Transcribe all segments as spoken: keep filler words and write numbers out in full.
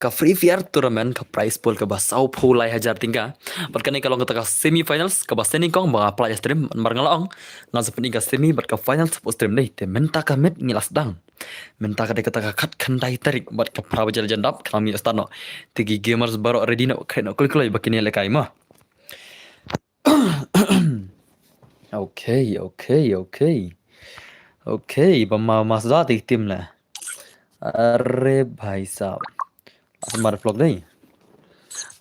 ka Free Fire tournament ka prize pool kaba saw phew lai hajar tyngka. Bad kane ka long kata ka semi finals kaba sdang nyngkong ba nga pynlait stream namar nga la ong ngan sa pyni ka semi bad ka finals hapoh stream dei. Te mynta ka miet ngi la sdang. Mynta ka dei kata ka khatkhyndai tarik bad ka phra baje la jan dap khnang ngi la start noh. Te ki gamers baroh ready noh, khreh noh kloi kloi ba kin ïalehkai mo. Okay, okay, okay. Okay, ba ma Mazda te ki team la. Are bhai sahab. Mar vlog dei.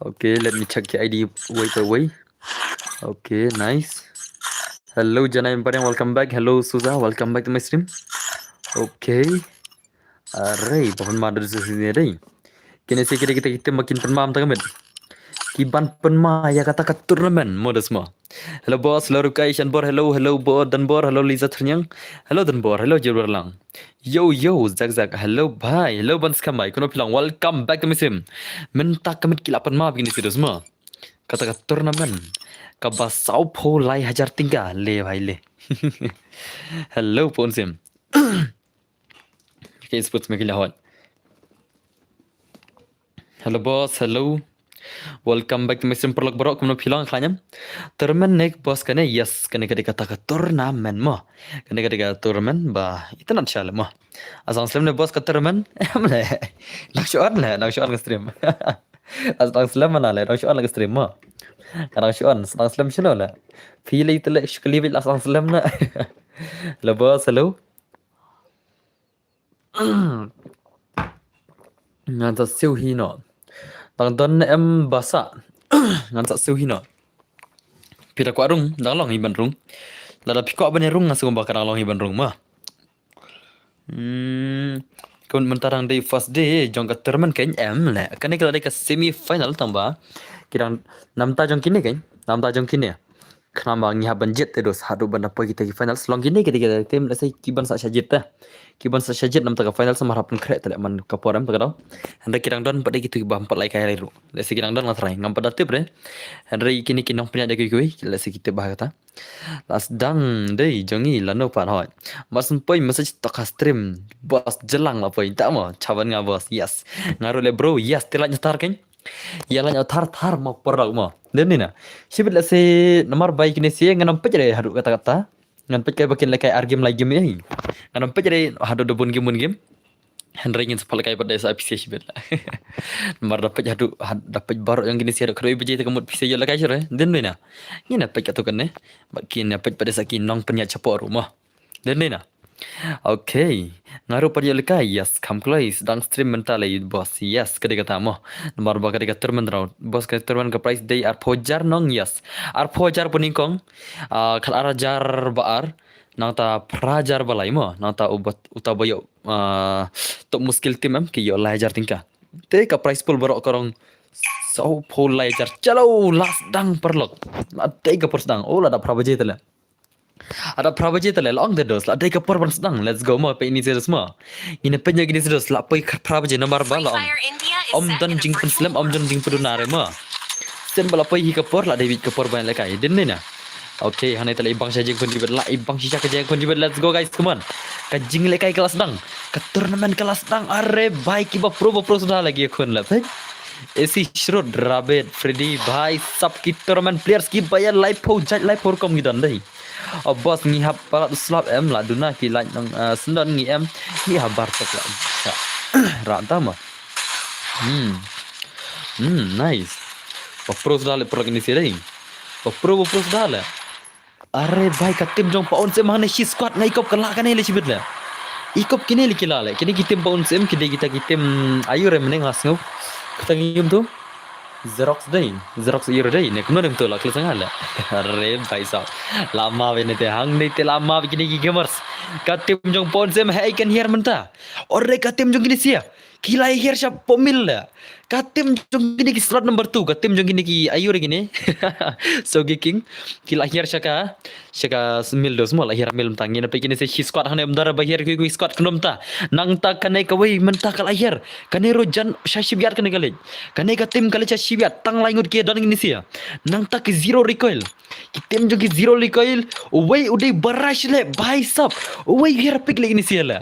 Okay, let me check ki I D wei by wei. Okay, nice. Hello Janai Emporium, welcome back. Hello Suza, welcome back to my stream. Okay. Are, ba pynma da sini dei. Kine si kine kita kita makin pynma mynta ka miet. Ki ban pynma ïa kata ka tournament mo da sma. Hello boss, hello Rukai Shanbor, hello, hello Bo Danbor, hello Liza Thrnyang, hello Danbor, hello Jirwarlang. Yo yo, Zak Zak, hello bhai, hello Ban Skam bhai, kumno phi long, welcome back to my stream. Mynta ka miet ki la pynma bad kine si da sma. Kata ka tournament kaba saw phew lai hajar tyngka, le bhai le. Hello Pon Sim. Okay, sports me ki la hot. Hello boss, hello. Welcome back to my stream paralok baroh, kumno phi long, khlaiñ em? Tournament ne boss kane, yes, kane ka dei kata ka tournament mo. Kane ka dei ka tournament ba itynnad shai mo. Asdang slem ne boss ka tournament, em le. Nang shu on le, nang shu on ka stream. Asdang slem na le, nang shu on ka stream mo. Nang shu on, asdang slem shano le. Phi le ite le shu kali bit la asdang slem na. Hello boss, hello. Ngan sa siew hi noh. Dang don em basa. Ngan sa siew hi noh. Phi da kwah rung, dang long hi ban rung. Lada phi kwah ban ïa rung, nga sngewbha ka dang long hi ban rung mo. Hmm. Ka mynta dang dei first day jong ka tournament kein, em le. Kane ka la dei ka semi final tang ba. Ki dang namta jong kine kein, namta jong kine. Khnang ba ngi hap ban jied te dos haduh ban da poi kita ki finals. Long kine kita ki team, let's say ki ban sa shah jied te. Ki ban sa shah jied namta ka finals namar hap pynkhreh te leh man ka por em te ka daw. Hynrei ki dang don pat de kitu ki bym pat lehkai ruh. Let's say ki dang don nga tharai ngam pat da tip re. Hynrei kine ki nongpynïaid da kiwei kiwei, let's say ki tip ba kata. La sdang dei jong ngi lano pat hoi. Mar syn poi message to ka stream. Boss jylliew la poi, da mo, chaban nga boss. Yes. Nga ruh le bro, yes, te la nyatar kein. Ïa la nyatar tar mo paralok mo. Dei ne na. Shibit la se namar bai kine se ngan ym peit re haduh kata kata. Ngan peit kai ba kin lehkai ar game lai game ei. Ngan ym peit re haduh da bun game bun game. Hynrei ngin sa peit lehkai pat da sa pisa shibit la. Namar da peit haduh, had-, da peit baroh jong kine se haduh khatwei baje te ka mut pisa ïoh lehkai shuh re. Dei ne na. Ngin ïa peit katto katne. Bad kin ïa peit pat da sa ki nongpynïaid shapoh ruh mo. Dei ne na. Okay. Nga ruh pat ïoh lehkai. Yes, kham kloi, sdang stream mynta lei boss. Yes, ka dei kata mo. Namar ba ka dei ka tournament ruh. Boss, ka tournament ka prize dei arphew hajar nong, yes. Arphew hajar pynïengkong. Ah, khat ar hajar ba ar. Nangta phra hajar ba lai mo. Nangta ubat, uta ba ïoh, ah, top muskil team em ki ïoh lai hajar tyngka. Te ka prize pool baroh ka rong saw phew lai hajar. Chalo, la sdang paralok. La dei ka por sdang. Oh, la da phra baje te le. Ada phra baje te le, la ong te dos, la dei ka por ban sdang. Let's go mo, peit kine se dos mo. Ngin peit ïa kine se dos, la poi ka phra baje namar ba la ong. Ym don jingpynslem, ym don jingpynduna re mo. Shen ba la poi hi ka por, la dei bit ka por ban lehkai. Dei ne na. Okay, hangne te la i bang shisha jingpynjubit, la i bang shisha ka jingpynjubit. Let's go guys, come on. Ka jinglehkai ka la sdang. Ka tournament ka la sdang. Are bhai, kiba pro ba pro suda lagi khun la. Peit. Esi Shrut, Rabbit, Freddy, bhai sahab, ki tournament players kiba ïa laiphew jait laiphew rukom ki don dei. Oh boss, ngi hap palat slap em, la duna ki lait nong, ah, syndon ngi em, ngi hap bar tok la. Sa. Ra ta ma. Hmm. Hmm, nice. Ba pro suda le pro kine se dei. Ba pro, ba pro suda le. Are bhai, ka team jong Pa Un Syiem hangne shi squad, nga i kop ka lah kane le shibit le. I kop kine le ki lah le. Kine ki team Pa Un Syiem, ki dei kita ki team aiu re mynne nga sngew. Kata ngi um tu. Xerox dei, Xerox aiu re dei, ne kumno dei um tu la khlem sngewthuh le. Are bhai sahab. La ma bha ne te hangne te la ma bha kine ki gamers. Ka team jong Pa Un Syiem hei kan hiar mynta. Ore ka team jong kine sia. Ki la hiar sha pom mil le. Ka team jong kine ki slot number two, ka team jong kine ki aiu re kine. Sogi King. Ki la hiar sha ka, sha ka mil dos mo, la hiar mil mynta. Ngin peit kine se shi squad hangne ym dei ba hiar kiwei kiwei squad kumno mynta. Nangta kane kawei mynta ka la hiar. Kane ruh jan sha shipïat kane ka leit. Kane ka team ka leit sha shipïat tang lai ngut ki don kine se. Nangta ki zero recoil. Ki team jong ki zero recoil. Uwei u dei Barrage le, bhai sahab. Uwei u hiar pick le kine se le.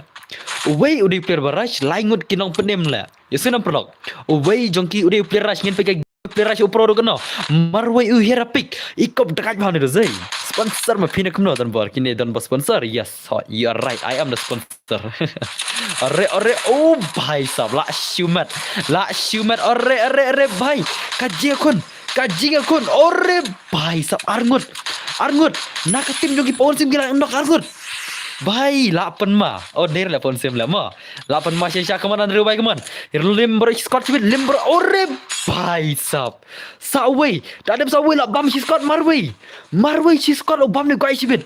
Uwei u dei player Barrage, lai ngut ki nongpynim le. Ïa sngewbha paralok. Uwei jong ki u dei u player rush, ngin peit ka player rush u pro ruh kano. Marwei u hera pick. I kop dakaid bha ne do zei. Sponsor ma phi ne kumno, don bor kine don bor sponsor. Yes, ho, you are right. I am the sponsor. Are, are, oh bhai sab, la shu met. La shu met. Are, are, are bhai. Ka jingkhun. Ka jingkhun. Are bhai sab, arngut. Arngut. Na ka team jong ki Pawan Sim ki la knock arngut. Bhai, la pynma. Oh, der la Pawan Sim la mo. La pynma shisha, come on, Andrew bhai, come on. Lim bro, squad shibit, lim bro. Are bhai sab. Sa uwei. Da dem sa uwei la bam shi squad Marwei. Marwei shi squad u bam ne guy shibit.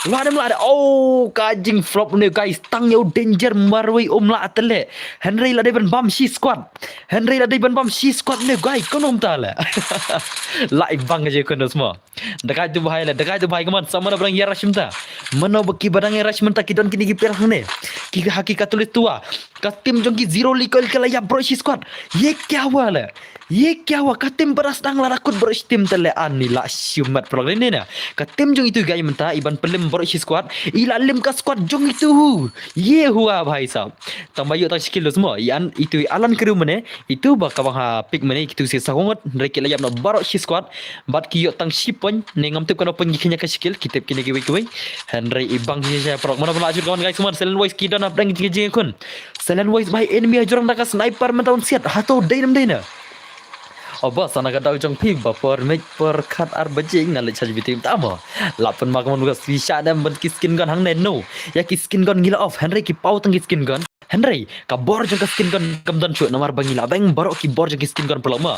La dem la de. Oh, ka jing flop ne guy. Tang ïa u danger Marwei um la tele. Hynrei la dei ban bam shi squad. Hynrei la dei ban bam shi squad ne guy. Kono um ta le. La i bang je kono sma. Dakaid tu bhai le, dakaid tu bhai, come on. Sa mano ba dang ïa rush mynta. Mano ba ki ba dang ïa rush mynta ki don kine ki player hangne. Ki ha ki ka tulis tua. Ka team jong ki Zero Recoil ka la ïap bro shi squad. Ye kya hua le. Ye kya hua, ka team ba dang sdang la da kut bro shi team te le, ani la shu met paralok ne na. Ka team jong itu i guy mynta i ban pynlim bro shi squad. I la lim ka squad jong itu. Ye hua bhai sab. Tang ba ïoh tang shi kill sma. I an itu i Alan Kru mane. Itu ba ka bang ha pick mane, itu shi sa ngut. Hynrei ki la ïap noh bro shi squad. Bad ki ïoh tang shi point, ne ngam tip kano point ki khynñiuh ka shi kill, ki tip kine kiwei kiwei. Hynrei i bang hi sha paralok, mano ba la jur kawan guys, man, Silent Voice ki don hapdeng ki jingkhun. Silent Voice bhai, enemy ha jrong da ka sniper mynta un siat, hato dei nam dei na. O boss, ana ka daw jong phi ba por mej por khat ar baje nga leit charge B T M ta mo. La pynma kaman ka swi sha dem ban ki skin gun hangne no. Ïa ki skin gun ngi la off, hynrei ki paw tang ki skin gun. Hynrei ka bor jong ka skin gun kam don shuh namar ba ngi la beng baroh ki bor jong ki skin gun paralok ma.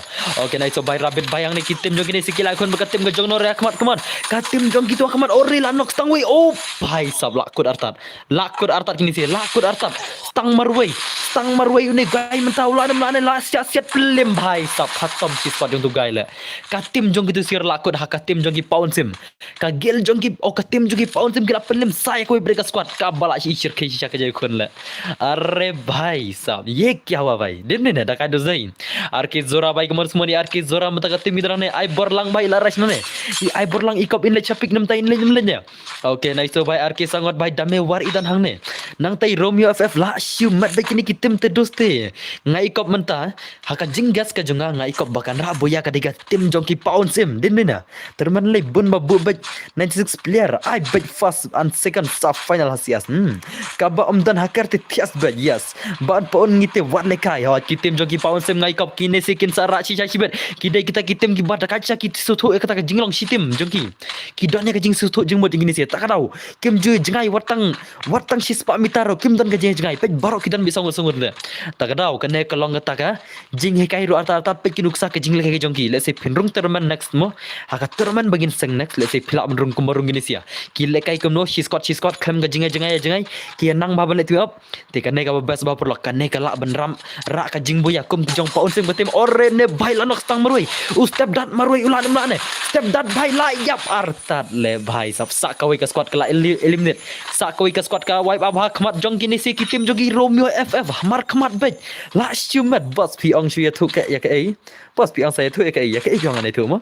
Okay, nice, so bhai Rabbit bhai hangne ki team jong kine shi ki la khun ba ka team ka jong no re khmat khmat. Ka team jong kitu khmat, ore la knock stang wei. Oh bhai sab, la kut artat. La kut artat kine shi, la kut artat. Stang marwei. Stang marwei une guy mynta u la nem la ne la siat siat pynlim bhai sab. Khatam shi squad jong tu guy le. Ka team jong kitu shi la kut ha ka team jong ki Pawan Sim. Ka guild jong ki, oh, ka team jong ki Pawan Sim ki la pynlim sa ïa kawei bret ka squad, kaba la shi shir kai shisha ka jingkhun le. Are bhai sab, ye kya hua bhai? Dei ne na, da kai do zei. R K Zora bhai, kaman sma ni R K Zora mynta ka team ki dang ne, ai bor lang bhai la rush na ne. I ai bor lang i kop in le chapik nam ta in le nam le nya. Okay, nice to bhai R K Sangot bhai, dame war i dan hangne. Nangta i Romeo F F la shu mat bhai kine ki team te doste. Nga i kop mynta, ha ka jinggas ka jong nga, nga i kop ba kan rah buya ka dei ka team jong ki Pawan Sim, dei ne na. Terman lei bun ba bu bej ninety-six player, ai bej first and second sa final ha sias. Hmm. Kaba um dan ha kar te thias bej, yes. Ban paun ngi te wat le kai, ha ki team jong ki Pawan Sim ngai kop kine se kin sa rah shisha shibet. Ki dei kita ki team ki ba da kacha ki suthu ïa kata ka jinglong shi team jong ki. Ki don ïa ka jingsuthu jingmut jong kine se. Ta ka daw. Kim ju jngai wat tang, wat tang shi spah meter ro. Kim don ka jing jngai. Pej baroh ki don bi song song le. Ta ka daw kane ka long kata ka jinghikai ruh artat artat peit ki nuksa ka jinglehkai ka jong ki. Let's say phin rung tournament next mo. Ha ka tournament ba ngin seng next, let's say phi lah ban rung kumba rung kine sia. Ki lehkai kumno, shi squad, shi squad, khlem ka jingai, jingai, jingai. Ki nang ba ban leh team up. Te kane kaba best ba paralok, kane ka lah ban ram rah ka jingbuya kum ki jong Pawan Sim ka team. Ore ne bhai la nok stang marwei. U step dad marwei u lah ne mlah ne. Step dad bhai la ïap artat le bhai sap sa kawei ka squad ka la eli-, eliminate. Sa kawei ka squad ka wipe up ha khmat jong kine sia ki team jong ki Romeo F F. Mar khmat bej. La shu met boss phi ong shu ïathuh ka ïa kaei. Boss phi ong sa ïathuh ïa kaei, ïa kaei phi ong ane thuh mo.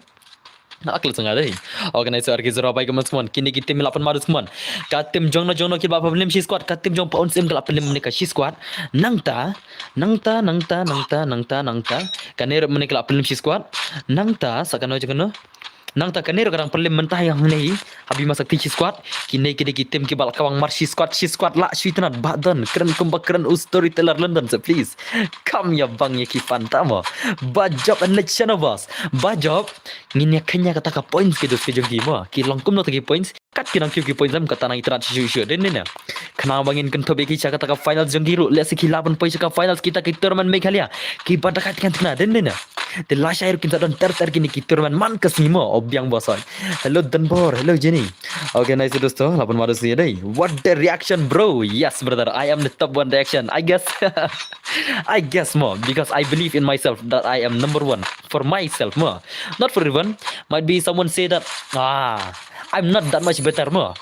Na akal senga dei. Organizer ki zero bai ka man semua. Kine ki team la pan madu semua. Ka team jong no jong no ki ba pynlem shi squad. Ka team jong Pawan Sim ka la pynlem ne ka shi squad. Nangta, nangta, nangta, nangta, nangta, nangta. Kane ruh mane ka la pynlem shi squad. Nangta sa kano jong kano. Nangta kane ruh ka dang pynlem mynta ïa hangne hi. Habi masak ti shi squad. Kine kine ki team ki ba la kawang mar shi squad, shi squad la shu itynnad ba don. Kren kumba kren u storyteller London, so please. Kam ïa bang ïa ki fan ta mo. Ba job and let channel boss. Ba job. Ngin ïa kynja kata ka points ki dos ki jong ki mo. Ki long kumno ta ki points. Kat ki nang kiew ki points em kata nang itynnad shu shu den ne. Khnang ba ngin kynthup ïa ki sha kata ka finals jong ki ruh. Let's say ki lah ban poi sha ka finals kita ki tournament Meghalaya. Ki ba da ka tngan tngan den ne. Te lashai ruh kin sa don ter ter kine ki tournament man ka sngi mo. O biang bosoi. Hello Danbor, hello Jenny. Okay, nice dosto. Lah ban madu sini dei. What the reaction, bro? Yes, brother. I am the top one reaction, I guess. I guess mo, because I believe in myself that I am number one for myself mo. Not for everyone. Might be someone say that, ah, I'm not that much better mo.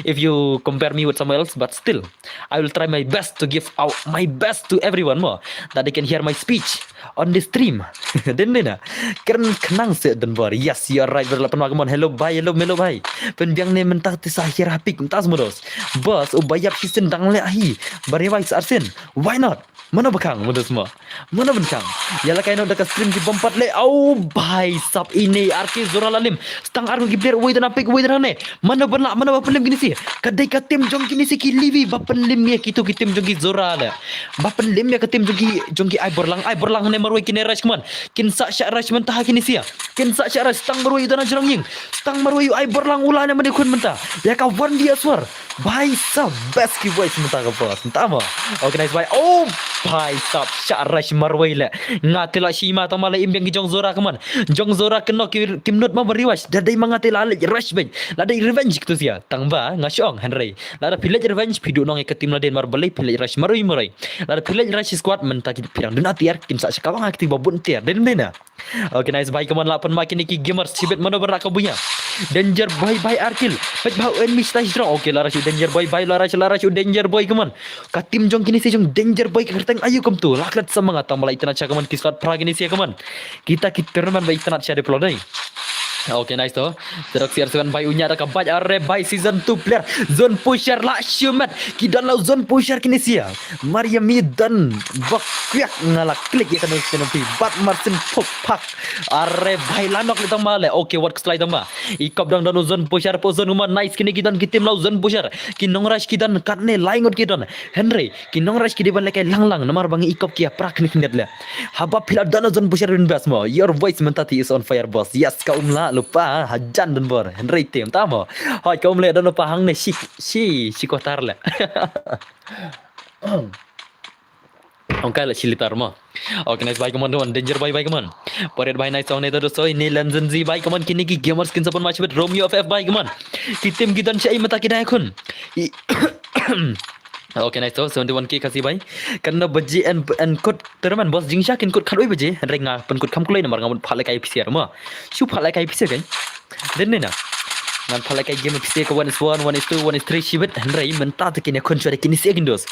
If you compare me with someone else, but still, I will try my best to give out my best to everyone mo, that they can hear my speech on the stream. Dei ne na. Kren khnang seh Don Bor. Yes, you are right, brother. Lapan ma, come on. Hello bhai, hello, hello bhai. Pynbiang ne mynta te sa hiar hapik mynta smudos. Boss, u ba ïap shisien dang leh hi. Ba revise arsien. Why not? Mano ba khang mynta smuh? Mano ban khang? Ïa la kai noh da ka stream ki bym pat leh. Au bhai sab, ine ar ki zora la lim. Stang ar ki player, wei da na pick, wei da na ne. Mano ban lah, mano ba pynlim kine si? Ka dei ka team jong kine si ki Levi ba pynlim ïa kitu ki team jong ki zora leh. Ba pynlim ïa ka team jong ki, jong ki Ai Borlang, Ai Borlang ne marwei, kine rush, come on. Kin sa shah rush mynta ha kine si. Kin sa shah rush, stang marwei da na jrong ïing. Stang marwei Ai Borlang, u la ne mane khun mynta. Ïa ka one v one. Bhai sab, best ki boys mynta ka boss. Mynta mo. Organize by. Oh, bhai sab, shah rush marwei leh. Nga te la shi ma tang ma la im biang ki jong zora, come on. Jong zora kynnoh ki, kim nud ma ba revise. Da dei ma nga te la leh rush beit. La dei revenge kitu sia. Tang ba nga shong hynrei lada phi leh revenge phi duh nong ïa ka team la dei mar balei phi leh rush marwei marwei. Lada phi leh rush squad mynta ki phi dang duna tiar, kim sa shaka ba nga kti ba bun tiar. Dei ne na. Okay, nice bhai, come on, la pynma kine ki gamers shibit, mano ba rah ka buya. Danger Boy bhai, ar kill. Peit bha u enemy stai strong. Okay, la rush u Danger Boy bhai, la rush, la rush u Danger Boy, come on. Ka team jong kine si jong Danger Boy ka kyrteng aïu kumtu. La klet sa ma nga tang ba la itynnad sha, come on, ki squad phra kine si, come on. Kita ki tournament ba itynnad sha de plo dei. Okay, nice to. Terok siar suan bhai, u ñiah da ka bike, are bhai, season two player. Zone pusher la shu met. Ki don la u zone pusher kine si. Mariami don bak kwiak, nga la klik ïa ka notification phi. Bat marsin phuk phak. Are bhai, la nok le tang ma leh. Okay, wat kslai tang ma. I kop dang don u zone pusher, po zone uma, nice, kine ki don ki team la u zone pusher. Ki nong rush ki don katne, lai ngut ki don. Hynrei ki nong rush ki dei ban lehkai lang lang namar ba ngi i kop ki ïa pra khyndiat leh. Haba phi la don u zone pusher, win best mo. Your voice mynta te is on fire boss. Yes, ka um lah lypa hajan Don Bor. Hynrei te mynta mo. Hoi, ka um leh don lypa hangne shi, shi, shi kotar leh. Ong kai la shi litar mo. Okay, nice bhai, come on, come on. Danger Boy bhai, come on. Pariat bhai, nice song ne to dosto. Ini Lenzen Z bhai, come on. Kine ki gamers kin sa pynma shibit, Romeo F F bhai, come on. Ki team ki don shaei mynta ki dei khun. I Okay, nice to. Seventy-one K Khasi bhai. Katno baje yn, yn kut tournament boss? Jingshisha kin kut khatwei baje. Hynrei nga pynkut kham kloi namar nga mut phah lehkai P C R mo. Shu phah lehkai P C R kan. Dei ne na. Ngan phah lehkai game P C R ka one is one, one is two, one is three shibit. Hynrei mynta te kine khun shuwa de kine si kin dos.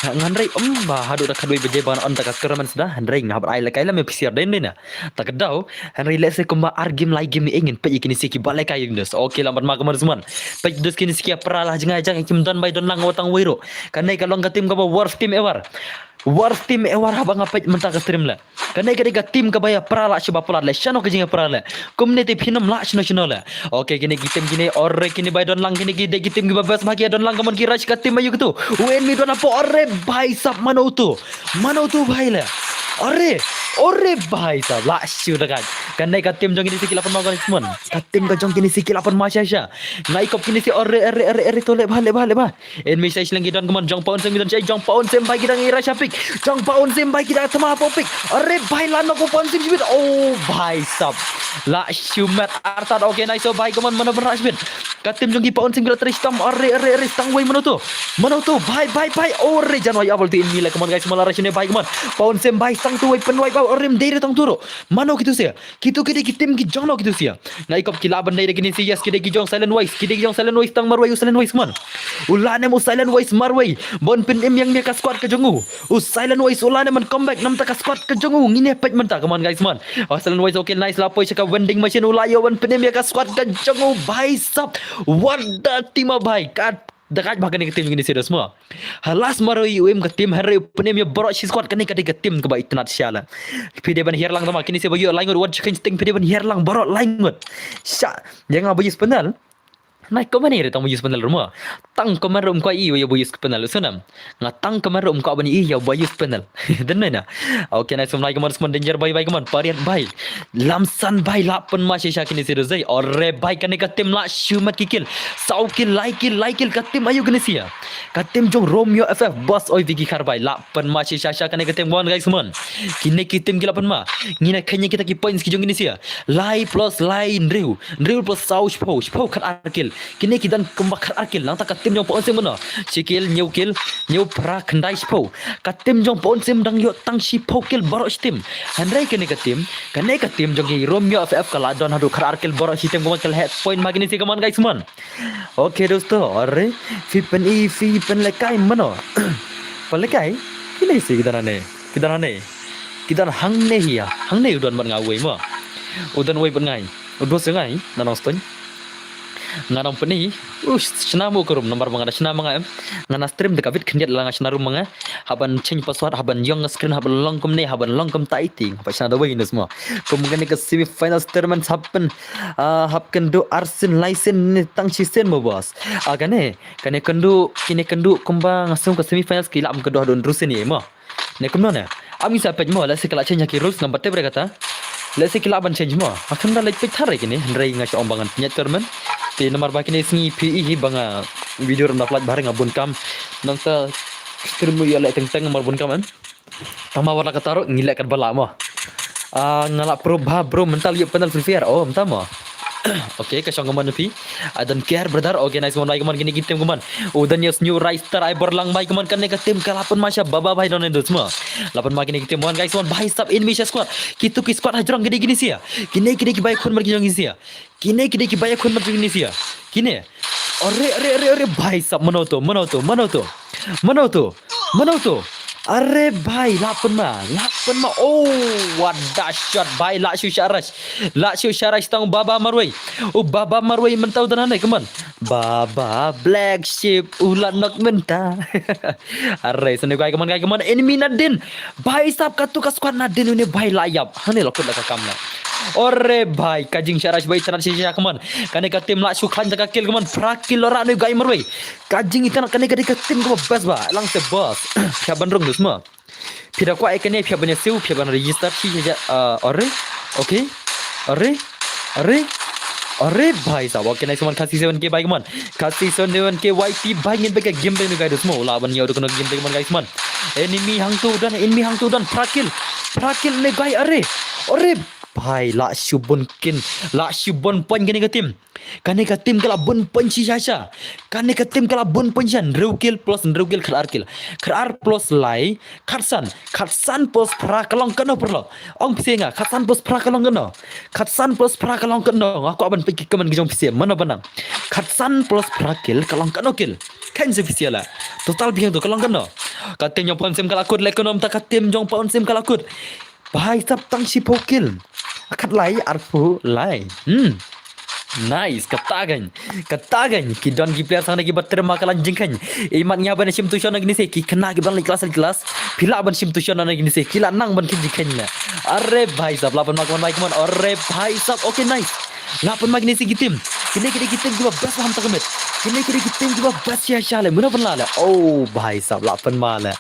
Ngan rei um ba haduh da khatwei baje ban on da ka tournament sda. Hynrei nga hap ai lehkai la me P C R, dei ne na. Ta ka daw, hynrei lehse kumba ar game lai game ïa ngin peit ïa kine si ki ba lehkai ïa kine dos. Okay, lambat ma kumar Usman. Peit dos kine si ki ïa pra la jngai jang, kim don bai don lang, wat tang wei ruh. Kane ka long ka team kaba worst team ever. Worst team ever haba nga peit mynta ka stream leh. Kane ka dei ka team kaba ïa pra la shu ba palat leh. Shano ka jing ïa pra leh. Kumne te phin ym lah shano shano leh. Okay, kine ki team kine, ore kine bai don lang, kine ki dei ki team kiba best bha ki ïa don lang, ka mon ki rush ka team aïu kitu. U enemy don hapoh, ore bhai sab, mano utu. Mano utu bhai leh. Ore, ore bhai sab, la shu da kan. Kane ka team jong kine si ki la pynma, ka Usman. Ka team ka jong kine si ki la pynma sha sha. Ngai kop kine si, ore, ore, ore, ore, to leh bha, leh bha, leh bha. Enemy sa shleng ki don, ka mon, jong pa Unsem ki don shai, jong pa Unsem bhai ki dang ïa rush ha pick. Jong pa Unsem bhai ki dang thma hapoh pick. Ore bhai, la nok pa Unsem shibit. Oh bhai sab. La shu met artat. Okay, nice, oh bhai, ka mon, mano ban rush bit. Ka team jong ki pa Unsem ki la trei shitom. Ore, ore, ore, stang wei mano tu. Mano tu, bhai, bhai, bhai. Ore jan wai abol tu enemy leh, ka mon guys, ma la rush ne bhai, ka mon. Pa Unsem bhai, stang tu wei pynwai bhai. Ore mdei re tang tu ruh. Mano kitu sia. Kitu ki dei ki team ki jong no kitu sia. Ngai kop ki lah ban dei da kine si, yes, ki dei ki jong Silent Wise, ki dei ki jong Silent Wise, tang marwei u Silent Wise, man. U la ne mo Silent Wise marwei. Ban pynim ïa ka squad ka jong u. U Silent Wise u la ne man comeback namar ka squad ka jong u. Ngin ïa peit mynta, ka mon guys, man. Oh, Silent Wise, okay, nice, la poi sha ka vending machine, u la ïoh ban pynim ïa ka squad ka jong u, bhai sab. What the team up, bhai. Ka Da ka bha kane ka team kine serious mo. Ha last marwei u im ka team, hynrei u pynim ïa baroh shi squad, kane ka dei ka team kaba itynnad shisha la. Phi dei ban hiar lang tang ma kine si ba ïoh lai ngut, wat shi khein sting, phi dei ban hiar lang baroh lai ngut. Sha, ïa nga ba use panel. Nai comment re tang ba use panel ruh mo. Tang comment ruh um kwah i ïa ba use panel. Sunam. Nga tang comment ruh um kwah ban i ïa ba use panel. Dei ne na. Okay, nice, um, like, ka mon, ka mon, Danger Boy bhai, ka mon, Pariat bhai. Lamsan bhai, la pynma shisha kine si dozai. Ore bhai, kane ka team la shu met ki kill. Saw kill, lai kill, lai kill, ka team aïu kine si ïa. Ka team jong Romeo F F, boss, oi Vicky Khar bhai, la pynma shisha sha kane ka team, one guys, mon. Kine ki team ki la pynma. Ngin ïa khein ïa kita ki points ki jong kine si ïa. Lai plus lai hynriew. Hynriew plus saw shiphew, shiphew khat ar kill. Kine ki don kumba khatar kill, nangta ka team jong Pawan Sim mano. Shi kill, hynñiew kill, hynñiew phra khyndai shiphew. Ka team jong Pawan Sim dang ïoh tang shiphew kill baroh shi team. Hynrei kane ka team, kane ka team jong ki Romeo F F ka la don haduh khatar kill baroh shi team kumba ka la heh point ma kine shi kumon guys mon. Okay dosto, are, phi pyni, phi pynlehkai mano. Pynlehkai, kine shi ki don hangne, ki don hangne. Ki don hangne hi ïa, hangne u don bad nga uwei mo. U don uwei bad ngai. U don sa ngai, na nongstong. Nga nang pyni, u shna mo ka room, namar ba nga da shna ma nga em. Nga na stream da ka bit khyndiat la nga shna room ma nga. Hap ban change password, hap ban ïong screen, hap ban long kumne, hap ban long kumta iti. Hap shna da wei nus mo. Kum kane ka semi final tournament hap ban, ah, hap kynduh arsien laisien ne tang shisien mo boss. Ah, kane, kane kynduh, kine kynduh kumba nga sngew ka semi finals ki lah ban kynduh haduh hynriew sien ïa mo. Ne kumno ne? Am ngi sa peit mo, lehse ki la change ha ki rules, ngam pat tip re kata. Lehse ki lah ban change mo. Nga kynda leit peit thar re kine, hynrei nga shu ong ba ngan pynïaid tournament. Te namar ba kine sngi phi i hi ba nga video ram da pynlait bha re nga bun kam. Nangta stream ïa leh teng teng namar bun kam em. Tang ma wat la kata ruh ngi leh katba lah mo. Ah, nga la pro bha bro, mynta la ïoh panel Free Fire. Oh, mynta mo. Okay, ka shong kumon phi. I don't care brother. Okay, nice mon, bai kumon kine ki team kumon. U Daniel New Rister ai bor lang bai kumon, kane ka team ka la pynma sha Baba Bhai Don Endos mo. La pynma kine ki team mon guys mon, bhai sab enemy sha squad. Kitu ki squad hajrong kine kine sia. Kine kine ki bai khun mar ki jong kine sia. Kine kine ki bai khun mar ki jong kine sia. Kine. Are are are are bhai sab, mano to, mano to, mano to. Mano to? Mano to? Are bhai, la pynma, la pynma. Oh, what the shot bhai, la shu shah rush. La shu shah rush tang Baba marwei. Oh, Baba marwei mynta u don hangne, kumon. Baba Black Sheep u la knock mynta. Are, sene guy kumon, guy kumon. Enemy nadin. Bhai sab katu ka squad nadin une bhai la ïap. Hangne la kut la ka kam la. Ore bhai, ka jingshah rush ba itynnad shisha kumon. Kane ka team la shu khlaiñ da ka kill kumon. Phra kill la rah une guy marwei. Ka jingitynnad kane ka dei ka team kaba best ba. Lang te boss. Phi hap ban rung dus mo. Phi da kwah ïa kane phi hap ban ïa siew, phi hap ban register, phi ïa, uh, ore. Okay. Ore. Ore. Ore bhai sab. Okay, nice one. Khasi seven K bhai kumon. Khasi seven K Y P bhai, ngin bek ka game bek ni guys mo. La ban ïa udu kano game bek kumon guys mon. Enemy hangtu don, enemy hangtu don. Phra kill. Phra kill ne guy, are. Ore bhai, la shu bun kill. La shu bun point kane ka team. Kane ka team ka la bun point shisha sha. Kane ka team ka la bun point shisha. Hynriew kill plus hynriew kill, khatar kill. Khatar plus lai, khatsan. Khatsan plus phra ka long kano paralok. Ong phi sha nga, khatsan plus phra ka long kano. Khatsan plus phra ka long kano. Nga kwah ban peit ki comment ki jong phi sha. Mano ba nang. Khatsan plus phra kill ka long kano kill. Kheiñ sha phi sha la. Total biang tu ka long kano. Ka team jong Pawan Sim ka la kut, leh kumno mynta ka team jong Pawan Sim ka la kut. Bhai sab tang shiphew kill. Khatlai, arphew lai. Hmm. Nice, kata kan. Kata kan. Ki don ki player hangne kiba trei ma ka la jingkheiñ. Imat ngi hap ban shim tuition na kine se, ki khynnah kiba don leit klas leit klas. Phi lah ban shim tuition na kine se, ki la nang ban kheiñ jingkheiñ na. Are bhai sab, la pynma kumon bhai kumon. Are bhai sab, okay nice. La pynma kine se ki team. Kine kine ki team kiba best ba ham ta ka met. Kine kine ki team kiba best shisha le. Mano pynla le. Oh bhai sab, la pynma le.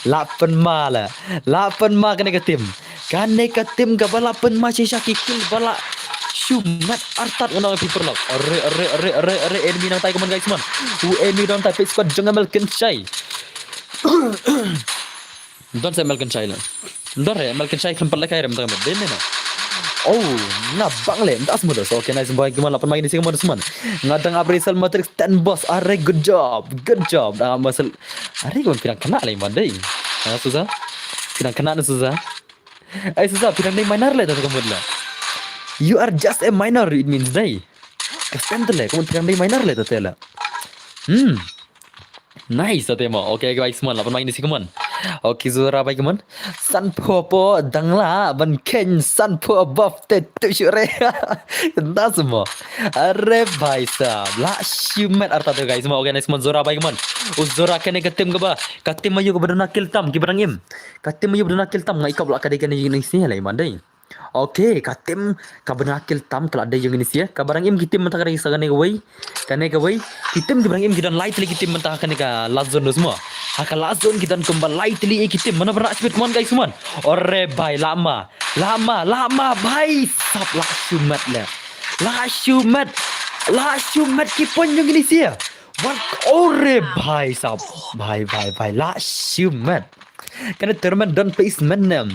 La pynma la. La pynma kane ka team. Kane ka team kaba la pynma shisha, ki kill ba la shu met artat, ngan ong ïa phi paralok. Are are are are are, enemy nangtai kumon guys mon. U enemy nangtai, peit squad jong Malkin Shai. Don sa Malkin Shai la. Don re Malkin Shai, kan pat la kai rem tang dei mena. Oh, na bang le, nda asmo dos. Okay, nice boy, kumon, la pynma kine se kumon, man. Nga dang ap resel Matrix ten boss. Are, good job. Good job. Dang ap resel. Are, kumon phi dang khynnah le man dei. Ha, Suza? Phi dang khynnah ne Suza? Ai Suza, phi dang dei minor le, tang kumon la. You are just a minor, it means dei. Ka stand le, kumon phi dang dei minor le, tang la. Hmm. Nice, ate mo. Okay, guys, mon, la pynma kine se kumon. Okay, Zora bai kumon. Sanphew poh dang lah ban kheiñ, sanphew above te tu shu re. Nda se mo. Are bhai sab, la shu met artat tu guys mo. Okay, nice mon, Zora bai kumon. U Zora, kane ka team kaba, ka team aïu kaba don na kill tam, kiba dang im. Ka team aïu ba don na kill tam, nga i kaba la ka dei kane ïa kine se la i man dei. Okay, ka team kaba dang kill tam ka la dei ïa kine se. Kaba dang im ki team mynta ka dei sa kane kawei. Kane kawei. Ki team kiba dang im ki don lai tylli ki team mynta ha kane ka last zone dus mo. Ha ka last zone ki don kumba lai tylli ki team. Mano ba rah shibit, kumon guys, kumon. Ore bhai, la ma. La ma, la ma bhai sab, la shu met le. La shu met. La shu met ki point jong kine se. What? Ore bhai sab. Bhai bhai bhai, la shu met. Kane tournament don placement ne.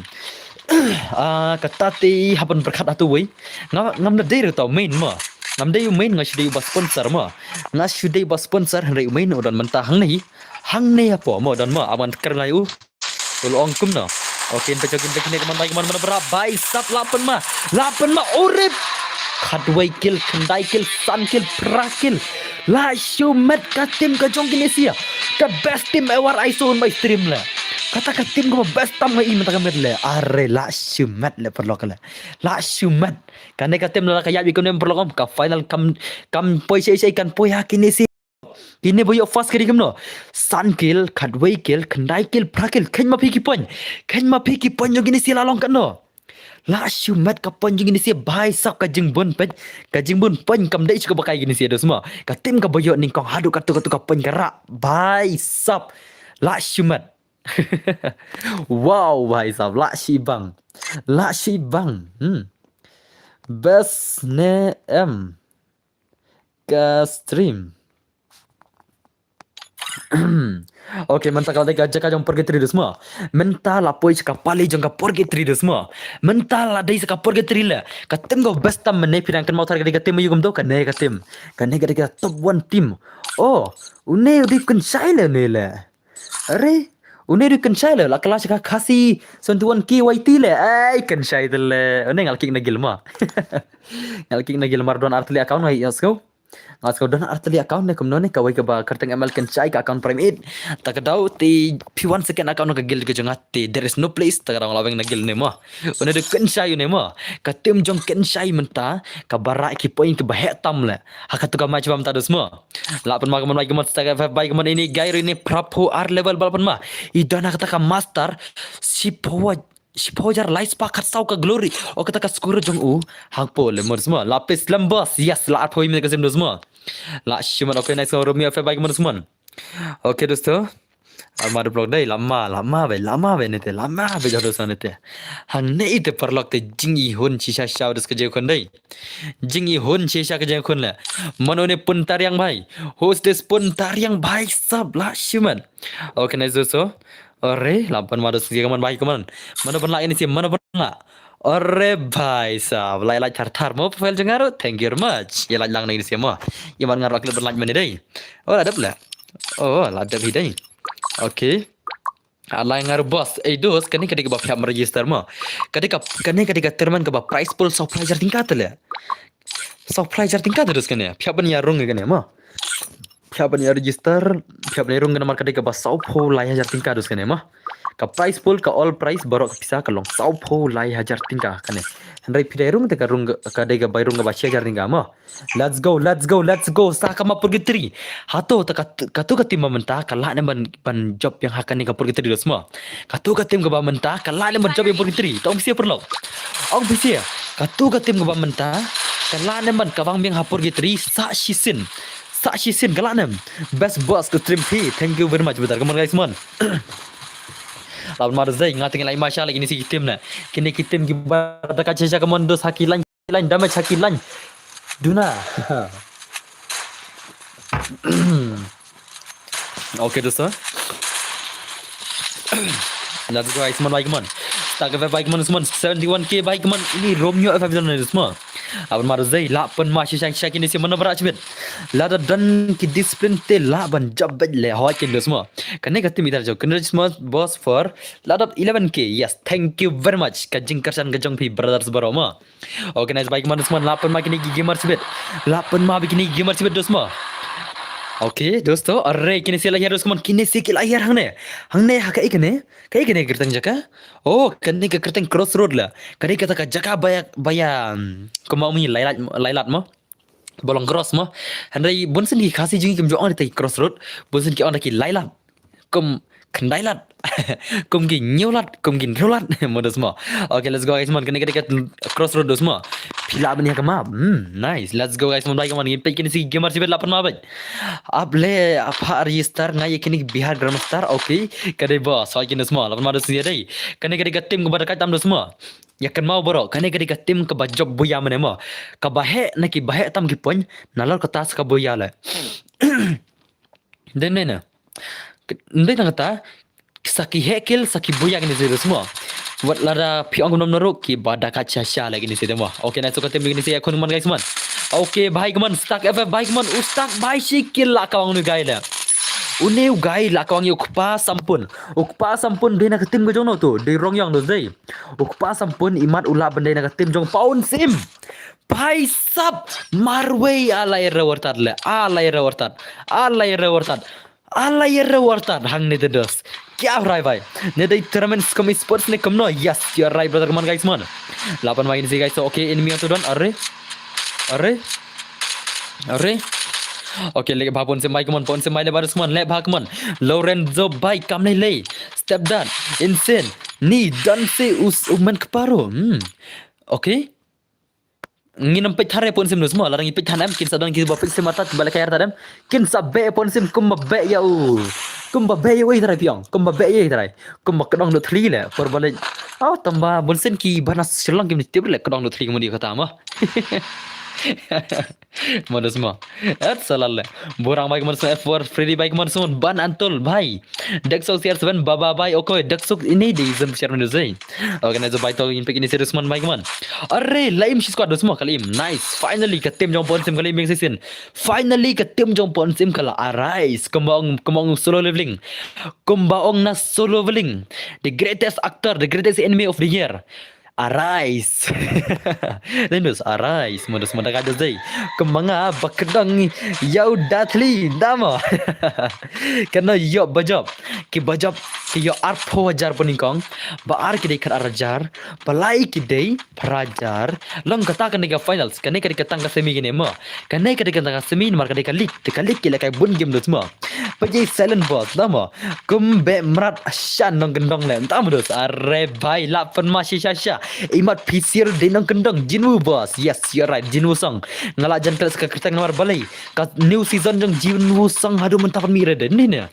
Ah, kata te hap ban pyrkhat hato wei. Nga, ngam da dei ruh tau main mo. Ngam dei u main, nga shu dei uba sponsor mo. Nga shu dei uba sponsor, hynrei u main u don mynta hangne hi. Hangne hapoh mo, don mo, aban kyrnai u. Ul ong kumno. Okay, yn pynjok, yn pynjok, kumno, kumno, kumno, bra, bai sap, lah pynma, lah pynma, urip. Khatwei kill, khyndai kill, san kill, phra kill. Lah shu met ka team ka jong ki Nesia. The best team ever I saw on my stream le. Kata ka team kaba best tam nga i mynta ka met le. Are lah shu met le paralok le. Lah shu met. Kane ka team la ka ïap ïa kumne paralok, ka final kam, kam poi shei shei, kan poi ha ki Nesia. Kine ba ïoh first ka dei kumno. San kill, khatwei kill, khyndai kill, phra kill. Kheiñ ma phi ki point. Kheiñ ma phi ki point jong ki Nesia la long katno. Lah shu met ka point jong ki Nesia, bai sap, ka jingbun point. Ka jingbun point kam dei shuh kaba kai ki Nesia dos mo. Ka team kaba ïoh nyngkong haduh katto katto ka point ka rah. Bai sap. Lah shu met. Wow, bai sap. Lah shibang. Lah shibang. Hmm. Best ne em ka stream. Okay, mynta ka la dei ka jaka jong purgatory dos mo. Mynta la poi sha ka pali jong ka purgatory dos mo. Mynta la dei sha ka purgatory le. Ka team kaba best tam mynne, phi dang kynmaw tharai ka dei ka team aïu kumto, kane ka team. Kane ka dei ka top one team. Oh, une u dei u kynshai le une le. Are, une u dei u kynshai le, la kylla sha ka Khasi seventy one K Y T le. Ai, kynshai te le. Une nga la kick na guild mo. Nga la kick na guild, mar don artylli account nga ïohsngew. Nga sngew don artylli account ne kumno ne, kawei kaba kyrteng M L Kynshai, ka account Prime eight. Ta ka daw te phi wan second account ka guild ka jong nga te there is no place, ta ka daw nga la weng na guild ne mo. Une u dei u Kynshai une mo. Ka team jong Kynshai mynta kaba rah ki point kiba heh tam le. Ha katu ka match ba mynta dos mo. Lah pynma kumno, bai kumno, star ka five, bai kumno, ini guy ruh ini phra phew ar level ba la pynma. I don ha kata ka master shiphew, shiphew hajar lai spah khatsaw ka glory. O kata ka score jong u. Hangpo le mo dos mo. Lapis Lembos. Yes, la arphew mynta ka sim dos mo. Lah shu met, okay, nice, Romeo F F, bai kumno dos mo. Okay, dosto. Ama de vlog dei, lama, lama bai, lama bai nete, lama bai jadu sa nete. Hangne ite paralok te jingihun shisha sha dos ka jingkhun dei. Jingihun shisha ka jingkhun le. Mano ne pun tariang bai. Hostes pun tariang bai sap, lah shu met. Okay, nice, dosto. Ore, lah pynma dos ki kaman bai kaman. Mano ban lah ini si, mano ban lah. Ore bai sap, lai lai thar thar mo profile jong nga ruh. Thank you very much. Ïa like lang na ini si mo. Ïa man nga ruh klik ban like mynne dei. Oh, la dep le. Oh, la dep hi dei. Okay. Alai nga ruh boss. Eh, dos, kane ka dei kaba phi hap ban register mo. Ka dei ka, kane ka dei ka tournament kaba prize pool saw phew lai hajar tyngka te le. Saw phew lai hajar tyngka te dos kane. Phi hap ban ïa rung kane mo. Phi hap ban ïa register, phi hap ban ïa rung kane namar ka dei kaba saw phew lai hajar tyngka dos kane mo. Ka prize pool, ka all prize baroh ka pisa ka long saw phew lai hajar tyngka kane. Hynrei phi dei rung te ka rung ka, ka dei kaba ïa rung kaba shi hajar tyngka mo. Let's go, let's go, let's go. Sa kama purgatory. Hato ta ka, katu ka team ba mynta ka lah ne ban, ban jop ïa ha kane ka purgatory dos mo. Katu ka team kaba mynta ka lah ne ban jop ïa purgatory. Tong phi sha paralok. Ong phi sha. Katu ka team kaba mynta ka lah ne ban kawang biang ha purgatory sa shisien. Sa shisien ka lah ne. Best boss ka stream phi. Thank you very much brother. Come on guys, man. Lawan Mother's Day nga tengah lai masha lagi ni si ki team ne. Kini ki team kiba da ka shisha, come on dos, ha ki line. Line damage ha ki line. Duna. Okay, dosto. Let's go, Iceman, bai kaman. Star ka bai kaman, Iceman. Seventy one K bai kaman. Ini Romeo F F don, dosto. Aban maru zai, lah pynma shi shang shang ini si mana berat cebit. Lada don ki discipline te lah ban jab bet le hoi kin, dosto. Kane ka team idar jo. Kane, dosto, boss for. Lada eleven K. Yes, thank you very much. Ka jingkyrshan ka jong phi brothers baroh ma. Okay, nice, bai kaman, Usman, lah pynma kine ki gamer shibit. Lah pynma ba kine ki gamer shibit, dosto ma. Okay, dosto, are, kine si la hiar, dosto, kaman, kine si ki la hiar hangne. Hangne, ha kaei kane? Kaei kane ka kyrteng jaka? Oh, kane ka kyrteng Crossroad la. Kane kata ka jaka ba ïa, ba ïa, hmm, kumba ong ngi, lailat, lailat mo. Ba long cross mo. Hynrei bun sien ki Khasi jong ngi kim ju ong da ki Crossroad. Bun sien ki ong da ki lailat. Kum khyndai lat. Kum ki hynñiew lat, kum ki hynriew lat. Mo, dosto ma. Okay, let's go guys, man. Kane ka dei ka Crossroad, dosto ma. Phi lah ban ïa ka map. Hmm, nice. Let's go guys, man. Bai kaman, ngin peit kine si gamer shibit, lah pynma beit. Ap le, ap ha register, nga ïa kine Bihar Grandmaster. Okay, ka dei boss. Hoi kine, dosto ma. Lah pynma, dosto, ïa dei. Kane ka dei ka team kaba da ka tam, dosto ma. Ïa kynmaw baroh, kane ka dei ka team kaba jop buya mane mo. Kaba heh na kiba heh tam ki point, nalor kata sa ka buya le. Dei ne na. Dei na kata, sa ki heh kill, sa ki buya kine si, dosto ma. Wat lada phi ong kumno ruh ki ba da ka cha cha lagi ni sih demo. Okay, nice, ka team ni sih, ya, kumno guys man. Okay, bhai kumno, Stark F F, bhai kumno, u Stark, bhai, shi kill la ka ong ni guy la. Une u guy la ka ong u kpa sampun. U kpa sampun dei na ka team ka jong no tu, dei rong yang tu dei. U kpa sampun imat u la ban dei na ka team jong Pawn Sim. Bhai sab, marwei, alai rewartad le, alai rewartad, alai rewartad. Ala ya rewartad hangne te dos. Kya ho raha hai bhai? Ne dei tournament scum sports ne kumno? Yes, you are right brother. Come on guys, man. Lapan main si guys. Okay, enemy on to don. Are? Are? Are? Okay, lek bha Pawn Sim bhai, come on, Pawn Sim bhai, le bha dos man, le bha, come on. Lorenzo bhai, kam nei lei. Step dad. Insane. Ni dan se us umen kparo. Hmm. Okay. Ngin ym peit than re Pawn Sim dos mo, lada ngi peit than em, kin sa don kiba peit sim atat, ba leh ka ïar tadem, kin sa beh Pawn Sim, kumba beh ïa u. Kumba beh ïa u i trai piong, kumba beh ïa u i trai. Kumba kdong dot thli le, por ba leh. Oh, tamba, bun sien kiba na Shillong kim tip le, kdong dot thli kumba di kata mo. Mo dos mo. Et salal le. Borang bhai kumno, F four Freddy bhai kumno, Ban Antul bhai. Daksuk C R seven, Baba bhai, okay, Daksuk ini di zem share menu zai. Okay, nice bhai, to in pick ini serious man bhai kumno. Are, laim shi squad dos mo, kalim. Nice. Finally, ka team jong Pawn Sim kalim bing season. Finally, ka team jong Pawn Sim kala arise. Kumba ong, kumba ong Solo Leveling. Kumba ong na Solo Leveling. The greatest actor, the greatest enemy of the year. Arise. Then dos arise. Mo dos mo da ka dos dei. Kumba nga ba kdong ïa u dot thli, damo. Kano ïoh ba jop. Kiba jop ki ïoh arphew hajar pun nyngkong. Ba ar ki dei khat ar hajar. Ba lai ki dei phra hajar. Long kata kane ka finals. Kane ka dei ka tang ka semi kane mo. Kane ka dei ka tang ka semi namar ka dei ka league. Te ka league ki leh kai bun game dos mo. Pajai silent boss, damo. Kumbe mrat ashan nongkyndong le. Damo dos. Are bhai, la pynma shisha sha. Imat P C R dei nongkyndong. Jinwoo boss. Yes, you're right. Jinwoo song. Nga la jan klet sa ka kyrteng namar balei. Ka new season jong Jinwoo song haduh mynta pat mih re de. Ni ne.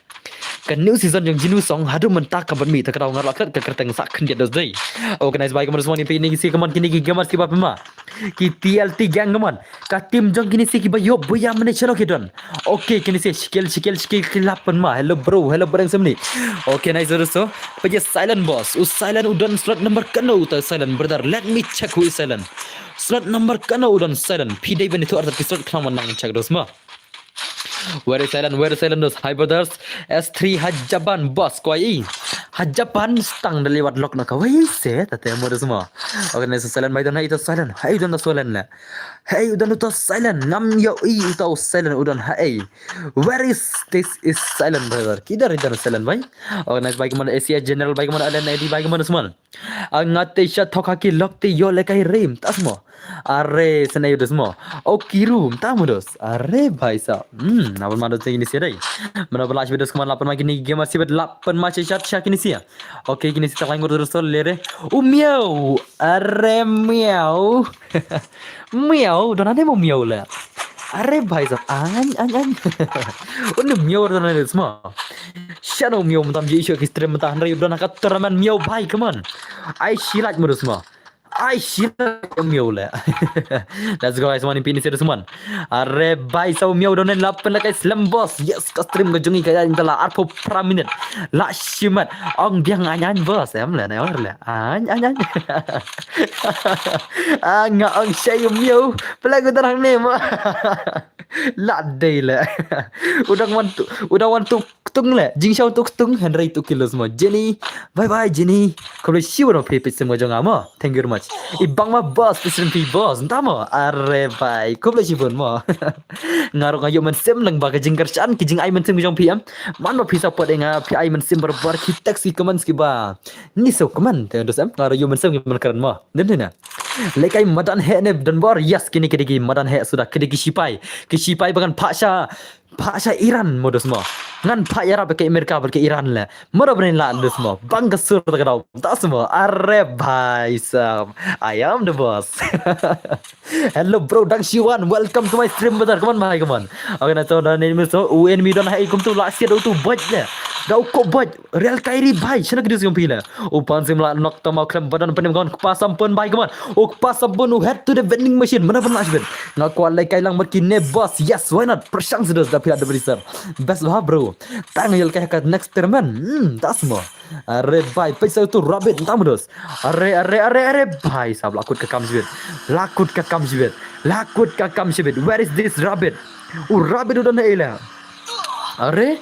Ka new season jong Jinwoo song haduh mynta ka ban mih, ta ka daw nga la klet ka kyrteng sa khyndiat dos dei. Organize bhai, kumno dos mo, ni phi ni si kumno kini ki gamers kiba pynma. Ki T L T gang kumno. Ka team jong kini si kiba ïoh buya mane chalo ki don. Okay, kini si skill, skill, skill ki la pynma. Hello bro, hello bro, semni. Okay, nice dos so. Pajai silent boss. U silent u don slot number kano uta silent brother. Let me check who is silent. Slot number kano u don silent. Phi dei ban ithuh artat ki slot khnang man nang check dos mo. Very silent, very silent dos. Hi brothers. S three ha Japan boss kwai. Ha Japan stang da liwat lok na kawai se tate mo dos mo. Okay, nice, silent bhai, don ha ito silent. Hai don da silent le. Hai u don uto silent. Ngam ïohi uto silent u don hai. Where is this is silent brother? Kidar i don silent bhai? Okay, nice bhai, kumno A C S general bhai, kumno Alan A D bhai, kumno dos mo. Anga te sha thok ha ki lok te ïoh le kai rim tas mo. Are, sana ïoh dos mo. O kiru, ta mo dos. Are bhai sa. Hmm, na ban ma dos ni si dei. Mana bala shi dos kumno la pynma kini gamer si bet la pynma shisha sha kini si. Okay, kini si ta lain dos so le re. U miau. Are miau. Miau, don ade mo miau le. Are bhai sa. An, an, an. Unu miau don ade mo. Shano miau mynta ji shu ki stream mynta hynrei don ka tournament miau bhai, come on. Ai shilat mo dos mo. Ai shilat miau le. Let's go guys, mani pini serious man. Are bhai sa miau don la pynlak kai slem boss. Yes, ka stream ka jong i ka ïa la arphew phra minute. La shimet. Ong biang an an boss em le na or le. An an an. Ah, nga ong shai miau. Pynlak uta hangne mo. La dei le. Uda wan tu, uda wan tu ktung le. Jingshaw tu ktung hynrei tu kilos mo. Jenny. Bye bye Jenny. Khublei shibun phi peit sim ka jong nga mo. Thank you very much. I bang ma boss, peit sim phi boss. Nta mo. Are bhai. Khublei shibun mo. Nga ruh nga ïoh mynsiem lang ba ka jingkyrshan, ka jingai mynsiem ka jong phi em. Man ba phi support ïa nga, phi ai mynsiem barbar, ki text, ki comments kiba. Ni so comment te dos em. Nga ruh ïoh mynsiem ki man kren mo. Dei na. Lekai madan heh ne don bor. Yes, kini ki dei ki madan heh suda, ki dei ki shipai. Ki shipai ba ngan phah sha, phah sha Iran mo dos mo. Ngan phah ïarap ka Amerika bad ka Iran le. Mo da brin la dos mo. Bang ka sur ta ka daw. Ta smo. Are bhai sab. I am the boss. Hello bro, Dang Shiwan. Welcome to my stream brother. Come on bhai, come on. Okay, na to da ne mi so u enemy don hai kum tu la sia do tu boj le. Da u kop bait, Real Kyrie bhai, shana ki dus yong phi la. U pan sim la nok tama khlem badan panem gon kpa sampun bhai kaman. U kpa sampun u head to the vending machine, mana ban la shibit. Nga kwal lai kai lang marki ne boss, yes, why not? Prashang sedos da phi la da beri sir. Best bha bro. Tang yel kai ka next tournament. Hmm, das mo. Are bhai, paisa tu rabbit, tama dos. Are, are, are, are, bhai, sab lakut ka kam shibit. Lakut ka kam shibit. Lakut ka kam shibit. Where is this rabbit? U rabbit u don ila. Are?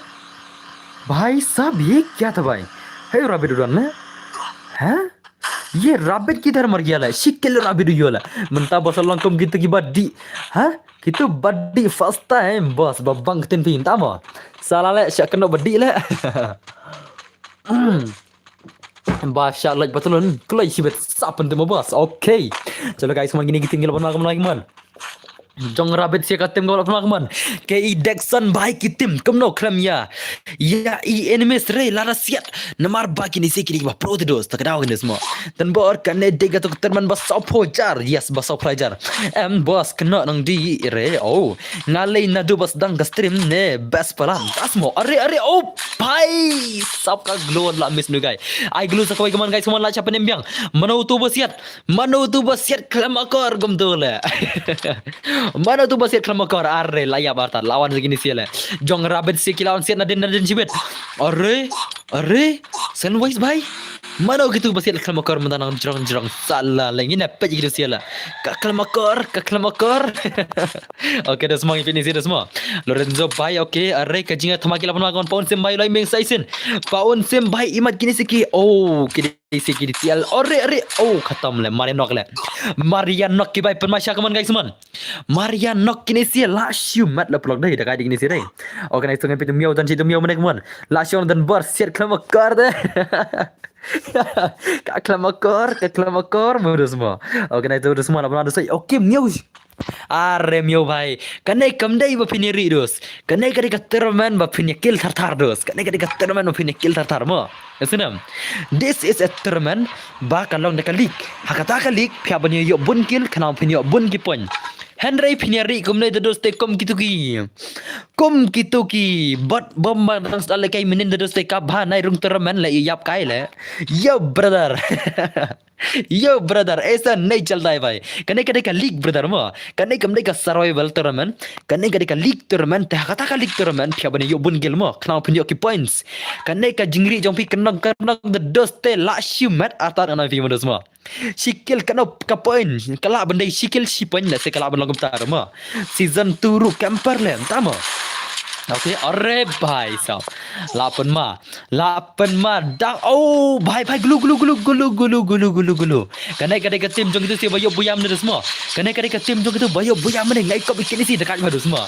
Bhai sab, ye kya tha bhai? Hey, rabbit u don le? Ha? Ye rabbit kidhar mar gaya le? Shikil rabbit u yola. Mynta bosal long kum kitu ki badi. Ha? Kitu badi first time, boss. Babang ketin pin tama. Sala le, syak kena badi le. Ba syak lek batulun, kloi shibit sapan tu ma boss. Okay. Chalo guys, man gini kiting gila pernah kemana kemana. Jong rabbit sia katim gila pernah kemana. Ke i Dexon bhai kitim, kemno khlem ya. Ya i enemies re, lada siat. Namar ba kini si kini ba pro te dos, tak daw kini semua. Dan bor kan ne dega tu keterman ba sop hojar. Yes, ba sop hojar. Em boss, kena nang di re. Oh. Ngalei nadu bas dang ka stream ne best palan. Asmo, are, are, oh, bhai. Sap ka glow la miss nu guy. Ai glow sa kawai kaman guys, kaman la chapa nem biang. Mano tu basiat. Mano tu basiat khlem akor gum tu le. Mano tu basiat khlem akor, are, la ya barta. Lawan segini sia le. Jong rabbit si kilawan siat nadin nadin shibit. Are, are, sen wise bhai. Mano kitu basiat khlem akor mentang nang jrong jrong sala le ngin apa gitu sia la. Ka khlem akor, ka khlem akor. Okay, dah semua ini sih dah semua. Lorenzo bhai, okay, are ka jinga thama kila pun makan paun sim bhai lai meng saisin. Paun sim bhai imat kini siki. Oh, kini siki di tial. Are, are. Oh, khatam le. Marian nok le. Marian nok ki bhai pen masha kaman guys man. Marian nok kini si la shiu mat la plok dai da kai kini si dai. Okay, nice to ngan pitu miau dan situ miau menek man. La shiu dan bar siat khlem akor de. Ka khlem akor, ka khlem akor, mudah semua. Okay, nice to mudah semua la pun ada sai. Okay, miau. Are miau bhai. Kane kam dei ba phin ïa ri dos. Kane ka dei ka tournament ba phin ïa kill thar thar dos. Kane ka dei ka tournament ba phin ïa kill thar thar mo. Ka snem. This is a tournament ba ka long da ka league. Ha kata ka league phi hap ban ïoh bun kill, khnang phin ïoh bun ki point. Hynrei phin ïa ri kumne da dos te kum kitu ki. Kum kitu ki. Bot bom ba dang sdal kai minin da dos te ka bha nai rung tournament la ïap kai le. Yo brother. Yo brother, aisa nahi chalta hai bhai. Kane ka dei ka league brother mo. Kane kam dei ka survival tournament. Kane ka dei ka league tournament. Te ha kata ka league tournament phi hap ban ïoh bun kill mo. Khnang phin ïoh ki points. Kane ka jingri jong phi khnang khnang da dos te la shiu mat artat khnang phi mo dos mo. Shi kill kano ka point. Ka lah ban dei shi kill shi point la se ka lah ban long kumta mo. Season two ruh camper le ta mo. Okay, are bhai sab. La pun ma. La pen ma dang. Oh, bhai, bhai, glu, glu, glu. Kane ka dei ka team jong kitu si ba ïoh buyam ne dos mo. Kane ka dei ka team jong kitu ba ïoh buyam ne ngai kop kini si dekat ma dos mo.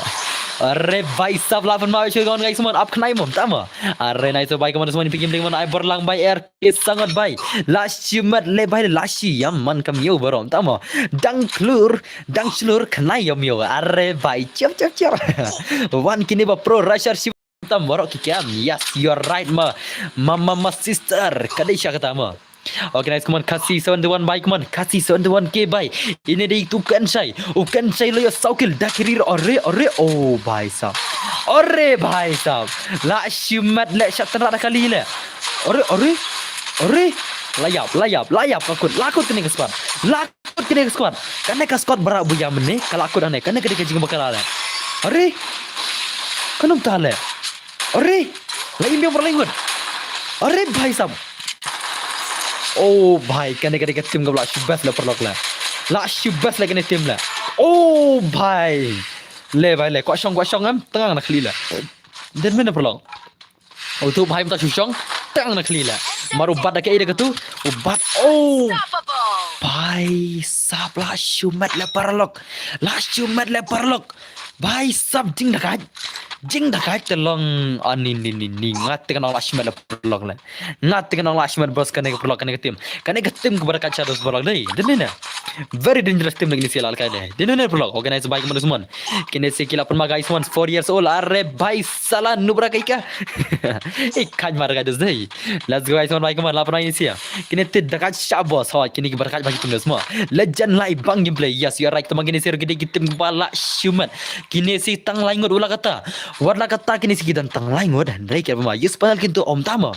Are bhai sab la pen ma shu gon guys man ap khnai mo ta mo. Are nai so bhai kaman dos mo ni pikim ding man ai bor lang bhai er ki sangat bhai. La shi mat le bhai la shi yam man kam ïoh barom ta mo. Dang klur, dang shlur khnai yam ïoh. Are bhai chop chop chop. Wan kini ba pro rusher shi tam warok ki kem. Yes, you're right ma. Ma ma ma sister. Ka dei sha kata ma. Okay, nice, come on, Kasi seventy-one bhai, come on, Kasi seventy-one K bhai. Ini dei tu kan shai. U kan shai lo yo saw kill da kiri ore ore. Oh bhai sab. Ore bhai sab. La shiu mat le shat tang da kali le. Ore ore. Ore. Layap, layap, layap ka kut. La kut kini ka squad. La kut kini ka squad. Kane ka squad barak buyam ne. Ka la kut ane. Kane ka dei ka jing bakala le. Are. Kanum ta le. Are. La im biang barak la im ngut. Are bhai sab. Oh bhai, kane ka dei ka team ka la shiu best le paralok le. La shiu best le kane team le. Oh bhai. Le bhai le, kwah shong, kwah shong em, tang na khlieh le. Den mena paralok. Oh tu bhai mynta shu shong, tang na khlieh le. Mar u bat da ka ida ka tu, u bat. Oh. Bhai sab la shiu mat le paralok. La shiu mat le paralok. Bhai sab jing da kai. Jing da kai te long ani ni ni ni nga te ka nong la shiu mat le paralok le. Nga te ka nong la shiu mat bos kane ka paralok kane ka team. Kane ka team ka ba da kai sha dos paralok dei. Den mena. Very dangerous team lagi ni sila alkai deh. Dino ne prolog. Organize by kemana semua. Kini si kila pun magai semua four years old. Are by salah nubra kai ka. Ikan marga dus deh. Let's go guys, semua by kemana. Lapan ini sia. Kini ti dekat shabos. Hawa kini berkat bagi team semua. Legend lai bang gameplay. Yes, you are right. Teman kini si rugidi team bala shumat. Kini si tang laingot ula kata. Wat la kata kini si kidan tang laingot. Dai kira pema. Yes, panel kintu om tama.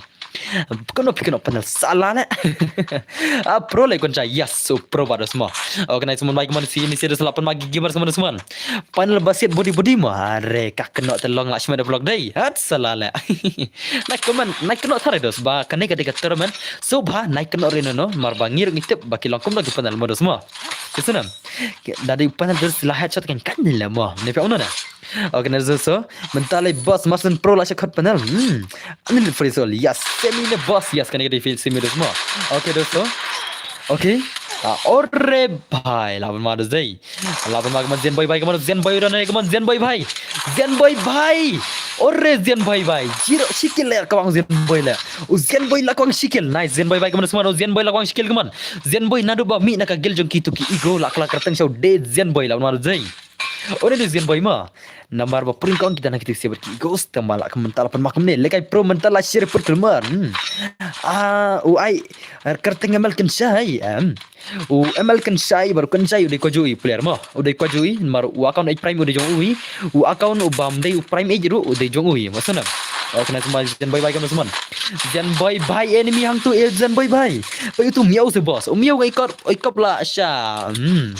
Kano pi kano panel salah ne. Ah, pro le koncha, yes, so pro ba dos mo. Organize mon bai kemana si ini si dos lapan magi gamers kemana semua. Panel basit body body mo. Are ka keno telong la shmai da vlog dai. Hat salah le. Nai kemana, nai keno thare dos ba kane ka deka tournament. So ba nai keno reno no mar ba ngir ngitip ba kilong kum lagi panel mo dos mo. Kesunan. Dadi panel dos la headshot kan kan ni le mo. Ne pe ono na. Okay, na so so. Mentalai boss masen pro la shakot panel. Hmm. Anil free soul. Yes, semi ne boss. Yes, kane ka defeat semi dos mo. Okay, dos so. Okay. Ah, ore bhai, laban ma dos dai. Laban ma kaman Zen boy bhai, kaman Zen boy udah naik, kaman Zen boy bhai. Zen boy bhai. Ore Zen boy bhai. Jiro shikil le kawang Zen boy le. U Zen boy la kawang shikil. Nice Zen boy bhai, kaman semua Zen boy la kawang shikil kaman. Zen boy nadu ba mi na ka gil jong ki tu ki ego la kala kerteng show de Zen boy laban ma dos dai. Ore du Zen boy ma. Namar ba pring kong kita na kita sibat ki ghost tama la ka mental pan mak ne lekai pro mental la share put kelmar. Hmm. Ah, u ai kerteng M L kan shai. Em. U M L kan shai baru kan shai u dei kwaju i player ma. U dei kwaju i mar u account age prime u dei jong u i. U account u bam dei u prime age ru u dei jong u i. Masana. Oh, kena semua Zen boy bhai kena semua. Zen boy bhai enemy hang tu eh Zen boy bhai. Bai tu miau se boss. U miau ga ikop ikop la sha. Hmm.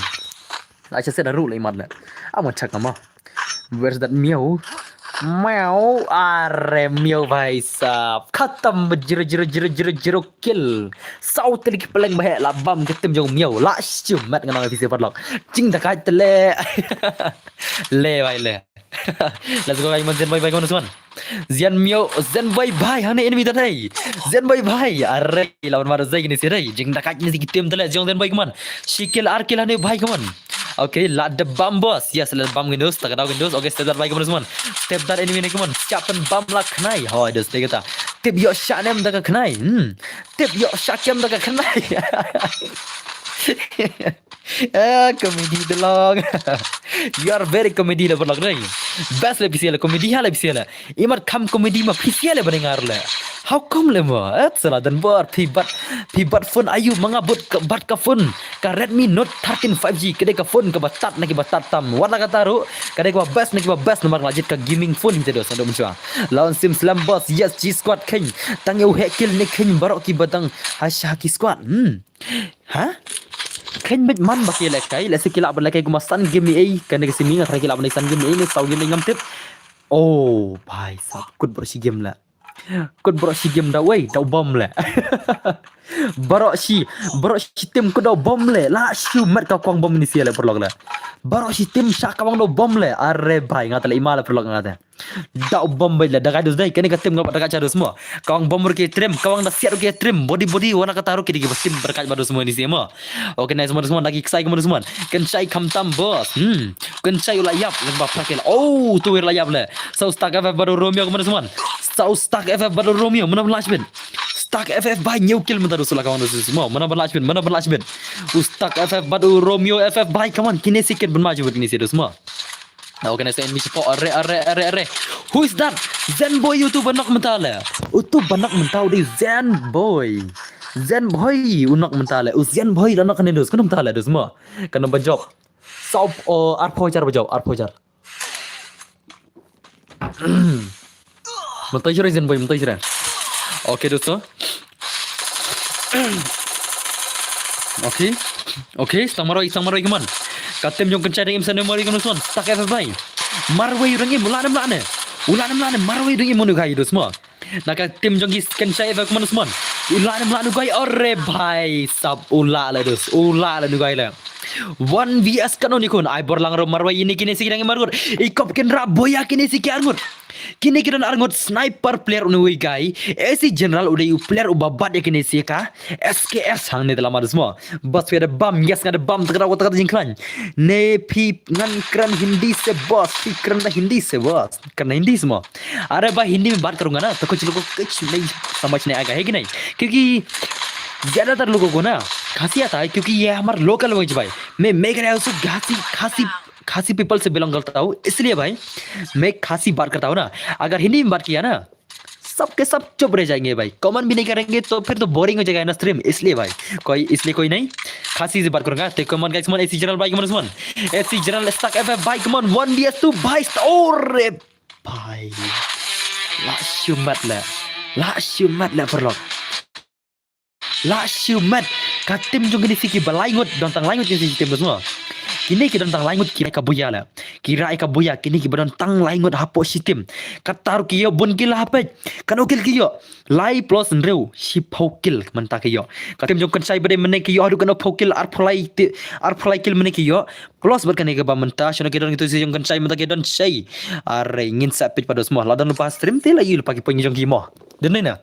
Acha se daru le imat le. Ama chak ama. Where's that miau? Miau, are miau bhai sab. Khatam zero zero zero zero zero kill. Sau teli ki peleng bhai la bam ke tim jong miau. La shim mat ngana bisi padlock. Jing dakai tele. Le bhai le. Let's go guys, man Zen boy bhai kaman semua. Zen miau, Zen boy bhai hane enemy tadai. Zen boy bhai. Are lawan mara zai gini sirai. Jing dakai ni si kitim tele jong Zen boy kaman. Shikil arkil hane bhai kaman. Okay, la de bam boss. Yes, la bam gendus, tak daw gendus. Okay, step that bhai kaman semua. Step that enemy ni kaman. Siap pen bam la khnai. Hoi, dus dia kata. Tip yo sha nem da ka khnai. Hmm. Tip yo sha kem da ka khnai. Ah, comedy delong. You are very comedy le vlog dai. Best le pisiale comedy ha le pisiale. Imat kam comedy ma pisiale bani ngar le. How come le mo? Et sala dan bor pi bat pi bat phone ayu manga but ka bat ka phone ka Redmi Note thirteen five G kede ka phone ka batat na ki batat tam. Wat la ka taru kede ka best na ki best namar la jit ka gaming phone kita dos ando menchua. Lawan sim slam boss yes G squad keng tang eu hekil ne keng barok ki batang hasha ki squad. Hmm. Ha? Khein bit man ba ki lekai, lehse ki lah ban lekai kuma san game ei, kane ka simi nga tharai ki lah ban san game ei ne saw game ei ngam tip. Oh, bhai sab, kut bro shi game la. Kut bro shi game da wei, da bom le. Bro shi, bro shi tim ku da bom le. La shu mat ka kwang bom ni sia le perlok le. Bro shi tim sha ka wang da bom le. Are bhai nga tele ima le perlok nga te. Da bom bait la da kai dus dai kane ka tim nga ba da kai cha dus mo. Ka wang bom ruh ki trim, ka wang da siat ruh ki trim, body body wana ka taruh ki digi ba tim berkat ba dus mo ni si mo. Okay, nice mo dus mo da ki ksai mo dus mo. Kan shai kham tam boss. Hmm. Kan shai u la yap lem ba prakil. Oh, tu wir la yap le. Sau stuck F F badu Romeo mo dus mo. Sau stuck F F badu Romeo mo na last bit. Stuck F F bai new kill mo da dus la ka wang dus mo. Mo na last bit, mo na last bit. U stuck F F badu Romeo F F bai, come on. Kine si ken ben maju bit ni si dus mo. Okay, next enemy support. Are, are, are, are. Who is that? Zen boy, utu ba knock mental le. Utu ba knock mental di Zen boy. Zen boy, u knock mental le. U Zen boy la knock ne dus. Kano mental le dus mo. Kano ba job. Sop o arpho jar ba job, arpho jar. Mentai jure Zen boy, mentai jure. Okay, dosto. Okay. Okay, stang maroi, stang maroi kaman. Ka tim jong Kenchai dang im san maroi kaman suan. Stuck F F bai. Marwei dang im, u la nem la ne. U la nem la ne, marwei dang im manu gai dos mo. Na ka tim jong ki Kenchai F F kaman suan. U la nem la nu gai, ore bhai sab u la le dos. U la le nu gai le. One V S kano ni kun, ai bor lang ro marwei ini kine si kidang margut. I kop kin rap boya kine si ki arngut. Kine ki don arngut sniper player uni wi gai. Esi general u dei u player u babat ya kine si ka. S K S hang ne dalam adus mo. Bas wi ada bam, yes ngada bam, takada wata kata jingklan. Ne pi ngan kren Hindi se boss, pi kren da Hindi se boss. Kren Hindi semua. Are ba Hindi me bat karunga na, to kuch loko kuch nahi samajh nahi aega, hai ki nahi? Kyunki ज्यादातर लोगों को ना खासी आता है, क्योंकि ये हमारा लोकल लैंग्वेज भाई। मैं मेघालय से खासी, खासी, खासी पीपल से बिलोंग करता हूँ, इसलिए भाई मैं खासी बात करता हूँ ना। अगर हिंदी में बात किया ना, सबके सब चुप रह जाएंगे भाई, कमेंट भी नहीं करेंगे, तो फिर तो बोरिंग हो जाएगा ना स्ट्रीम। इसलिए भाई, कोई, इसलिए कोई नहीं, खासी से बात करूंगा। तो कमेंट गाइस मन, एसी जनरल भाई कमेंट मन, एसी जनरल स्टक एफ भाई कमेंट वन डीएस टू भाई, और रे भाई, la shumat la, la shumat la paralok, la shumat. Ka tim jong kine si ki ba lai ngut, don tang lai ngut kine si tim bas mo. Kine ki don tang lai ngut ki rai ka buya la. Ki rai ka buya kine ki ba don tang lai ngut hapoh shi tim. Kata ruh ki ïoh bun kill hapdeng. Kano kill ki ïoh? Lai plus hynriew, shiphew kill mynta ki ïoh. Ka tim jong Kynshai ba dei mynne ki ïoh haduh kano phew kill, arphew lai ti-, arphew lai kill mynne ki ïoh. Plus bad kane kaba mynta shano ki don kito si jong Kynshai mynta ki don shai. Are ngin sa peit pat dos mo. La don lypa stream te la ïoh lypa ki point jong ki mo. Dei ne na.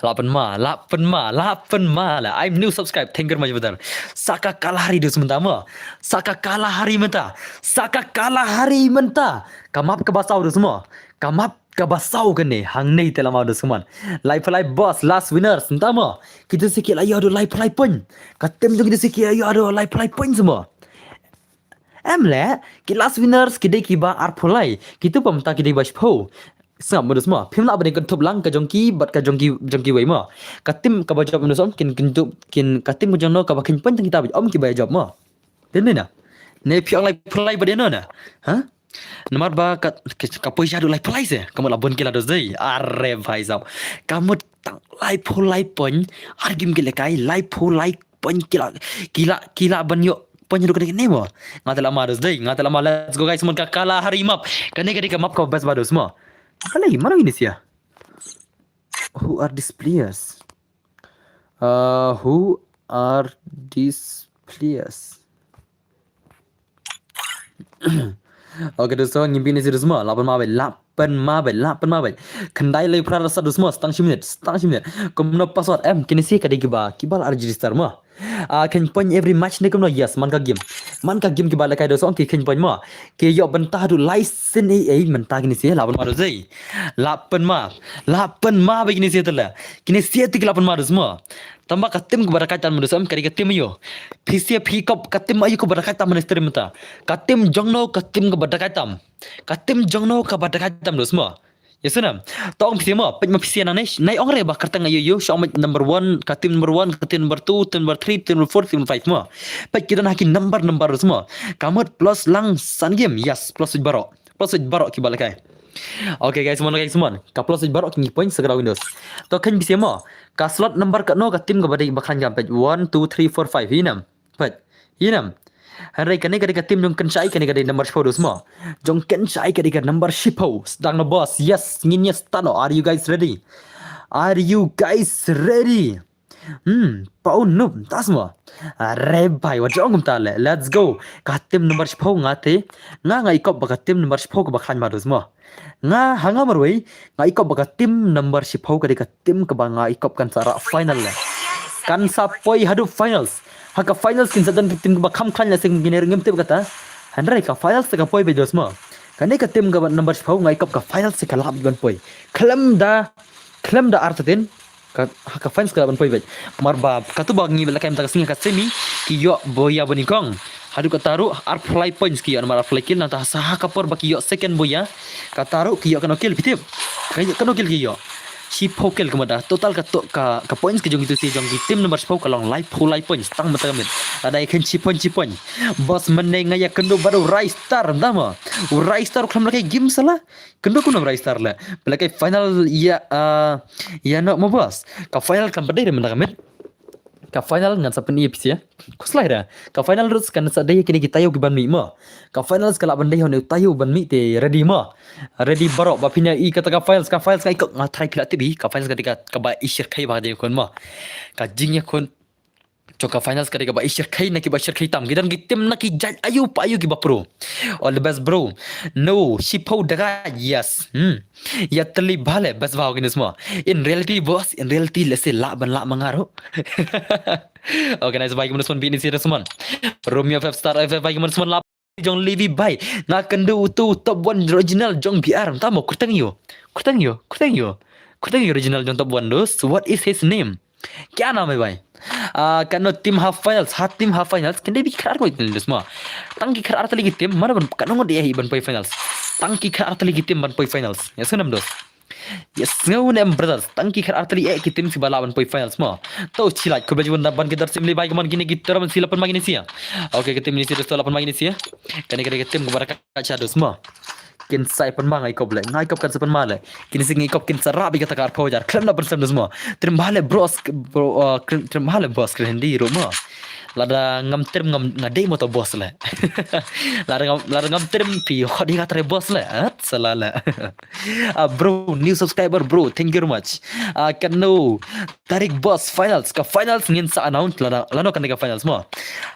La pynma, la pynma, la pynma la. I'm new subscribe. Thank you very much brother. Sa ka Kalahari dos mynta mo. Sa ka Kalahari mynta. Sa ka Kalahari mynta. Ka map kaba saw dos mo. Ka map kaba saw kane hangne te la mo dos man. Lai phlai boss, last winners mynta mo. Kito si ki la ïoh haduh lai phlai point. Ka tim jong kito si ki la ïoh haduh lai phlai point mo. Em le, ki last winners ki dei kiba arphew lai. Kito pa mynta ki dei ba shiphew. Sngap mo dos mo. Phim lah ba dei kynthup lang ka jong ki bad ka jong ki, jong kiwei mo. Ka tim kaba jop mo dos mo kin kynthup kin ka tim ka jong no kaba kheiñ point tang kita ba jop, ym kiba jop mo. Dei ne na. Ne phi ong lai phlai ba dei no na. Ha? Namar ba ka, ka, ka poi sha haduh lai phlai se. Ka mut la bun ki la dos dei. Are bhai sahab. Ka mut tang lai phew lai point. Ar game ki lehkai lai phew lai point ki la, ki la, ki la ban ïoh point haduh kane kane mo. Nga te la ma dos dei. Nga te la ma, let's go guys mon, ka Kalahari map. Kane ka dei ka map ka best ba dos mo. Kane mano ini sia. Who are these players? Uh, who are these players? Okay, dosto, ngin pyn ïa shi dos mo, la pynma beit, la pynma beit, la pynma beit. Khyndai lai phra sa dos mo, stang shi minit, stang shi minit. Kumno password em, kine shi ka dei kiba, kiba la register mo. Ah, kheiñ point every match ne kumno, yes, man ka game. Man ka game kiba lehkai dosto, ki kheiñ point mo. Ki ïoh bynta haduh lai sien ei ei mynta kine shi, la pynma dos ei. La pynma, la pynma beit kine shi te la. Kine shi te ki la pynma dos mo. Tangba ka tim kaba da kait tam mynta em ka dei ka tim aïu. Phi sngewthuh phi kop ka tim aïu kaba da kait tam mynta stream mynta. Ka tim jong no ka tim kaba da kait tam. Ka tim jong no kaba da kait tam dos mo. Ïa sngewthuh. To ong phi sngewthuh mo, peit ma phi sngewthuh nangne, nai ong re ba kyrteng aïu aïu, shu ong ma number one, ka tim number one, ka tim number two, tim number three, tim number four, tim number five mo. Peit ki don ha ki number number dos mo. Ka mut plus lang san game, yes, plus baroh. Plus baroh kiba lehkai. Okay guys mon, guys mon. Ka plus baroh ki ngi point sa kata Windows. To kheiñ phi sngewthuh mo. Ka slot number katno ka tim kaba dei ba khlaiñ ka, peit one, two, three, four, five. Ïa nam. Peit. Ïa nam. Hynrei kane ka dei ka tim jong Kynshai, kane ka dei number shiphew dos mo. Jong Kynshai ka dei ka number shiphew. Sdang na boss. Yes, ngin ïa start noh. Are you guys ready? Are you guys ready? Hmm, pau nup, tas mo. Are bhai, wat jong kumta le. Let's go. Ka tim number shiphew nga te. Nga nga i kop ba ka tim number shiphew kaba khlaiñ ba dos mo. Nga ha nga marwei, nga i kop ba ka tim number shiphew ka dei ka tim kaba nga i kop kan sa rah final le. Kan sa poi haduh finals. Ha ka finals kin sa don ka tim kaba kham khlaiñ la sing kine ngim tip kata. Hynrei ka finals te ka poi beit dos mo. Kane ka tim kaba number shiphew nga i kop ka finals te ka lah ban poi. Khlem da, khlem da artatien. Ka, ha ka finals ka lah ban poi beit. Mar ba, katu ba ngi ba lehkai mynta ka sngi ha ka semi, ki ïoh boya banyngkong. Haduh kata ruh, arphew lai points ki ïoh namar arphew lai kill, nangta sa ha ka por ba ki ïoh second boya. Kata ruh, ki ïoh kano kill, phi tip. Ki ïoh kano kill ki ïoh. Shiphew kill ka mut da. Total ka to, ka, ka points ka jong kito te jong ki tim number shiphew ka long laiphew lai points. Tang mynta ka miet. Lada ïa kheiñ shi point, shi point. Boss mynne nga ïa kynduh bad u Rai Star, da mo. U Rai Star u khlem lehkai game sala. Kynduh kumno Rai Star le. Ba lehkai final ïa, ah, ïa no mo boss. Ka final kam pat dei re mynta ka miet. Ka final ngan sa pyni ïa phi sha. Khuslai re. Ka final ruh kan sa dei kine ki taïew ki ban mih mo. Ka final ka lah ban dei hynrei taïew ban mih te ready mo. Ready baroh ba phin ïa i kata ka final, ka final ka i kop nga try phi lah tip hi. Ka final ka dei ka, kaba i shyrkhei ba ka jingïakhun mo. Ka jingïakhun jong ka finals ka dei kaba i shyrkhei na kiba shyrkhei tam. Ki don ki tim na ki jait aïu pa aïu kiba pro. All the best bro. No, shiphew dakaid, yes. Hmm. Ïa tylli bha le, best bha kine sma. In reality boss, in reality lehse lah ban lah ma nga ruh. Okay, nice bhai, kine sma, bini serious man. Romeo five star, five bhai, kine sma lah jong Levi bhai. Nga kynduh utu top one original jong B R. Tamo kyrteng ïoh. Kyrteng ïoh, kyrteng ïoh. Kyrteng ïoh original jong top one dos. What is his name? Kya naam hai bhai? Ah, katno team ha finals, ha team ha finals, kine dei ki khatar ko itin dus ma. Tang ki khatar tylli ki team, mana ban, katno ngut dei hi ban poi finals. Tang ki khatar tylli ki team ban poi finals. Ya sngew ne em dos. Ya sngew ne em brothers, tang ki khatar tylli eh ki team shu ba lah ban poi finals ma. To chilai, khublei shibun da ban ki dar sim li bhai, kumno kine ki tournament sila pynma kine sha. Okay, ki team kine sha, dosto, la pynma kine sha. Kane kane ki team ko ba ka cha dus ma. Kin sa pynma, nga i kop le, nga i kop kan sa pynma le. Kine sha nga i kop kin sa rah beit kata ka arphew hajar. Khlem da pynsem dus ma. Trim bha le bros, bro, uh, trim, trim bha le boss, kren Hindi ruh ma. Lada ngam trim ngam, nga dei mo to boss le. Lada ngam, lada ngam trim phi hot hi ka tre boss le. At sala le. Ah, bro, new subscriber bro, thank you very much. Ah, katno tarik boss finals, ka finals ngin sa announce lano, lano kane ka finals ma.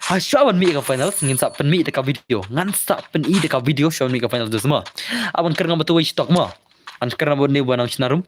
Ha shuwa ban mih ka finals ngin sa pynmih da ka video. Ngan sa pyni da ka video shuwa ban mih ka finals dus ma. Ah, ban kren ngam ba tu wei stok ma. An kren ngam ba ne ba nang shna rum.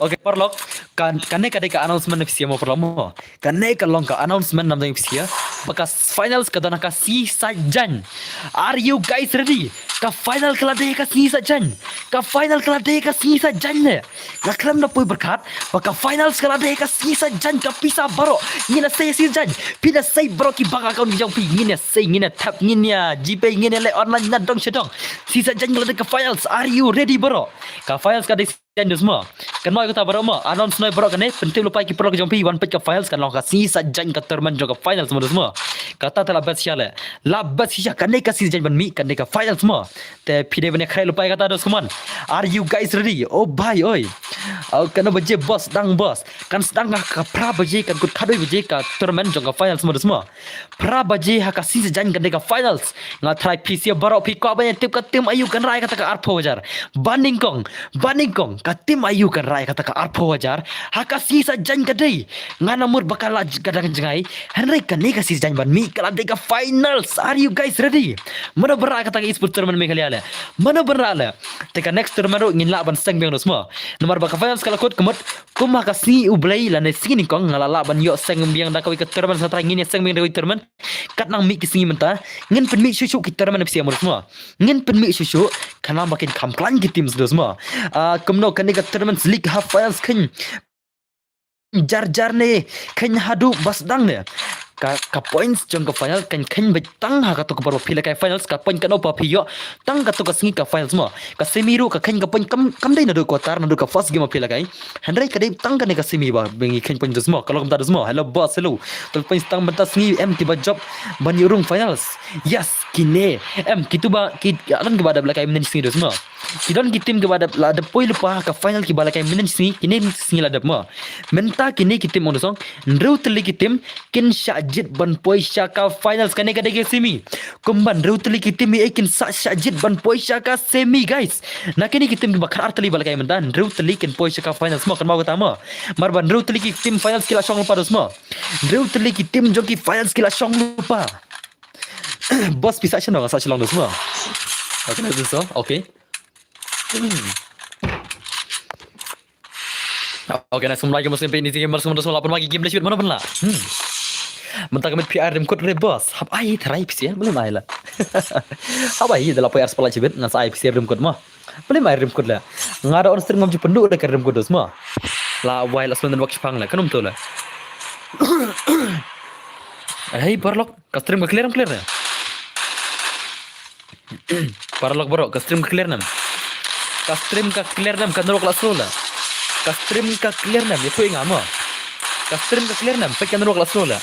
Okay, paralok, kan, kane ka dei ka announcement official mo paralok mo. Kane ka long ka announcement namjong official. Ba ka finals ka don ha ka sngi Saitjaiñ. Are you guys ready? Ka final ka la dei ha ka sngi Saitjaiñ. Ka final ka la dei ha ka sngi Saitjaiñ ne. Nga khlem da poi pyrkhat ba ka finals ka la dei ha ka sngi Saitjaiñ, ka pisa baroh. Ngin ïa sei ha sngi Saitjaiñ. Phi ïa sei baroh ki bank account ki jong phi. Ngin ïa sei, ngin ïa thep, ngin ïa GPay, ngin ïa leh online na dong sha dong. Sngi Saitjaiñ ka la dei ka finals. Are you ready baroh? Ka finals ka dei Saitjaiñ dus mo. Kynmaw ïa kata baroh mo. Announce noh baroh kane, pyntip lypa ïa ki paralok jong phi, wan peit ka finals, kan long ka sngi Saitjaiñ ka tournament jong ka finals mo dus mo. Kata te la best shisha le. La best shisha, kane ka sngi Saitjaiñ ban mih, kane ka finals mo. Te phi dei ban ïa khreh lypa ïa kata dus, come on. Are you guys ready? Oh bhai oi. Oh, katno baje boss, dang boss. Kan sdang ha ka phra baje, kan kut khatwei baje ka tournament jong ka finals mo dus mo. Phra baje ha ka sngi Saitjaiñ kan dei ka finals. Nga tharai phi sha baroh phi kwah ban ïa tip ka team aïu kan rah ïa kata ka arphew hajar. Ba nyngkong, ba nyngkong, ka team aïu kan rah ïa kata ka arphew hajar. Ha ka sngi Saitjaiñ ka dei. Nga namar ba ka la j-, ka dang jngai. Hynrei kane ka sngi Saitjaiñ ban mih ka la dei ka finals. Are you guys ready? Mano ba rah ïa kata ka esports tournament Meghalaya le? Mano ba rah le? Te ka next tournament ruh ngin lah ban seng biang dus mo. Namar ba ka finals ka la kut, ka mut kum ha ka sngi U Blei lane sngi nyngkong nga la lah ban ïoh seng biang da kawei ka tournament, sa trai ngin ïa seng biang da kawei tournament. Kat nang mih ki sngi mynta, ngin pynmih shuh shuh ki tournament phi sha mo dus mo. Ngin pynmih shuh shuh, khnang ba kin kham khlaiñ ki teams dus mo. Ah, kumno kane ka tournament league half finals kheiñ jar jar ne, kheiñ haduh ba sdang ne. Ka, ka points jong ka final kan kheiñ beit tang ha kato ka por ba phi lehkai finals, ka point katno ba phi ïoh tang kato ka sngi ka finals mo. Ka semi ruh ka kheiñ ka point kam, kam dei naduh quarter, naduh ka first game ba phi lehkai. Hynrei ka dei tang kane ka semi ba ngi kheiñ point dus mo, ka long kumta dus mo. Hello boss, hello. Te point tang mynta sngi em kiba jop ban ïoh rung finals. Yes, kine. Em kitu ba ki, ki don kiba dep lehkai mynnin sngi dus mo. Ki don ki team kiba dep, la dep poi lypa ha ka final kiba lehkai mynnin sngi, kine sngi la dep mo. Mynta kine ki team ong dus ong, hynriew tylli ki team kin shah jied ban poi sha ka finals, kane ka dei ka semi. Kumba hynriew tylli ki team hi, eh, kin sa shah jied ban poi sha ka semi, guys. Na kine ki team kiba khatar tylli ba lehkai mynta, hynriew tylli kin poi sha ka finals mo, kynmaw kata mo. Namar ba hynriew tylli ki team finals ki la shong lypa dus mo. Hynriew tylli ki team jong ki finals ki la shong lypa. Boss phi sah shano, nga sah Shillong dus mo. Okay, na dus so, okay. Okay, na sum like mo sim pe ni game, sum dos mo la pynma ki game le shoot, mano pynla. Hmm. Mynta ka mit P R rim kut re boss. Hap ai tharai phi sia, belum ai la. Haba hi da la poi ar spotlight shibit ngan sa ai phi sha rim kut mo. Plim ai rim kut la. Nga da on stream ngam ju pynduh da ka rim kut dos mo. La wai la slow network shipang la kanum to la. Hei paralok, ka stream ka clear em clear ne? Paralok bro, ka stream ka clear nam? Ka stream ka clear nam, ka network la slow la. Ka stream ka clear nam, ïathuh ïa nga mo. Ka stream ka clear nam, peit ka network la slow la.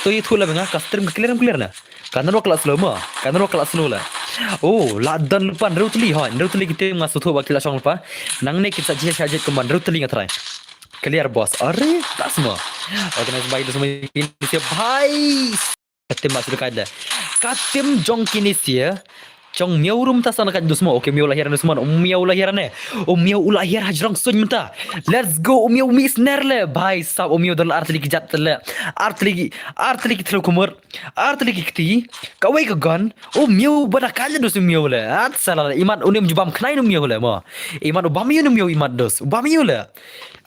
To ïathuh la bad nga, ka stream ka clear nam clear na? Ka network la slow mo, ka network la slow la. Oh, la don lypa hynriew tylli, hooid, hynriew tylli ki team nga sngewthuh ba ki la shong lypa. Nangne kin sa jied shah jied kumban, hynriew tylli nga tharai. Clear boss. Are, tas mo. Organize by dos mo, Indonesia bhai. Ka team ma sdang ka da. Ka team jong ki Indonesia. Jong Miaw rum ta san ka dos mo. Okay, Miaw la hiar dos mo. Miaw la hiar ne. Miaw u la hiar hajrong suiñ mynta. Let's go, Miaw mih sner le. Bhai sab, Miaw don ar tylli ki jat le. Ar tylli ki, ar tylli ki thlu kumur. Ar tylli ki kti, kawei ka gun, u Miaw ba da ka leh dos u Miaw le. At sala le, imat u nim ju bam khnai u Miaw le mo. Imat u bam ïa u Miaw imat dos, u bam ïa u le.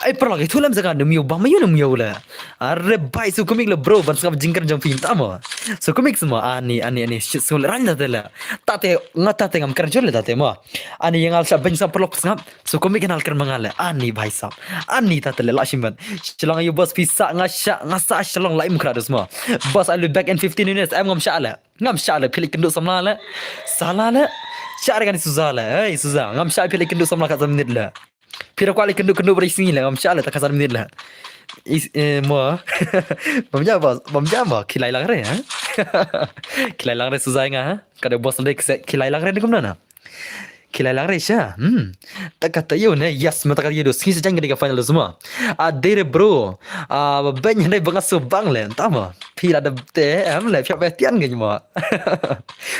Ai paralok ïathuh lem sa kan u Miaw bam ïa u Miaw le. Are bhai sngewkhmih le bro, ban sngap jingkren jong phi ta mo. Sngewkhmih sma, ani, ani, ani, shit, sngewle rang ta te le. Ta te, nga ta te ngam kren jur le ta te mo. Ani ïa nga la shah beiñ sa paralok sngap. Sngewkhmih kane la kren ma nga le. Ani bhai sab. Ani ta te le la shimet. Shalong aïu boss phi sah nga sah nga sah shalong la im khra dos mo. Boss, I'll be back in fifteen minutes. Em ngam shah le. Ngam shah le phi leit kynduh samla le. Sala le. Shah re kane Suza le. Hey Suza, ngam shah phi leit kynduh samla ka san minit le. Phi da kwah leit kynduh kynduh bad i sngi le. Ngam shah le ta ka san minit le. Is, eh, mo. Bam ja boss, bam ja mo. Khie lai lang re ha. Khie lai lang re Suza nga ha. Ka dei boss ndei khie lai lang re ni kumno na. Khie lai lang re sha. Hmm. Ta ka taïew ne, yes, mynta ka taïew dos. Sngi sa jan ka dei ka final dos mo. A dei re bro. A ba beiñ hynrei ba nga sngewbang le. Ta mo. Phi la da te em le, phi hap ba tian ngi mo.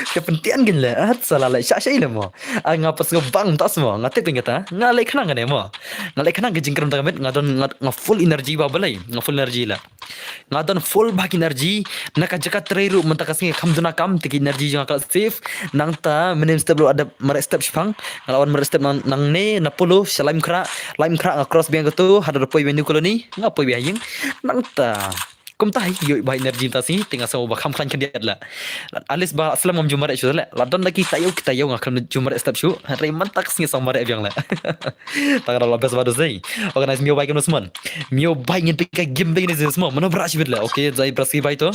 Phi hap tian ngi le. At sala le, sha sha le mo. A nga pat sngewbang ta mo. Nga tip kata. Nga leh khnang kane mo. Nga leh khnang ka jingkren ta ka met, nga don nga, nga full energy ba balei. Nga full energy la. Nga don full bha ki energy, na ka jaka trei ruh mynta ka sngi kham duna kam, te ki energy jong nga ka la save, nangta mynnin step ruh la dep mareh step shipang, nga la wan mareh step nang, nangne, na polo, sha Laitumkhrah, Laitumkhrah nga cross biang kato, haduh da poi biang New Colony, nga poi biang ha ïing, nangta. Kumta hi, ïoh bha energy mynta sngi, te nga sngew ba kham khlaiñ khyndiat la. At least ba slem ngam ju mareh shuh la, la don da ki taïew, ki taïew nga khlem ju mareh step shuh, hynrei mynta ka sngi sa mareh biang la. Ta ka dei la best ba dos dei. Organize Miaw bai ka Nusman. Miaw bai ngin peit ka game bai ngin zis mo. Mano bra shibit le. Okay, zai bra si bai to.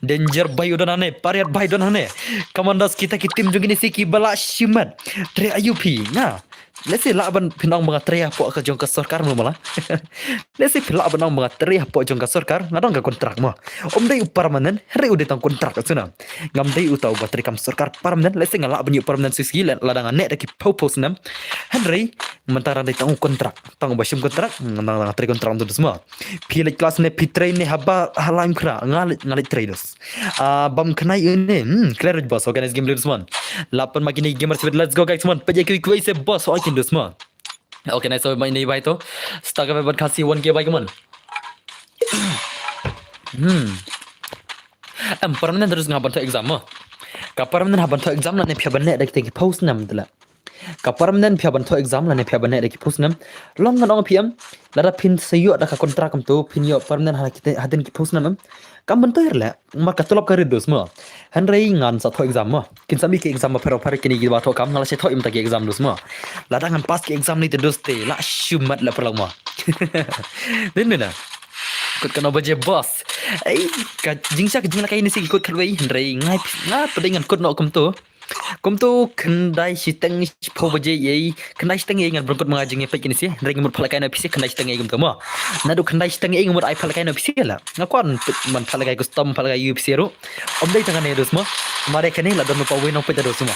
Danger bai u don hane. Pariat bai don hane. Commandos kita ki team jong kine si ki ba la shimet. Tre aïu phi. Nga. Lehse lah ban pynong ba nga tre hapoh ka jong ka sorkar mo mala. Lehse phi lah ban ong ba nga tre hapoh jong ka sorkar. Nga don ka kontrak mo. Ym dei u permanent. Hynrei u dei tang kontrak suna. Ngam dei uta uba treikam sorkar permanent, lehse nga lah ban ïoh permanent shisha, lada nga neh da ki phew phew snem. Hynrei mynta nga dei tang u kontrak, tang uba shim kontrak, nga dang trei kontrak mynta sma. Phi leit klas ne phi trei ne haba ha Laitumkhrah, nga leit, nga leit trei dos. Ah, bam khnai ne, hmm, clear boss, organize game dos man. Lapan ma kine gamers, let's go guys man. Peit ïa kiwei kiwei se boss, ho kin dos ma. Okay, nice, so mai ne bai to. Start ka bai bad Khasi one K bai, come on. Hmm. Em, permanent terus nga ban thoh exam mo. Ka permanent ha ban thoh exam lane phi hap ban neh da ki teng ki phew snem te la. Ka permanent phi hap ban thoh exam lane phi hap ban neh da ki phew snem. Long ngan ong phi em, lada phin sa ïoh da ka kontrak kumto, phin ïoh permanent ha ki te-, hadien ki phew snem em. Kam myntoi re leh, namar ka tulop ka rit dos mo. Hynrei ngan sa thoh exam mo. Kin sa mih ki exam bapher bapher kine kiba thoh kam, nga la sa thoh ïa mynta ki exam dos mo. Lada ngan pass ki exam ne te dos te, la shimet la paralok mo. Dei ne na. Kut katno baje boss. Ei, ka jingshah ka jinglehkai ne shi ki kut khatwei, hynrei nga, nga pat dei ngan kut noh kumto. Kumto khyndai shiteng shiphew baje ei, khyndai shiteng ei ngan bun kut ma nga jingïapeit kine shi, hynrei nga mut phatlehkai na phi shi khyndai shiteng ei kumto mo. Naduh khyndai shiteng ei nga mut ai phatlehkai na phi shi la. Nga kwah ban phatlehkai custom, phatlehkai U F C ruh. Ym dei tang kane dos mo. Mare kane la don pa wei nongpeit dos mo.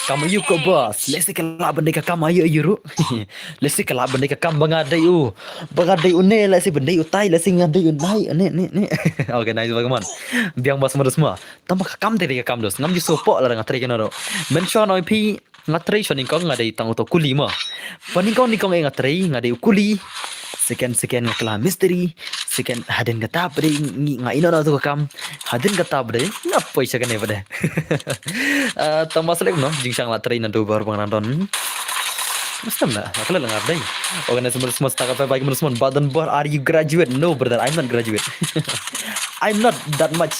Kam aïu ko boss. Lehse ka lah ban dei ka kam aïu aïu ruh. Lehse ka lah ban dei ka kam ba nga dei u. Ba nga dei une, lehse ban dei utai, lehse nga dei unai. Ne, ne, ne. Okay, nice ba, come on. Biang ba sma dos mo. Tang ba ka kam te dei ka kam dos. Ngam ju sngewpoh lada nga trei kano ruh. Mynshuwa nga ong ïa phi, nga trei shwa nyngkong nga dei tang uto kuli mo. Ba nyngkong nyngkong eh nga trei nga dei u kuli. Second second nga kylla mistri. Second hadien kata pat dei ngi, nga ïehnoh na uto ka kam. Hadien kata pat dei nga poi sha kane pat dei. Ah, tang ba selek no, jingshang la trei naduh ba hynrei ba nga dang don. Must na, la kala la nga dei. Organize mo, mo start ka bai mo, mo. Badan bor, are you graduate? No brother, I'm not graduate. I'm not that much.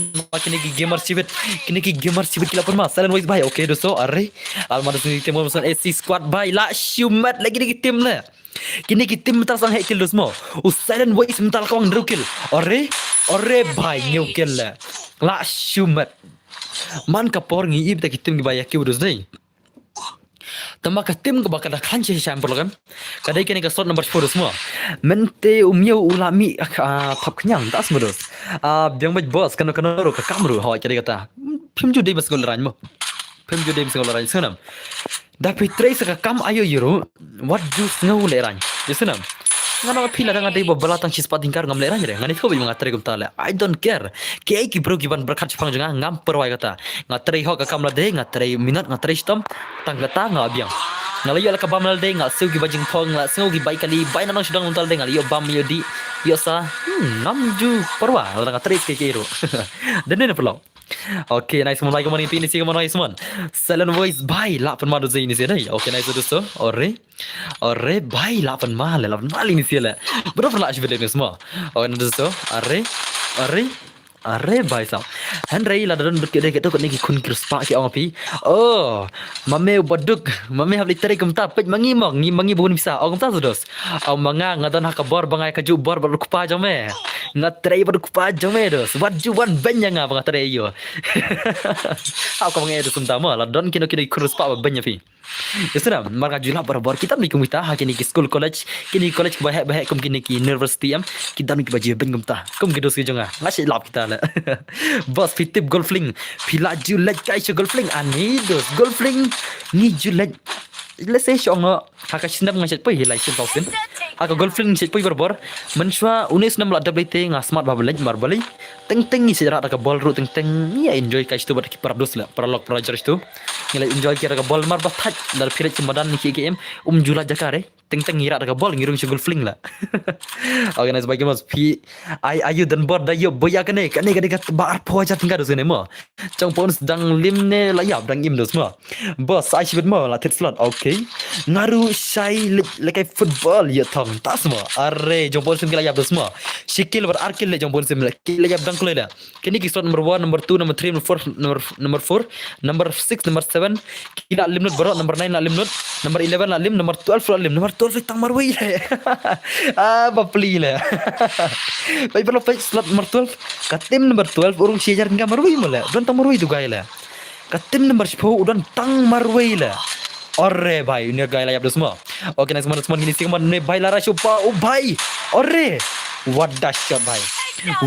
pynma kine ki gamer shibit. Kine ki gamer shibit ki la pynma. Silent Voice bhai. Okay, dosto. Are. Alma dosto, kine ki team mo, A C squad bhai. La shimet lagi kine ki team le. Kine ki team mynta la sdang heh kill dosto mo. U Silent Voice mynta la kwah hynriew kill. Are. Are bhai, hynñiew kill le. La shimet. Man ka por ngi ïohi ba kita ki team kiba ïa kiew dosto dei. Tangba ka team kaba ka da khlaiñ shisha em paralok em. Ka dei kane ka slot number four dosto mo. Mynta u Miaw u la mih, ah, thap khñiang ta dosto mo dosto. Ah, biang bad boss kano kano ruh ka kam ruh hoi ka dei kata. Phim ju dei ba sngew lehraiñ mo. Phim ju dei ba sngew lehraiñ, sngew nam. Da phi trei sa ka kam aïu aïu ruh, wat ju sngew lehraiñ. Ïa, sngew nam. Nga ong phi lada nga dei ba bylla tang shispah tyngka ruh ngam lehraiñ re. Ngan ïathuh ba nga trei kumta le. I don't care. Kiei ki briew kiban pyrkhat shaphang jong nga, ngam pyrwa ïa kata. Nga trei hok ka kam lade, nga trei minot, nga trei shitom, tang kata nga biang. Nga la ïoh la ka bam lade, nga siew kiba jingthong, nga la sngew ki bai kali, bai na nong sha dong mynta lade, nga la ïoh bam, ïoh dih, ïoh sa. Hmm, ngam ju pyrwa lada nga trei kiei kiei ruh. Dei ne paralok. Okay, nice mon, bhai, kumno ïa phi, ini si kumno, nice mon. Silent Voice bhai, lah pynma dosto ini si dei. Okay, nice dosto. Ore. Ore bhai, lah pynma le, lah pynma le ini si le. Bro, pynlah shi bit le ini semua. Okay, nice dosto. Are. Are. Are bhai sab. Hynrei lada don bad ki dei kito kine ki khun ki riewspah ki ong phi. Oh, ma me u baduk, ma me hap leit trei kumta, peit ma ngi mo, ngi ma ngi bun pisa. Ong kumta dosto. Ong ma nga, nga don ha ka bor ba nga ïa kajuh bor bad u kpa jong me. Nga trei bad u kpa jong me dosto. Wat ju wan beiñ ïa nga ba nga trei ïoh. Hap ka ma ngi dosto kumta mo, la don kino kino ki khun riewspah ba beiñ ïa phi. Ïa, sngew nam, mar nga ju lap barabor, ki don bad ki mita ha kine ki school, college, kine ki college kiba heh ba heh kum kine ki university em, ki don kiba ju beiñ kumta. Kum ki dosto ki jong nga. Nga shu lap kita le. Boss, phi tip Golflink. Phi la ju leit kai sha Golflink. Ani dosto, Golflink ngi ju leit. Let's say shong no. Ha ka snem nga shet poi hi lai snem tau sin. Ha ka Golflink ngi shet poi barabor. Mynshuwa une snem la dep leit te nga smat ba leit mar balei. Teng teng ngi shet rah da ka bol ruh, teng teng ngi enjoy kai sha tu bad ki para dost le, paralok para jar sha tu. Ngi la enjoy ki rah da ka bol mar ba thait, lada phi leit sha madan ngi ki em, um ju la jaka re. Teng teng ngi rah da ka bol, ngi rung sha Golflink la. Organize by Gamers, phi ai ayu dan bor da ïoh boya kane, kane kane ka ba arphew hajar tyngka dost kane mo. Jong pon sdang lim ne la ïap dang im dost mo. Boss, ai shibit mo la thied slot. Okay. Nga ruh shai le, le kai football ïa thong tas mo. Are, jong pon sim ki la ïap dost mo. Shi kill bad ar kill le jong pon sim le. Ki la ïap dang kloi le. Kine ki slot number one, number two, number three, number four, number, number four, number six, number seven. Ki la lim lut baroh, number nine la lim lut, number eleven la lim, number twelve la lim, number twelve tang marwei le. Ah, bapli le. Pai bro, pai slot number twelve. Ka team number twelve, urung shi hajar tyngka marwei mo le. Don tang marwei tu guy le. Ka team number shiphew u don tang marwei le. Ore bhai, une guy la ïap dost mo. Okay, nice mon, nice mon, kine si mon, une bhai la rush u pa, u bhai. Ore. What the shot bhai.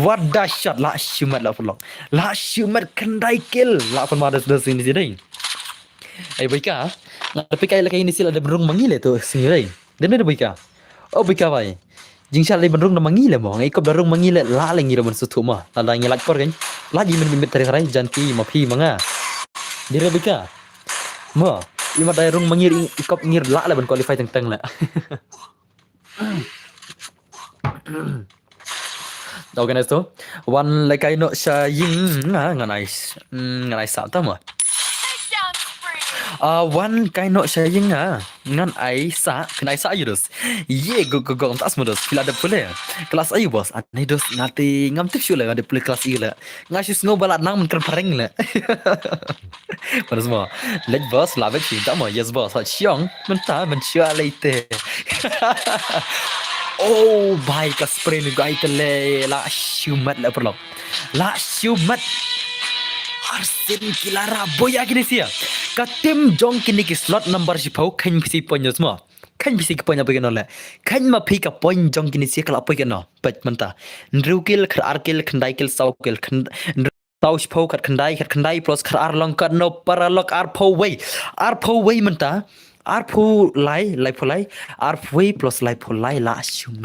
What the shot, la shimet la paralok. La shimet khyndai kill. La pynma dost dost ini si dei. Ai bhai ka. Nga da pika la ka ini si la da rung ma ngi le tu si dei. Dei ne bhai ka. Oh bhai ka bhai. Jingshah lei ban rung da ma ngi le mo, nga i kop da rung ma ngi le, la le ngi ruh ban sngewthuh mo. Lada ngi lait por kan. La ji min min tari tari jan ki ma phi ma nga. Dei re bhai ka. Mo, i ma dei rung ma ngi i kop ngi la le ban qualify teng teng le. Organize to. Wan le kai no sha ïing nga ngan ai. Mm, ngan ai sa ta mo. Ah, wan kai no sha ïing nga ngan ai sa, phin ai sa ïa u dost. Ye go go go tas mo dost, phi la dep pule. Kelas aïu boss? Ani dost nga te ngam tip shuh le, nga dep pule kelas aïu le. Nga shu sngew ba la nang mynta phareng le. Mana semua. Leit boss, la bet shu ta mo, yes boss. Hot shiong, mynta men shu lei te. Oh, bhai ka spray ni guy te le, la shimet le paralok. La shimet. Arsin ki la ra boya kine sia. Ka team jong kine ki slot number shiphew khein phi si point dost mo. Khein phi si ki point apa kino le. Khein ma phi ka point jong kine sia ka la poi kino. Peit mynta. Hynriew kill, khat ar kill, khyndai kill, saw kill, khyn-, hynriew saw shiphew, khat khyndai, khat khyndai plus khat ar long katno paralok arphew wei. Arphew wei mynta. Arphew lai, laiphew lai. Arphew wei plus laiphew lai la shimet.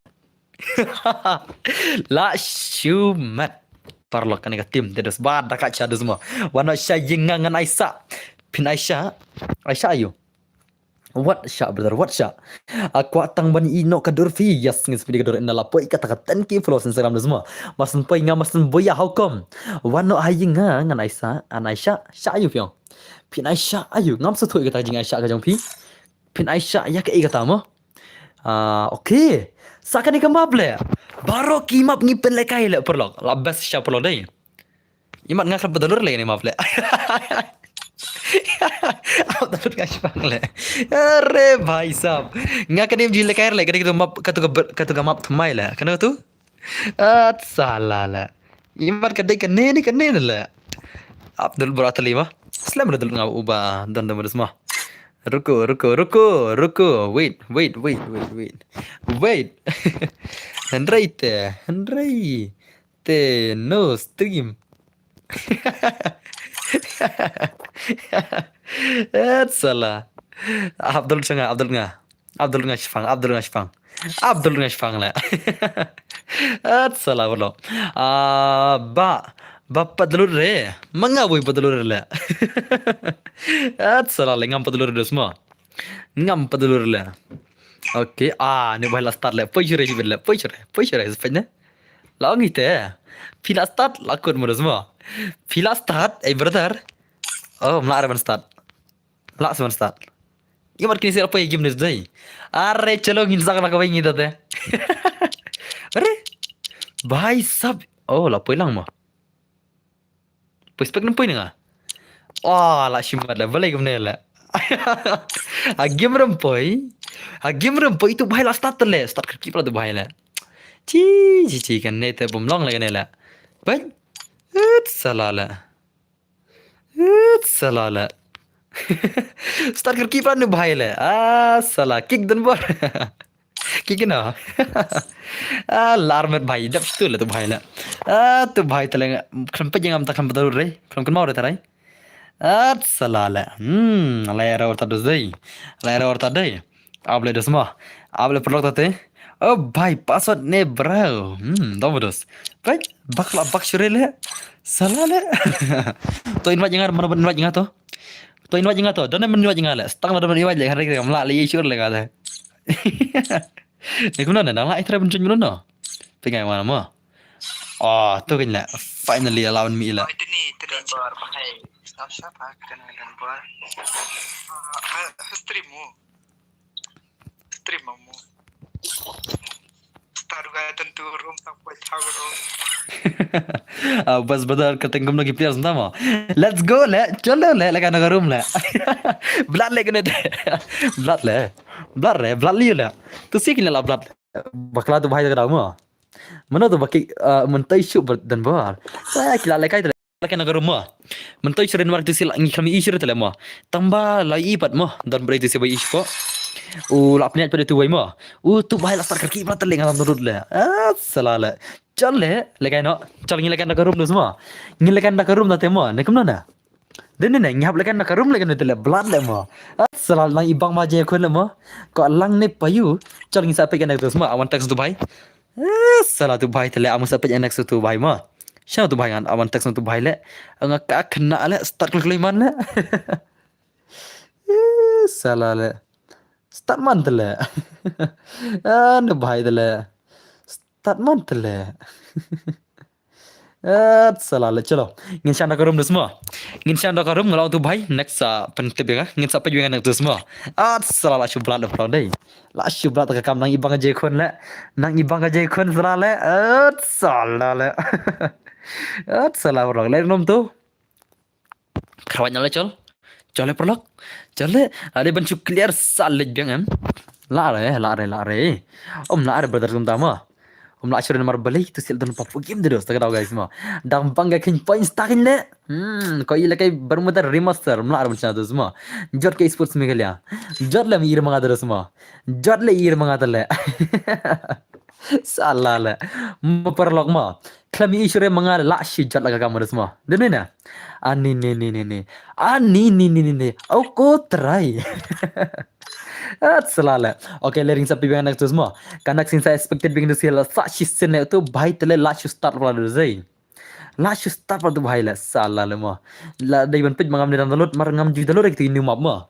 La shimet. Paralok kane ka team te dost ba da ka cha dost mo. Wan no sha ïing nga ngan ai sa. Phin ai sa. Ai sa aïu? Wat sa brother, wat sa. Aku tang ban i no ka dur phi. Yes, ngin speed ka dur inda la poi kata ka ten K followers Instagram dost mo. Masan poi nga masan boya how come. Wan no ha ïing nga ngan ai sa, an ai sa, sa aïu phi ong. Phin ai shah aïu, ngam sngewthuh ïa kata ka jingai shah ka jong phi. Phin ai shah ïa kaei kata mo. Ah, okay. Sa kane ka map leh. Baroh ki map ngi pynlehkai leh paralok. La best shisha paralok dei. Imat nga khlem pat da lut leh kane map leh. Ap da lut nga shipang leh. Are bhai sab. Nga kane ym ju lehkai leh, kane katu map, katu ka ber-, katu ka map thymmai leh. Kane katu? At sala leh. Imat ka dei kane ne kane ne leh. Ap da lut bro tali ma. Slem da lut nga uba don da ma da sma. Ruko, ruko, ruko, ruko. Wait, wait, wait, wait, wait. Wait. Hynrei te, hynrei te no stream. At sala. Ap da lut sha nga, ap da lut nga. Ap da lut nga shipang, ap da lut nga shipang. Ap da lut nga shipang leh. At sala paralok. Ah, ba, ba pat da lut re. Ma nga wei pat da lut re leh. At sala leh, ngam pat da lut re sma. Ngam pat da lut re leh. Okay, ah, ne bhai la start leh. Poi shuh re, shuh leh. Poi shuh re, poi shuh re, shuh ne. La ong ite. Phi la start, la kut mo da sma. Phi la start, eh brother. Oh, mla re ban start. Lah sa ban start. Imat kine sila poi game ni dei. Are chalo ngin sak la ka bai ngi date. Are. Bhai sab. Oh, la poi lang mo. Poi spek nem poi nga. Oh, la shimat la balai kumne la. A game rem poi. A game rem poi tu bhai la start le. Start kar ki pala tu bhai la. Chi, chi, chi kan ne te bom long le kan ne la. Bai. Ut sala la. Ut sala la. Start kar ki pala nu bhai la. Ah, sala kick dan bor. Kick na. Ah, lar met bhai. Dap tu la tu bhai la. Ah, tu bhai ta le. Khlem pejeng am ta khlem betul re. Khlem kenmau re ta rai. Ah, sala la. Hmm, la era orta dos dei. La era orta dei. Able dos mo. Able perlok tate. Oh, bhai, password ne bro. Hmm, dong dos. Bai, bak la bak shure le. Sala le. To invite nga, mana invite nga to. To invite nga to. Dane men invite nga le. Stang la dane invite le kan rek mla le shure le nga de. Ne kumno ne, nang la itra ben chun no. Pingai mana mo. Oh, to kan le. Finally allow me la. Tini tini bor bahai. Stop siapa kan kan bor. Stream mu. Stream mu. Star ga tentu room tak poi thaw room. Ah, bas badar ka tengkum lagi players entah mo. Let's go le, chalo le, le kana room le. Blood le kena de. Blood le. Blood le, blood le le. Tu si kena la blood. Bakla tu bahai ka mo. Mana tu baki, ah, mentai shu ber-, dan bar. Wah, kila le kai tu le. Laka na ka room mo. Mentoi shurin mar tu sila ngi kami i shurin tele mo. Tamba la i pat mo. Don bre tu sibai i shupo. U la pniat pada tu wai mo. U tu bahai la sar kaki pala tele ngalam nurut le. Ah, sala le. Chal le, le kai no. Chal ngi le kai na ka room tu semua. Ngi le kai na ka room na te mo. Ne kum na na. Den ne ngi hap le kai na ka room le kai na tele blood le mo. Ah, sala lang ibang ma je khun le mo. Ko lang ne payu. Chal ngi sa pe kai na tu semua. Awan text tu bahai. Eh, sala tu bhai tele amu sa pej next tu bhai ma. Sha tu bhai ngan awan text tu bhai le. Nga ka khna le start kul kul man le. Eh, sala le. Start man tele. Ah, ne bhai tele. Start man tele. At sala le chalo. Ngin shan da ka room dus mo. Ngin shan da ka room ngalo tu bhai next sa pen tip ya. Ngin sa pej next dus mo. At sala la shu blood le pro dei. La shu blood ka kam nang ibang je khun le. Nang ibang je khun sala le. At sala le. At sala pro le nom tu. Krawat nyale chal. Chale paralok. Chale. Ade ban chu clear sa lej biang em. La re, la re, la re. Om la re brother tum tama. Om la shuren mar balai tu sil don papu game de dos ta ka dau guys ma. Dang bang ga kin points ta kin le. Hmm, ko i le kai bermuda remaster mla re ban chana dos ma. Jot ke sports Meghalaya. Jot le mi ir manga dos ma. Jot le ir manga le. Sala le. Mo paralok mo. Khlem i shure manga la shi jot la ka kamar sma. De ne na. Ani ne ne ne ne. Ani ne ne ne ne. Au ko try. At sala le. Okay, le ring sa pi bang next sma. Kanak sin sa expected bang de sila sa shi sen ne tu bhai tele la shi start wala de zai. La shi start wala tu bhai le sala le mo. La dai ban pej mangam ne download mar ngam ju download ek tu inu map mo.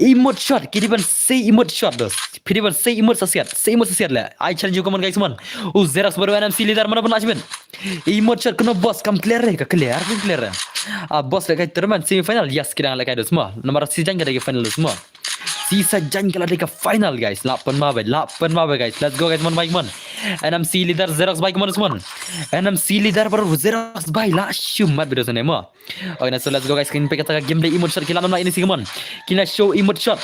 Emote shot, ki dei ban sei emote shot, dos. Phi dei ban sei emote sa siat, sei emote sa siat le. I challenge you, come on guys, man. U Xerox bad u N M C leader, mano ban lah shibit. Emote shot, kano boss, kam clear re, ka clear, ka clear re. Ah, boss lehkai tournament semi final, yes, ki dang lehkai, dos mo. Namar shisha ka dei ka final, dos mo. Shisha ka la dei ka final, guys. Lah pynma bha, lah pynma bha, guys. Let's go, guys, man, bhai, man. N M C leader, Xerox bhai, come on, dos mo. N M C leader bad u Xerox bhai, lah shu mat bha, dos ne mo. Okay, na, so let's go, guys. Kin peit kata ka gameplay, emote shot ki lah ban mad ine shi, come on. Kin lah show emote shot.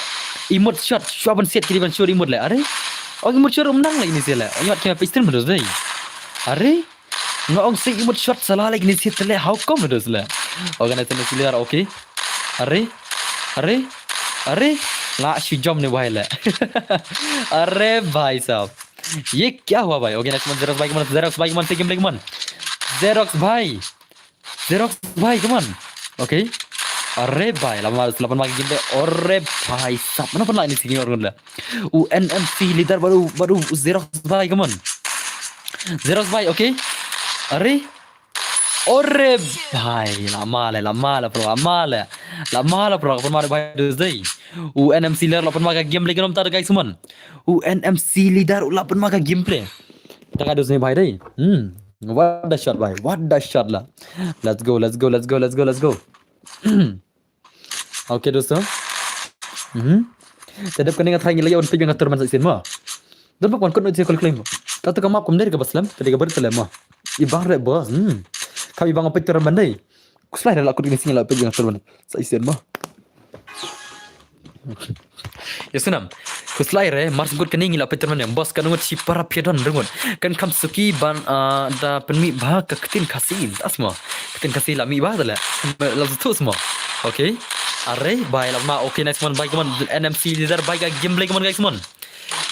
Emote shot. Shuwa ban siat ki dei ban show emote le. Are? Oh, emote shot um nang lagi ine shi le. Oh, emote ki ma pistol menurut dei. Are? Nga ong sei emote shot sa lah lagi ine shi le. How come menurut le? Okay, na, so na, si le, okay. Are? Are? Are? Lah shu jom ne bhai le. Are bhai sahab. Ye kya hua bhai? Okay, next one, Xerox bhai, come on, Xerox bhai, come on, sei gameplay, come on. Xerox bhai. Xerox bhai, come on. Okay. Are bhai, lah pynma, lah pynma ki gameplay. Are bhai sahab. Mano ban lah ine shi, ki ngur ngur le. U N M C leader bad u, bad u Xerox bhai, come on. Xerox bhai, okay. Are. Are bhai, lah ma le, lah ma le, bro, lah ma le. Lah ma le, bro, lah pynma le bhai, dos dei. U N M C leader lah pynma ka gameplay, kano mynta, guys, man. U N M C leader lah pynma ka gameplay. Ta ka, dos ne bhai dei. Hmm. What the shot, bhai. What the shot la. Let's go, let's go, let's go, let's go, let's go. Okay, dosto. Mhm. Te dep kane nga tharai ngi la ïoh ban peit ïa ka tournament sa shisien mo. Don bak wan kut no ïa ka kol klem mo. Kata ka map kum dei ka ba slem, ka dei ka barit slem mo. I bang re bos. Hmm. Kam i bang peit tournament dei. Khuslai re la kut kine shi ngi la peit ïa ka tournament sa shisien mo. Ïa snam. Khuslai re, mar sngkut kane ngi la peit tournament, bos, ka ngut shi para phi don rngut. Kan kham suki ban, ah, da pynmih bha ka ktien Khasi. As mo. Ktien Khasi la mih bha da le. La suthu mo. Okay. Are bhai, lah ma. Okay, nice one bhai, come on. N M C leader bhai, ka gameplay, come on guys, come on.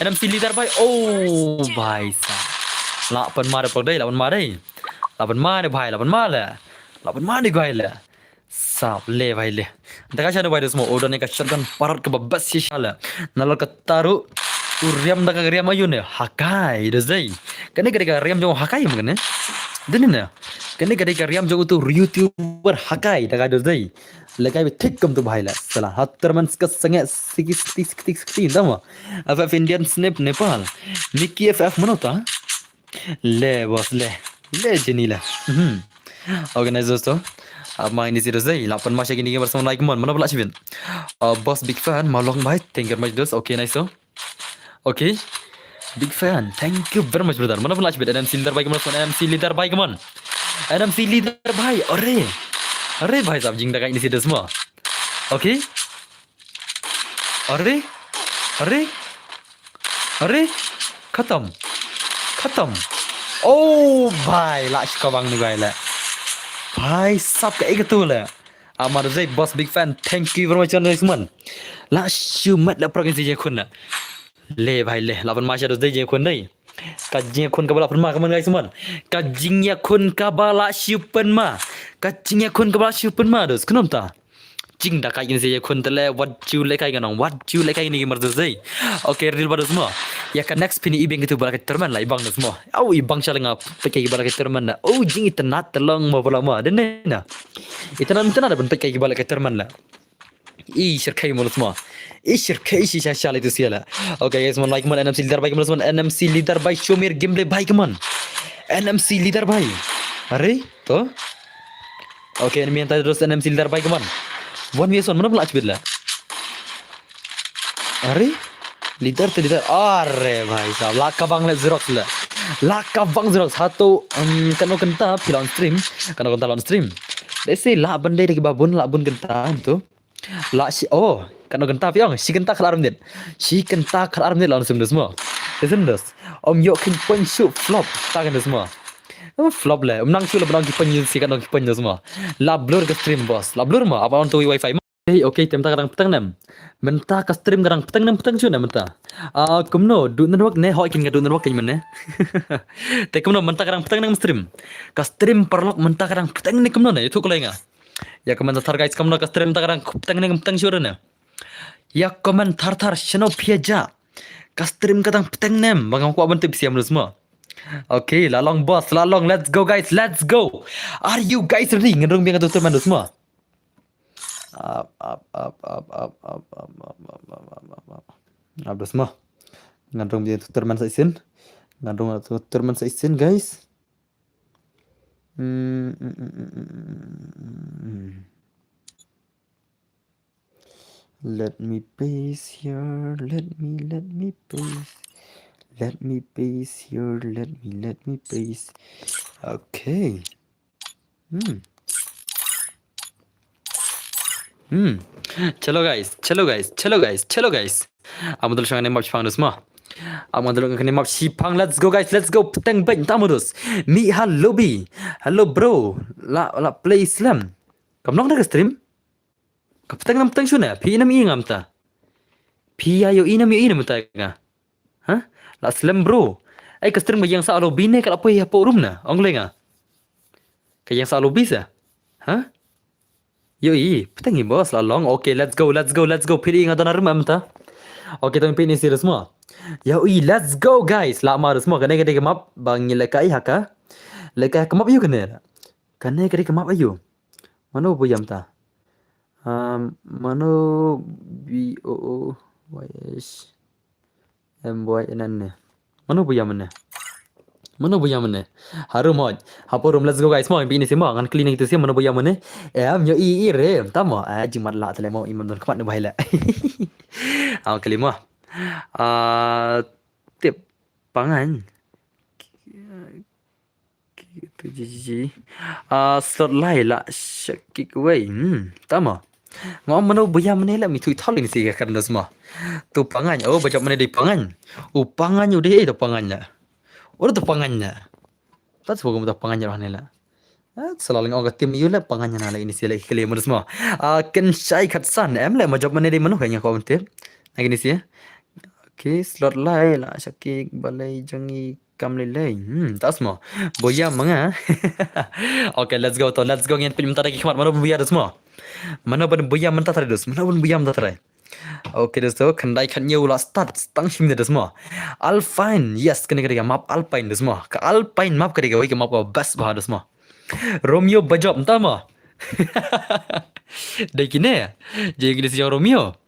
N M C leader bhai. Oh bhai sahab. Lah pynma de, pynma de, lah pynma de. Lah pynma de bhai, lah pynma le. Lah pynma de bhai le. Sap le bhai le. Da ka shane bhai, dos mo, u don ïa ka shotgun parot kaba best shisha le. Nalor kata ruh u riam da ka riam aïu ne, Hakai, dos dei. Kane ka dei ka riam jong u Hakai mo kane. Dei ne. Kane ka dei ka riam jong utu YouTuber Hakai, da ka, dos dei. Lehkai bha thik kum tu bhai le. Sala ha tournament ka sangeh sixty sixty sixty, tama. F F Indian Snip Nepal. Mickey F F mano ta? Le bos le. Le jeni le. Mhm. Organizers to. Ah, ma ini si dos dei. Lah pynma sha kine ki gamers, like, mon. Mano ba lah shibit. Ah, boss, big fan, Mawlong bhai. Thank you very much, dos. Okay, nice to. Okay. Big fan. Thank you very much, brother. Mano ba lah shibit. N M C leader bhai, come on. N M C leader bhai, come on. N M C leader bhai. Are. Are bhai sahab, jingdakai ini si dos mo. Okay. Are? Are? Are? Khatam. Khatam. Oh bhai, lah shu kawang ni bhai le. Bhai sahab, kaei katu le. Amar Zai, boss, big fan. Thank you very much, Channel X man. Lah shu met le, prok in si jingkhun le. Le bhai le, lah pynma sha dos dei jingkhun dei. Ka jingïakhun kaba lah pynma, come on guys, come on. Ka jingïakhun kaba lah shu pynma. Ka jingïakhun kaba lah shu pynma, dos. Khnang ta. Jingdakai kine shi ïakhun te le, wat ju lehkai, nga ong wat ju lehkai kine ki gamers, dos dei. Okay, ready ba, dos mo. Ïa ka next phin ïa i bang kitu ba la ka tournament la, i bang, dos mo. Au, i bang sha la nga peit ïa ki ba la ka tournament na. Au, jingitynnad te long mo ba la mo. Dei ne na. Itynnad, itynnad ban peit ïa ki ba la ka tournament la. I shyrkhei mo, dos mo. I shyrkhei, i shisha sha la itu sia la. Okay guys, mon, like, mon, N M C leader bhai, mon, N M C leader bhai, show me your gameplay bhai, come on. N M C leader bhai. Are to. Okay, enemy anta, dos N M C leader bhai, come on. One v one, mano ba lah shibit la. Are? Leader te leader. Are bhai sahab, lah kawang le Xerox la. Lah kawang Xerox. Hato, um, kano kynta phi la on stream. Kano kynta la on stream. Dei shi lah ban dei da kiba bun, lah bun kynta tu. Lah shi, oh, kano kynta phi ong, shi kynta khatar minit. Shi kynta khatar minit la on stream, dos mo. Listen, dos. Ym ïoh khein point shuh, flop. Ta kan, dos mo. Oh, flop le. Ym nang shuh la ban ong ki point, shi kan ong ki point, dos mo. La blur ka stream, boss. La blur mo, ap on to wifi mo. Hey, okay, te mynta ka dang pteng ne em? Mynta ka stream ka dang pteng ne em, pteng shuh ne em mynta? Ah, kumno, duh network ne, hooid keiñ ka duh network keiñ mynne. Te kumno, mynta ka dang pteng ne em stream? Ka stream paralok mynta ka dang pteng ne kumno ne, ïathuh khlem nga. Ïa comment thar guys, kumno ka stream mynta ka dang pteng ne em, pteng shuh ne? Ïa comment thar thar, shano phi ïa jah. Ka stream ka dang pteng ne em, ba ngam kwah ban tip siam, dos mo. Okay, la long boss, la long, let's go guys, let's go. Are you guys ready? Ngin rung biang ka tu tournament, dos mo. Up, up, up, up, up, up, up, up, up, up, up, up. Up da sma. Ngan rung bia tournament sa isin. Ngan rung tournament sa isin, guys. Mm, mm, mm, mm, mm, mm, mm. Let me paste here. Let me, let me paste. Let me paste here. Let me, let me paste. Okay. Hmm. Hmm. Chalo guys, chalo guys, chalo guys, chalo guys. Am dul shang ne map shipang dus ma. Am dul shang ne map shipang. Let's go guys, let's go. Pteng beng tamu dus. Mi hello bi. Hello bro. La la play slam. Kam long da ka stream. Ka pteng nam pteng shuna. Phi nam i ngam ta. Phi ayo i nam i nam ta nga. Ha? La slem bro. Ai ka stream ka yang sa alo bine ka la poi hapo room na. Ong le nga. Ka yang sa alo bisa. Ha? Yo i, pteng i boss la long. Okay, let's go, let's go, let's go. Phi nga dona room am ta. Okay, tong phi ni serious mo. Yo i, let's go guys. La ma serious mo. Kane kane ka map bang ni lekai haka. Lekai ka map yu kane. Kane kane ka map ayu. Mano bu yam ta. Um, mano B O O Y S M Y N N ne. Mano bu yam ne. Mano bu yam ne. Harum hoj. Hapo room, let's go guys. Mo bi ni sima ngan clean itu sima mano bu yam ne. Em yo i i re. Tamo. Ah, jimat la tele mo iman don kmat ne bahai la. Am kali mo. Ah, tip pangan. Gitu ji ji. Ah, slot lai la shakik wei. Hmm, tama. Ngom mano buya mene la mi thui thol ini si ka kan dos ma. Tu pangan. Oh, bajop mene di pangan. U pangan u di eh tu pangan la. Ora tu pangan la. Tat sebagai tu pangan la ne la. Ah, selalu ngom ka tim yu la pangan na la ini si la kali mo dos ma. Ah, ken shai khat san em la majop mene di mano kanya ko tim. Lagi ni si. Okay, slot lai la shakik balai jangi kam lei lei. Hmm, tas mo. Buya manga. Okay, let's go to. Let's go ngin pin mynta ki khmat mano buya dos mo. Mano ban buya mynta tare dos. Mano ban buya mynta tare. Okay, dos to khandai khat nyew la start. Tang shim dos mo. Alpine. Yes, kene kene map Alpine dos mo. Ka Alpine map kene kene map ka best ba dos mo. Romeo bajop mynta mo. Dei kine. Dei kine si Romeo.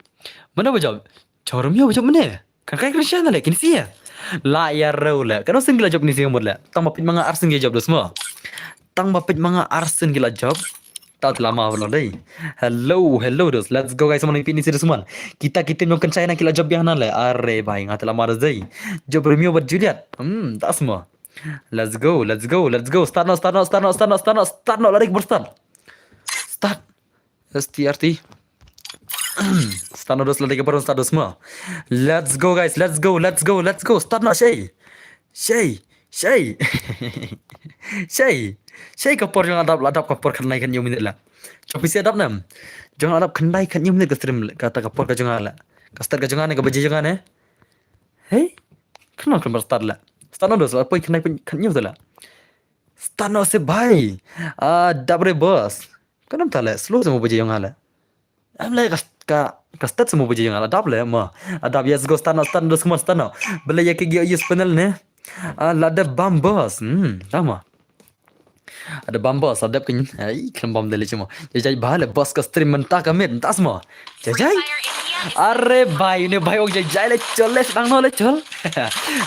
Mano bajop. Romeo bajop mene. Kan kai kren sha na le kini sia. La ya rau le. Kan sing la jop ni sia mut le. Tang ba pit manga arsen ge jop dos mo. Tang ba pit manga arsen ge la jop. Ta lama lo dei. Hello, hello dos. Let's go guys, mana pit ni sia dos man. Kita kita nyong kan China ki la jop biang na le. Are bai ngat lama dos dei. Jop Romeo bad Juliet. Hmm, tas mo. Let's go, let's go, let's go. Start no, start no, start no, start no, start no, start no, lari ber start. Start. S T R T. Start no dos lagi baru start dos semua. Let's go guys, let's go, let's go, let's go. Start no shei. Shei, shei. Shei. Shei ka por jong adap, adap ka por khandai khat nyu minit la. Chopi si adap nam. Jong adap khandai khat nyu minit ka stream kata ka por ka jong la. Ka start ka jong ne ka baje jong ne. Hei. Kano kan start la. Start no dos la poi khandai khat nyu la. Start no se bhai. Ah, dap re boss. Kanam ta le, slow se mo baje jong le. Am le ka, ka, ka start se mo baje jong le. Adap le mo. Adap yes go start no, start no, dos mo start no. Bele ya ke gi use panel ne. Ah, la de bam boss. Hmm, tama. Ada bam boss, adap kin. Ai, kan bam de le chimo. Jai jai ba le boss ka stream mynta ka mit, mynta smo. Jai jai. Are bhai, ne bhai ok jai jai le chol le sedang no le chol.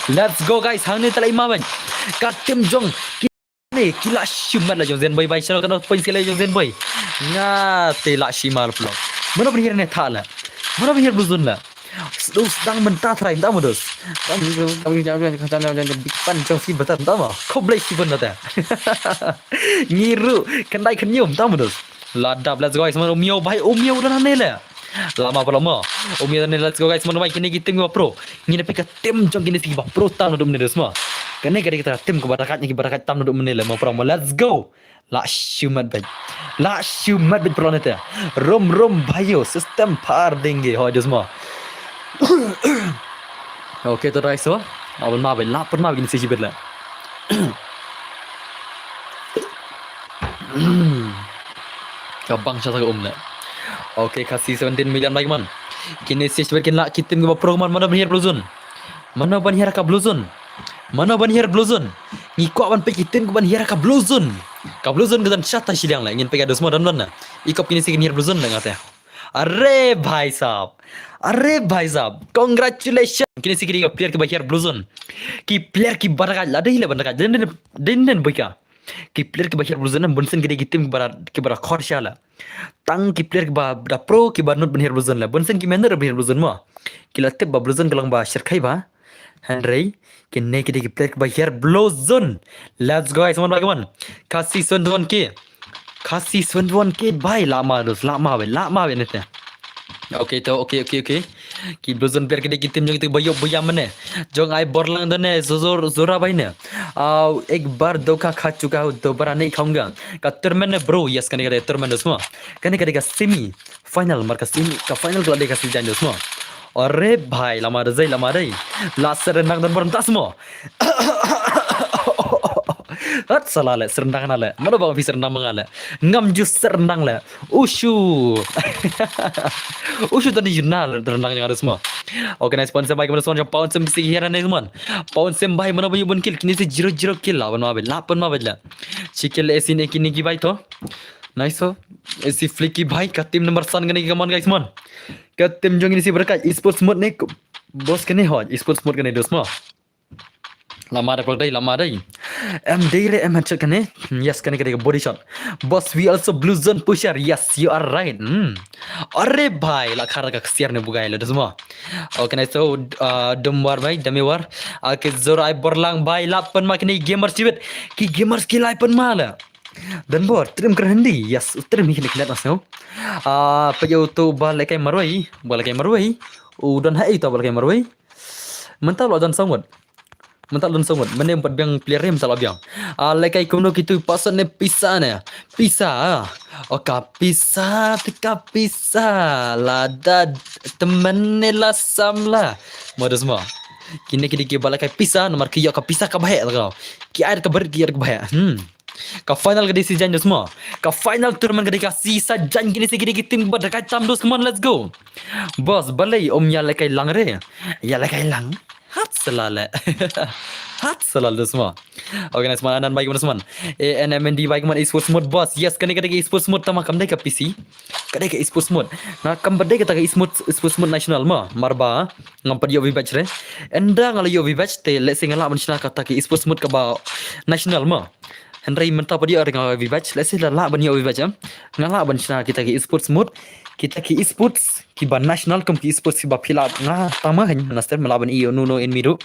Let's go guys, hang ni talai ma ban. Ka tim jong. Ne, ki la shimat la jong Zen Boy bai, shano kano points ki la jong Zen Boy. Nga te la shimat la pulok. Mano pun hir ne tha la. Mano pun hir bluzun la. Sdang sdang mynta trai mynta mo dos. Big fan jong si bata mynta mo. Khublei shibun bata. Ngi ruh khyndai khynñium mynta mo dos. La dap, let's go guys, mano miau bai, u miau da ne le. Lama pala mo. Umi dan let's go guys, mano bai kine ki tim ba pro. Ngin pika tim jong kine ki ba pro tam dum ne dos mo. Kane kane kita tim ko barakat ni barakat tam dum ne le mo pro mo. Let's go. La shumat bai. La shumat bai pro ne te. Rom rom bhayo system par denge ho dos mo. Okay to guys so. Abon ma bai la pun ma kine si jibet la. Ka bang sha ka um le. Okay, ka si seventeen million like man. Kine si sibet kin la ki tim ki ba pro man, mano ban hiar bluzun. Mano ban hiar ka bluzun. Mano ban hiar bluzun. Ngi kwah ban pek ki tim ki ban hiar ka bluzun. Ka bluzun ka dan shata shiliang le. Ngin pek ka dos mo dan dan na. Ikop kine si kin hiar bluzun le ngate. Are bhai sahab. Are bhai sahab. Congratulations. Kine si ki dei ki player kiba hiar Blue Zone. Ki player kiba da ka la dei le ban da ka. Den den den den boika. Ki player kiba hiar Blue Zone bun sien ki dei ki team kiba da, kiba da khor sha la. Tang ki player kiba da pro kiba nud ban hiar Blue Zone la. Bun sien ki miner ban hiar Blue Zone mo. Ki la tip ba Blue Zone ka long ba shyrkhei ba. Hynrei kine ki dei ki player kiba hiar Blue Zone. Let's go guys, mon ba mon. Khasi seventy-one K. Khasi seventy-one K bhai, la ma dos, la ma bhai, la ma bhai nete. Okay to, okay, okay, okay. Ki Blue Zone player ki dei ki team jong ki ba ïoh buya mane. Jong ai bor lang dane, zor zora bhai ne. Au, ek bar dhoka kha chuka hu, dobara nahi khaunga. Ka tournament ne bro, yes, kane ka dei tournament dos mo. Kane ka dei ka semi final, mar ka semi, ka final ka la dei ka si jan dos mo. Are bhai, la ma dei, la ma dei. La serendang don bor tas mo. Hat sala le, serendang na le. Mano ba officer nang manga le. Ngam ju serendang le. Ushu. Ushu tadi juna rendang jong harus mo. Okay, nice point, sem bhai, kemana semua? Pound sem bisi hiar ne semua. Pound sem bhai, mano ba ïoh bun kill? Kine si zero zero kill la, ban ma bhai, la ban ma bhai la. Chikil esin ekini ki bhai to. Nice ho. Esi flicky bhai, ka team number san kane ki kaman guys mon. Ka team jong ini si berkat esports mode ne. Bos kane ho, esports mode kane dos mo. Lama dei, lama dei, lama dei. Em dei re, em headshot kane. Yes, kane kane body shot. Boss, we also Blue Zone pusher. Yes, you are right. Hmm. Are bhai, la khara ka ksiar ne bugai le dos mo. Okay, nice to, uh, dum war bhai, dami war. Okay, zor ai borlang bhai, la pen ma kine gamers jibit. Ki gamers ki lai pen ma la. Dan bor, trim ker hindi. Yes, trim hi kine kine nasno. Ah, pa yo to ba lekai marwai, ba lekai marwai. U don hai to ba lekai marwai. Mental lo don sangut. Mental don sangut. Mane empat biang player ni mental biang. Ah, lekai kumno kitu pasal ne pisa ne. Pisa. Oh, ka pisa, ti ka pisa. La da temen ne la sam la. Modus mo. Kine kine ki ba lekai pisa, nomor ki yo ka pisa ka bahek la kau. Ki air ka berit ki air ka bahek. Hmm. Ka final ka dei si jan dos mo. Ka final tournament ka dei ka si sa jan kine si kine ki team ba da kai tam dos, come on, let's go. Boss, balei om ya lekai lang re. Ya lekai lang. Hat selale. Hat selale dos mo. Okay, nice man, anan bai keman dos man. A N M N D bai keman esports mode boss. Yes, kane kane esports mode tama kam dei ka P C. Ka dei ka esports mode. Na kam ba dei kata ka esports, esports mode national mo. Marba ngam pat ïoh V batch re. Enda nga la ïoh V batch te let's say nga lah ban shna kata ka esports mode kaba national mo. Hynrei mynta pat ïoh re nga V batch, let's say la lah ban ïoh V batch em. Nga lah ban shna kita ki esports mode, kita ki esports kiba national kum ki esports kiba phi lah nga tama kan na stem lah ban ïoh nuno in midu.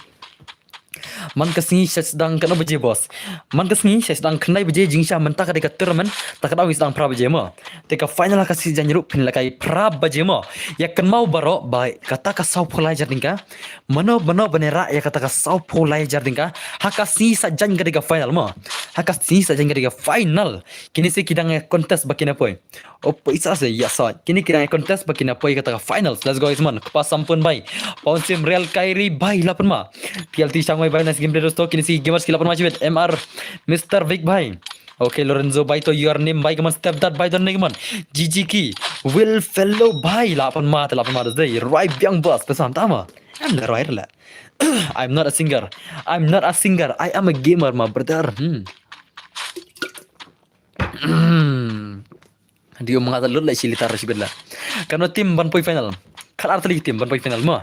Man ka sngi sha sdang kano baje boss. Man ka sngi sha sdang khyndai baje jingshisha mynta ka dei ka tournament ta ka daw sdang phra baje mo. Te ka final ka si jan ruh phin la kai phra baje mo. Ïa kynmaw baroh ba kata ka saw phew lai hajar tyngka. Mano mano ba ne rah ïa kata ka saw phew lai hajar tyngka. Ha ka sngi sa jan ka dei ka final mo. Ha ka sngi sa jan ka dei ka final. Kine si ki dang ïa contest ba kine poi. Oh, pisa se ïa sa. Kine ki dang ïa contest ba kine poi kata ka finals. Let's go guys man. Kpa sampun bai. Paun sim real kairi bai la pen ma. P L T Shangwai bai, nice gameplay dosto. Kine si gamers ki la pen ma chibet. M R Mister Vic bai. Okay, Lorenzo bai to your name bai keman, step that bai to ne keman. G G ki. Will fellow bai la pen ma, la pen ma dei. Roi biang boss pesan tama. Em le roi le. I'm not a singer. I'm not a singer. I am a gamer, my brother. Hmm. Di um nga lut la shi litar shi bella. Kano team ban poi final. Khat ar tylli team ban poi final mo.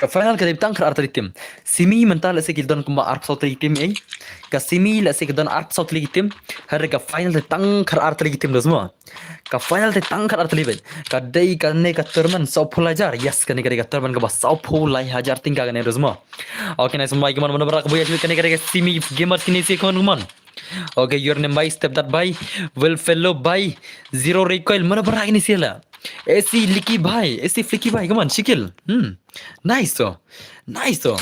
Ka final ka dei tang khat ar tylli team. Semi mynta la se ki don kumba arphew saw tylli team ei. Ka semi la se ki don arphew saw tylli team. Hare ka final te tang khat ar tylli team dos mo. Ka final te tang khat ar tylli beit. Ka dei kane ka tournament saw phew lai hajar. Yes, kane ka dei ka tournament kaba saw phew lai hajar tyngka kane dos mo. Okay, nice, mai keman mano ba rah ka buya kane ka dei ka semi gamers kine si keman keman. Okay, your name bai, step that bai, well fellow bai, zero recoil, mano ba rah kine si la. A C Licky bai, A C Flicky bai, come on, shikil. Hmm. Nice to. Nice to.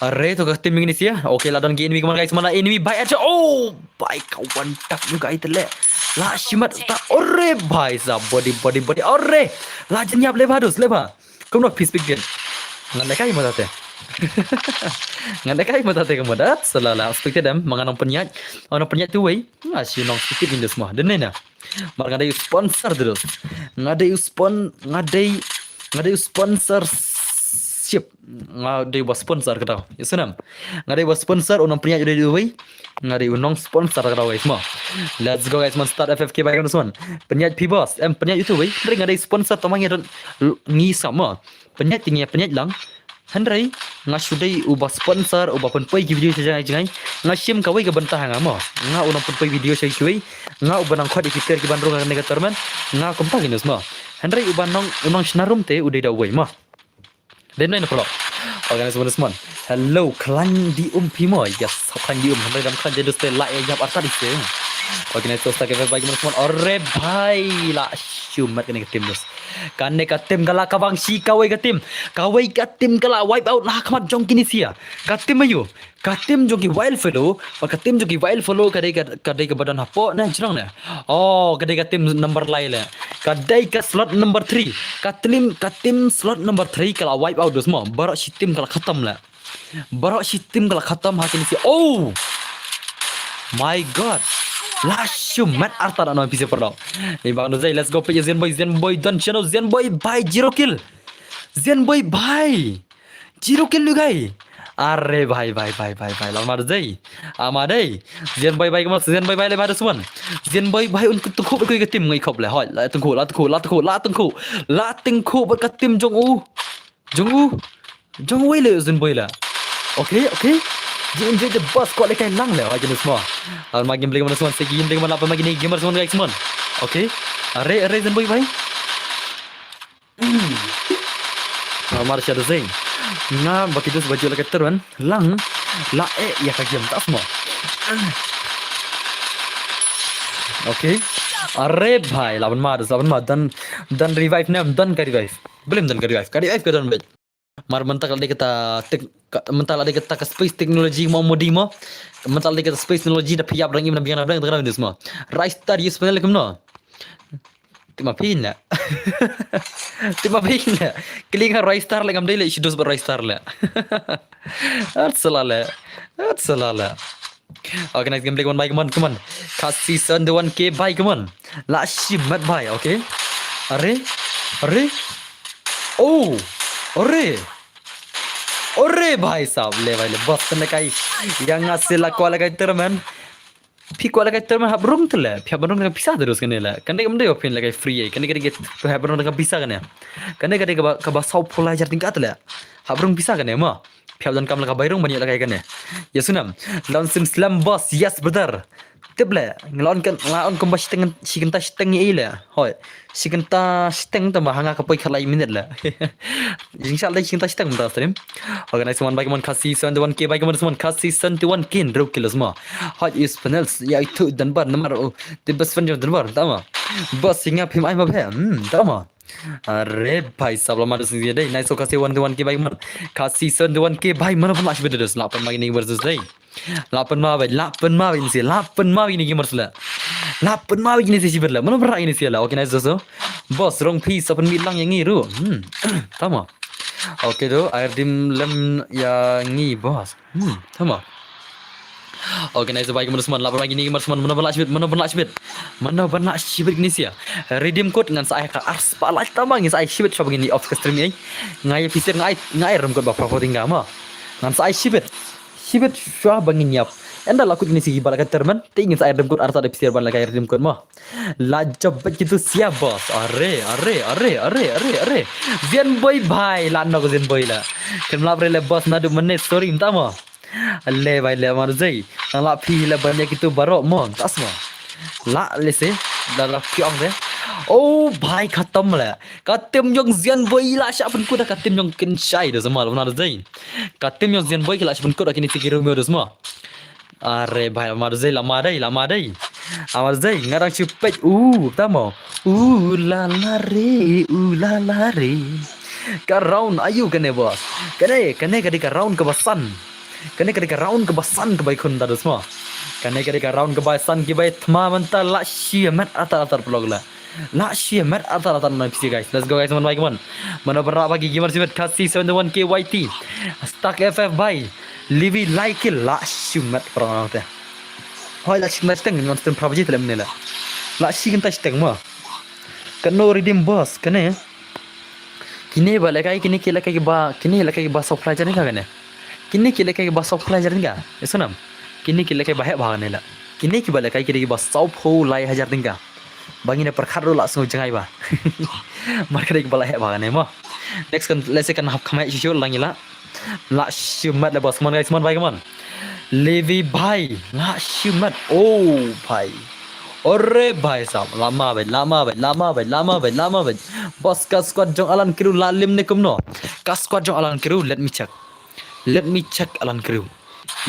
Are to ka team kine si. Okay, la don ki enemy keman guys, mana enemy bai acha. Oh, bai ka one tap juga itu le. La shimat ta ore bai sa body body body. Ore. La jin yap le ba dos le ba. Kumno phi spik gen. Ngan dekai mata te. Ngan dekai mata te kumno dat selala spik te dem mangan nong penyat. Ono penyat tu wei. Nga si nong spik te indes mah. Dene na. Mar nga dei sponsor terus. Nga dei spon nga dei nga dei sponsor. Chip. Nga dei ba sponsor ka dau. Ïa snem. Nga dei ba sponsor u nong pynïaid u dei uwei. Nga dei u nong sponsor ka dau guys mo. Let's go guys man, start F F K bai ka man. Pynïaid phi boss. Em pynïaid utu wei. Hynrei nga dei sponsor tang ma ngi don ngi sam mo. Pynïaid ti ngi pynïaid lang. Hynrei nga shu dei uba sponsor uba pynpoi ki video sha jngai jngai. Nga shim kawei ka bynta ha nga mo. Nga u nong pynpoi video sha kiwei. Nga uba nang khot ïa ki ter ki ban rung ha kane ka tournament. Nga kumta ki news mo. Hynrei uba nong u nong shna rum te u dei da uwei mo. Dei nai na phlok. Organize bonus mon. Hello, khlaiñ di um phi mo. Yes, khlaiñ di um. Hynrei dam khlaiñ di dus te la ïa jap artat di se. Organize to start F F bai ki mon mon. Ore bhai la shu mat kane ka team dus. Kane ka team ka la ka bang shi kawei ka team. Kawei ka team ka la wipe out la ha khmat jong ki Nisia. Ka team ayu. Ka team jong ki Wild Fellow, ba ka team jong ki Wild Fellow ka dei ka, ka dei kaba don hapoh ne jrong ne. Oh, ka dei ka team number lai le. Ka dei ka slot number three. Ka team, ka team slot number three ka la wipe out dus mo. Baroh shi team ka la khatam le. Baroh shi team ka la khatam ha kine shi. Oh! My God. La shu mat artat ano pise perdok. Ni bang no zai, let's go page Zen Boy, Zen Boy don channel, Zen Boy bhai zero kill. Zen Boy bhai. Zero kill lu gai. Are bhai bhai bhai bhai bhai. Lama dei. Ama dei. Zen Boy bhai kama Zen Boy bhai le bhai da suan. Zen Boy bhai un tengkhu bad ka team ngai khop le. Hoi, la tengkhu, la tengkhu, la tengkhu, la tengkhu. La tengkhu bad ka team jong u. Jong u. Jong u le Zen Boy la. Okay, okay. Jing je je boss ko le kai lang le. Hoi jenis mo. Al ma game play mana suan segi game play mana apa ma gini gamer suan guys mon. Okay. Are are Zen Boy bhai. Mar sha da zeng. Nga ba ki dus ba ju la ka terun lang la e ïa ka game tas mo. Okay. Are bhai la ban ma dus la ban ma dan dan revive nem dan ka revive. Belum dan ka revive. Ka revive ka dan bet. Mar mentak la dei kata tek mentak la dei kata ka space technology mo modi mo. Mentak la dei kata space technology da phiap rang im na biang na biang da dus mo. Rice star use panel kum no. Ti ma phin la. Ti ma phin la. Kling ha Roystar le ngam dei le shi dos ba Roystar le. At salale. At salale. Organize game play one by come on, come on. Kasi seven to one K by come on. La shi mat by, okay. Are. Are. Oh. Are. Are bhai sab le bhai le boss ne kai. Yang ngasih la kuala kai termen. Phi kwah la kai termen hap rung te le, phi hap rung te pisa te dus kane le. Kan dei kam dei phin la kai free, kan dei kan dei phi hap rung te pisa kane. Kan dei kan dei kaba kaba saw pulai jar tingkat le. Hap rung pisa kane mo. Phi hap don kam la ka bai rung ban ïa la kai kane. Ya sunam. Lawan sim slam boss, yes brother. Tip le, nglaon kan nglaon kumba shiteng shikenta shiteng ïa le. Hoi. Shikenta shiteng tama hanga ka poi khalai minit le. Jingshal dei shikenta shiteng menta stream. Organize one by one Khasi seventy one K by one Khasi seventy one K ndru kilos ma. Hot is panels ya itu Dunbar namar oh, the best friend of Dunbar tama. Bas singa phim ai ma phe. Hmm, tama. Are bhai sab lama dus ni dei. Nice Khasi one to one K by one. Khasi seventy one K by mana pun last bit dus lapan lagi ni versus dei. Lapan ma bai, lapan ma bai ni si, lapan ma bai ni gamers la. Lapan ma bai ni si sibet la. Mana berak ni si la. Okay nice dus. Bos rong pi sapan mi lang yang ngi ru. Hmm. Tama. Okay do. Air dim lem yang ngi bos. Hmm. Tama. Okay nice bai gamers man lapan lagi ni gamers man mana berak sibet, mana berak sibet. Mana berak sibet ni si. Redeem code ngan sa ai ka ars pa lai tama ngi sa ai sibet shop ni off ka stream ni. Ngai fisir ngai ngai rem code ba propo tingga ma. Ngan sa ai sibet. Sibet shwa ba ngin ïap. Ynda la kut ngin sigi ba la ka termen. Te ngin sa ai redeem code arta da pisiar ban la ka redeem code mo. La jab bet kitu sia bos. Are, are, are, are, are, are. Zen boy bhai. La nok zen boy la. Kem lap re le bos nadu mene sorry mta mo. Le bhai le mar zei. Nang la phi le ban ya kitu baro mo. Tas mo. La le se. La la phi ong de. Oh bhai khatam le. Ka tim jong zen boy la sha pun kuda ka tim jong kin shai de sama lo nar zei. Ka tim jong zen boy ki la sha pun kuda kini tiki rumio de sama. Are bhai amar zei lama dei lama dei. Amar zei ngarang shu pet u tamo. U la la re u la la re. Ka round ayu kane bos. Kane kane ka dei ka round ka basan. Kane ka dei ka round ka basan ka bai khun da de sama. Kane ka dei ka round ka basan ki bai thma manta la shi met atar atar pelog la. La shi met atar atar na pisi guys. Let's go guys man bai kaman. Mana berra bagi gamer simet Khasi seventy one K Y T. Stuck F F bai. Livi like la shi met perang te. Hoi la shi met teng non stem prabaji telem ne la. La shi kenta teng ma. Kano redeem boss kane. Kine ba lehkai, kine ki lehkai ba, kine lehkai ba saw phew lai hajar tyngka kane. Kine ki lehkai ba saw phew lai hajar tyngka. Isnam. Kine ki lehkai ba heh ba kane la. Kine ki ba lehkai kine ki ba saw phew lai hajar tyngka. Ba ngin ïa pyrkhat ruh la sngew jngai ba. Mar kane ki ba la heh ba kane mo. Next kan, let's say kan hap kham heh shuh shuh lang ila. Lah shimet le boss, mon guys, mon bai, mon. Levi bai, lah shimet. Oh bai. Ore bai sab, lama bai, lama bai, lama bai, lama bai, lama bai. Boss ka squad jong Alan Crew la lim ne kumno. Ka squad jong Alan Crew, let me check. Let me check Alan Crew.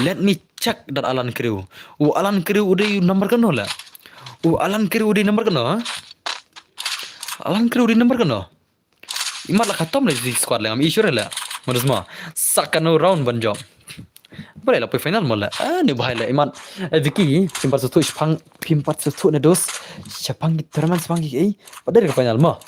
Let me check that Alan Crew. U Alan Crew u dei number kano la. U Alan Crew u dei number kano, ha? Alan Crew u dei number kano. Imat la khatam le di squad le ngam issue le. Modus mo. Sa kano round ban jop. Bale la poi final mo le. Ah, ni bahai le imat. Eh, Vicky, phim pat suthu shapang, phim pat suthu ne dos. Shapang ki tournament shapang ki ei. Pat dei ka final mo.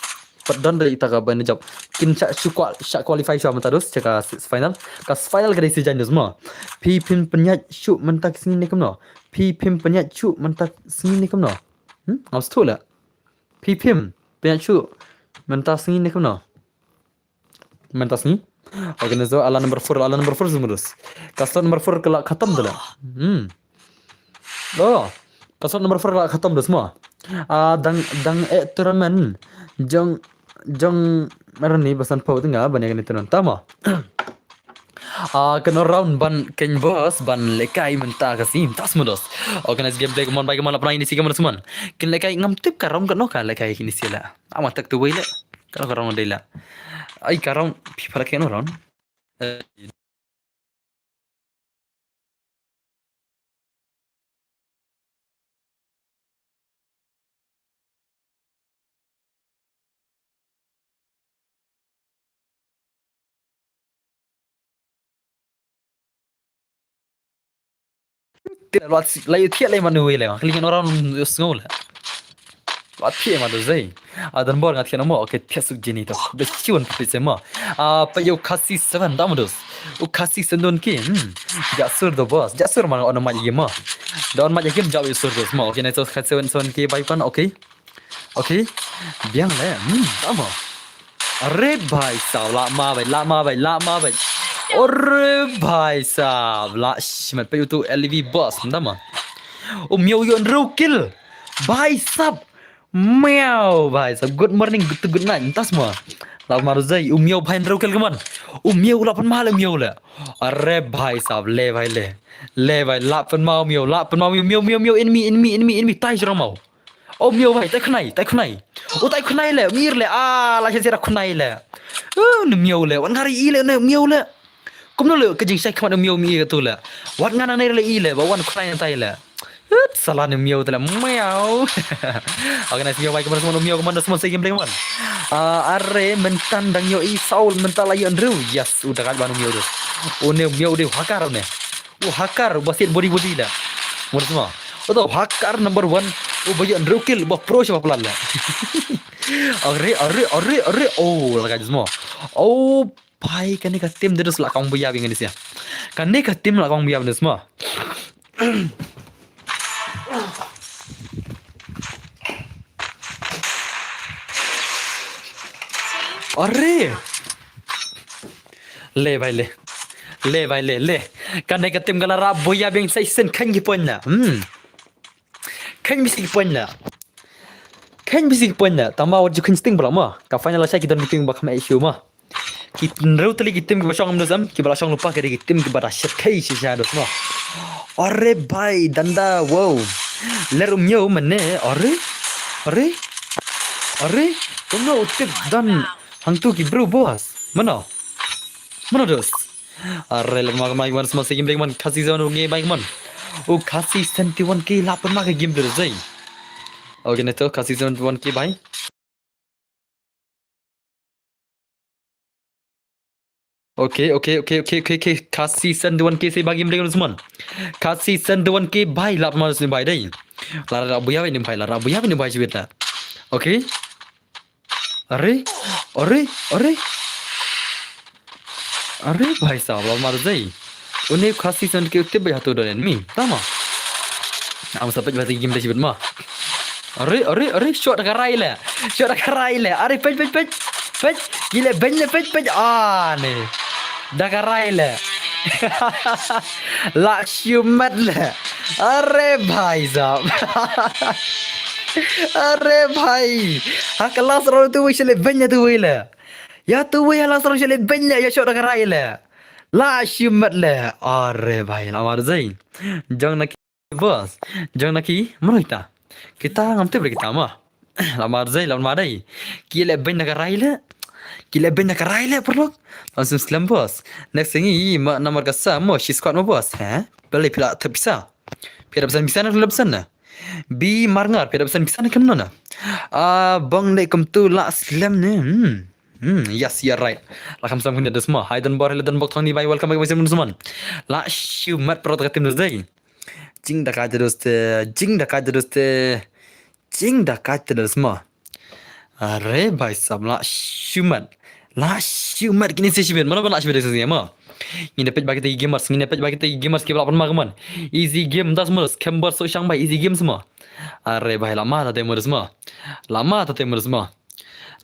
Pat don dei ita ka ban jop. Kin sha shu kwa, sha qualify sha mynta dos, sha ka s-, final. Ka s-, final ka dei si jan dos mo. Phi phim pynïaid shu mynta ki sngi ne kumno. Phi phim pynïaid shu mynta sngi ne kumno. Hmm? Ngam suthu le. Phi phim pynïaid shu mynta sngi ne kumno. Mynta sngi. Okay, ne zo ala number four, ala number four sumudus. Ka slot number four ka la khatam dala. Hmm. Oh. Ka slot number four ka la khatam dus mo. Ah, dang, dang eh tournament. Jong, jong marani basan pau tengah ban ïa kane tournament tama. Ah, kano round ban ken boss ban lehkai mynta ka sngi mynta sumudus. Organize gameplay, come on, bai, come on, la pynai ni si, come on, suman. Ken lehkai ngam tip ka round kano ka lehkai kini si la. Ama tak tu wei le. Ka, ka round dei la. Ai ka round phi pala keno round. Eh, Te la, la ïa thiah la ïa manu wei la. Kali ngan orang sngew la. La thiah ma do zei. A dan bor nga thiah na mo. Okay, thiah suk jini to. Be chiwan phi se mo. A pa ïa u Khasi seven da mo dos. U Khasi seven don ki. Hmm. Ja sur do boss. Ja sur ma on ma ïa mo. Don ma ïa kim ja ïa sur dos mo. Okay, na to Khasi seven seven ki bai pan. Okay. Okay. Biang le. Hmm, tama. Are bhai sab, la ma bhai, la ma bhai, la ma bhai. Are bhai sab, la shimet pa utu L V boss, tama. U Miaw ïoh hynriew kill. Bhai sab. Miaw bhai sab. Good morning, good to good night. Mynta semua. La ma zai, u Miaw bhai hynriew kill kaman. U Miaw la pan ma le Miaw le. Are bhai sab, le bhai le. Le bhai, la pan ma u Miaw, la pan ma u Miaw, Miaw, Miaw, Miaw, enemy, enemy, enemy, enemy, tai jrong mau. O Miaw bhai, tai khnai, tai khnai. O tai khnai le, mir le, ah, la sha sira khnai le. Oh, ne Miaw le, wan ngari i le, ne Miaw le. Kumno le, ka jingshai khmat ne Miaw mi ka tu le. Wat ngan ne le i le, ba wan khnai tai le. Ut, sala ne Miaw tu le, Miaw. Organize Miaw bhai, kumno semua Miaw, kumno semua segi bleng man. Ah, are, mentan dang yo i Saul, mentan la yo Andrew. Yes, udah kat ban Miaw tu. O ne Miaw de hakar ne. U hacker, u ba sit body body la. Mo da sma. U to hacker number one. U ba ïa hynriew kill, ba pro sha ba plan la. Are, are, are, are. Oh, la ka sma. Oh, pai kane ka team de la kong ba ïa bing ni sia. Kane ka team la kong ba ïa ni sma. Are. Le bhai le. Le bhai le, le. Kane ka team ka la rah buya beng sa isen khein ki point na. Hmm. Khein bisi ki point na. Khein bisi ki point na. Tama wat ju khein sting bro ma. Ka final la shai ki don ki team ba kham issue ma. Ki hynriew tylli ki team ki ba shong am dosam, ki ba la shong lypa ki dei ki team ki ba da shit khei shisha dosam. Are bhai danda wow. Ler um yo mane, are? Are? Are? Kumno u tip dan hangtu ki bru boss. Mano? Mano dos? Are le ma ma wan sma se game man Khasi seventy-one K bai man. O Khasi seventy-one K la pun ma ka game dos zai. Okay, ne to Khasi seventy-one K bai. Okay, okay, okay, okay, okay, okay. Khasi seventy-one K se bagi mdeng Usman. Khasi seventy-one K bai lap mas ni bai dai. Lara buya ni bai, lara buya ni bai jibit la. Okay. Are, are, are. Are bhai sahab, la mar zai. Une Khasi seventy-one K te bai hatu donen mi. Tama. Am sa pej bati game dai jibit ma. Are, are, are, shot ka rai le. Shot ka rai le. Are, pej, pej, pej. Peit, ki leh beiñ leh, peit, peit. Ah, ne. Da ka rai leh. Lah shimet leh. Are bhai sahab. Are bhai. Ha ka last round tu wei sha leh beiñ leh tu wei leh. Ïa tu wei ha last round sha leh beiñ leh, ïa shoh da ka rai leh. Lah shimet leh. Are bhai, la mar zai. Jong na ki boss. Jong na ki mroi ta. Kita ngam tip re kita ma. La mar zai, la mar dei. Ki leh beiñ da ka rai leh. Ki leh beiñ da ka rai leh paralok. Ym shym slem boss. Next thing i ma namar ka sa mo shi squad mo boss. He? Balei phi la thep pisa. Phi la pisa pisa na la pisa na. Bi mar ngar phi la pisa pisa na kem no na. Ah, bang dei kum tu la slem ne. Hmm. Hmm, yes, you're right. La kham slem khyndiat dus ma. Hi Don Bor, hello Don Bok Thong ni bai, welcome back my Simon Usman. La shimet paralok ka team dus dei. Jing da ka dus te, jing da ka dus te. Jing da ka dus ma. Are bhai sahab, lah shimet. Lah shimet kine shi shimet. Mano ba lah shimet shisien ma. Ngin da peit ba kita gamers, ngin da peit ba kita gamers ki ba lah pynmah ka mon. Easy game das mo, Kember so shang bai easy game ma. Are bhai, la ma ta te mo dus ma. La ma ta te mo dus ma.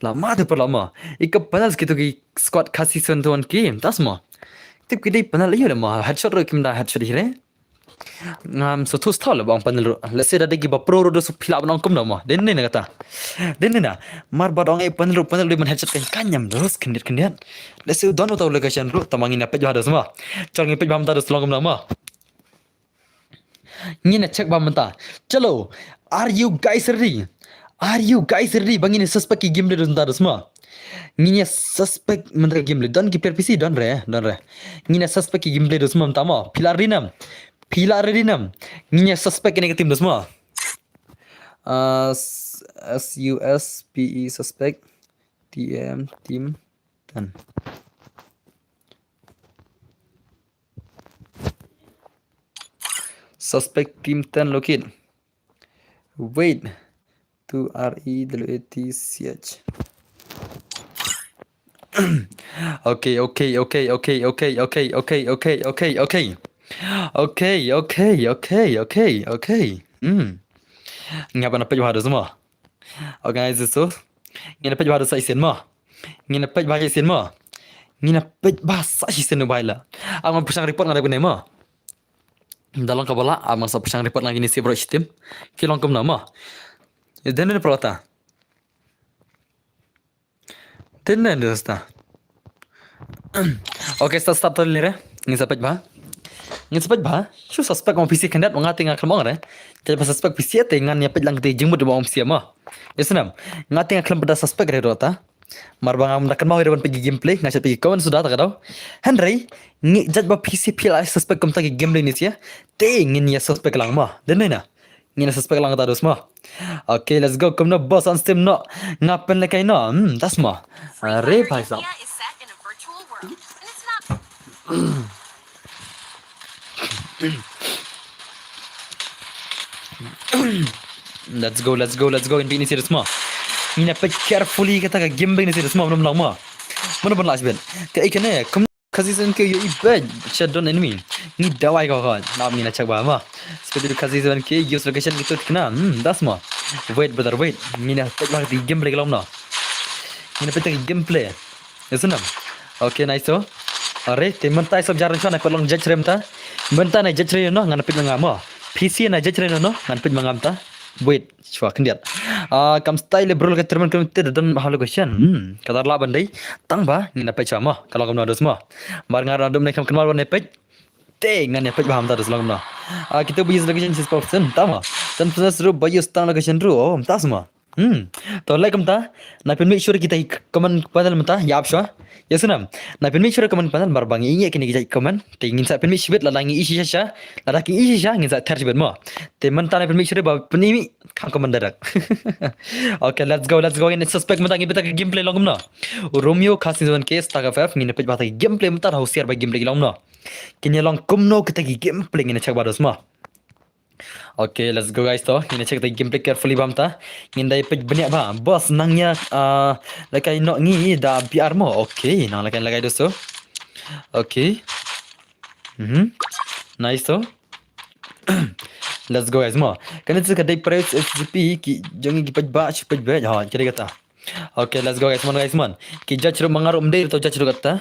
La ma te par la ma. I ka panel kitu ki squad Khasi seven to one ki, das ma. Tip ki dei panel ïa le ma. Headshot ro kim da headshot hi re. Ngam so thus thaw le bang panel ruh. Let's say da dei ki ba pro ruh dus phi lah ban ong kumno ma. Dei ne na kata. Dei ne na. Mar ba dang ei panel ruh, panel ruh man headshot kan kan ñiam dus khyndiat khyndiat. Let's say don uta u location ruh, tang ba ngin ïa peit bha dus ma. Chal ngin peit bha mynta dus long kumno ma. Ngin ïa check bha mynta. Chalo. Are you guys ready? Are you guys ready? Ba ngin ïa suspect ki game le dus mynta dus ma. Ngin ïa suspect mynta ki game le. Don ki player P C, don re, don re. Ngin ïa suspect ki game le dus ma mynta ma. Phi la ready nam. Phi la ready nam. Ngin ïa suspect kine ki team dus ma. Uh, S-, S U S P E suspect. T M team ten. Suspect team ten locate. Wait. Two R E W A T C H. Okay, okay, okay, okay, okay, okay, okay, okay, okay, okay. Okay, okay, okay, okay, okay. Hmm. Ngin ïa peit bha dus ma. Organize so. Ngin ïa peit bha dus sa shisien ma. Ngin ïa peit bha shisien ma. Ngin ïa peit bha sa shisien bai la. Am pyrshang report nga da kane ma. Da long kaba lah, am sa pyrshang report nga kine shi bro shi team. Ki long kumno ma. Ïa den ne prota. Tynne de sta. Okay, start, start tali re. Ngin sa peit bha. Ngin sa peit bha. Shu suspect ong P C khyndiat, nga te nga khlem ong re. Te ba suspect P C te ngan ïa peit lang te jingmut ba ong P C ma. Ïa snam. Nga te nga khlem peit da suspect re rota. Mar ba ngam da kynmaw re ban peit ki gameplay, nga shu peit ki comment suda ta ka daw. Hynrei ngi judge ba P C phi la suspect kumta ki gameplay ne sia. Te ngin ïa suspect lang ma. Dei ne na. Ngin suspect lang ta dus ma. Okay, let's go. Kumno boss on stream no. Nga pynlehkai no. Hmm, das ma. Are bhai sahab. Let's go, let's go, let's go. Ngin peit ne sia dus ma. Ngin peit carefully kata ka game ba ne sia dus ma. Mano ban last bet. Ka ikane. Khasi seven K ïohi bad. Shut down enemy. Ngi dawai ko ko. Nam ngi na check bha ma. Seperti tu Khasi seven K use location gitu kena. Hmm, das ma. Wait, brother, wait. Ngi na peit bha ki gameplay ka long na. Ngi na peit ki gameplay. Ïa snam. Okay, nice to. Are, te mynta i sop jar ngan peit long judge re mynta. Mynta na judge re no, ngan peit ma nga ma. P C na judge re no, ngan peit ma nga mynta. Wait. Shwa khyndiat. Ah, kam style bro ka termen kem te don ha location. Hmm, ka dar la ban dei. Tang ba, ngin da peit shwa mo. Ka long kumno dus mo. Mar nga ra dum ne kam kynmaw ne peit. Te ngan ne peit ba ham ta dus long kumno. Ah, kita ba use location sis pop sen, tang ba. Ten percent ru ba use tang location ru. Oh, tas mo. Hmm. To like kumta. Na pyn make sure kita comment panel mynta. Ïa ap shwa. Ïa snam. Na pyn make sure comment panel mar ba ngi ïa kine ki comment. Te ngin sa pyn make sure la ngi isi sha. La ki isi sha ngin sa ter sibet mo. Te mynta na pyn make sure ba pyn imi Kan ko man direct. Okay, let's go, let's go. Ngin suspect mynta ngi peit ka gameplay long kumno. Romeo Khasi seven K Stag F F ngin peit ba ta gameplay mynta, hau share ba gameplay long kumno. Kin ïa long kumno kita ki gameplay ngin check ba dos ma. Okay, let's go guys to. Ngin check ta gameplay carefully ba mynta. Ngin da peit bniah ba. Boss nang ïa, ah, lakai noh ngi da B R mo. Okay, nang lakai lakai dos to. Okay. Mhm. Nice to. Let's go guys mo. Kane tu ka dei price S G P ki jong ngi ki peit ba, shi peit ba. Ha, kira kata. Okay, let's go guys, mon guys, mon. Ki judge ruh ma nga ruh ym dei ruh to judge ruh kata.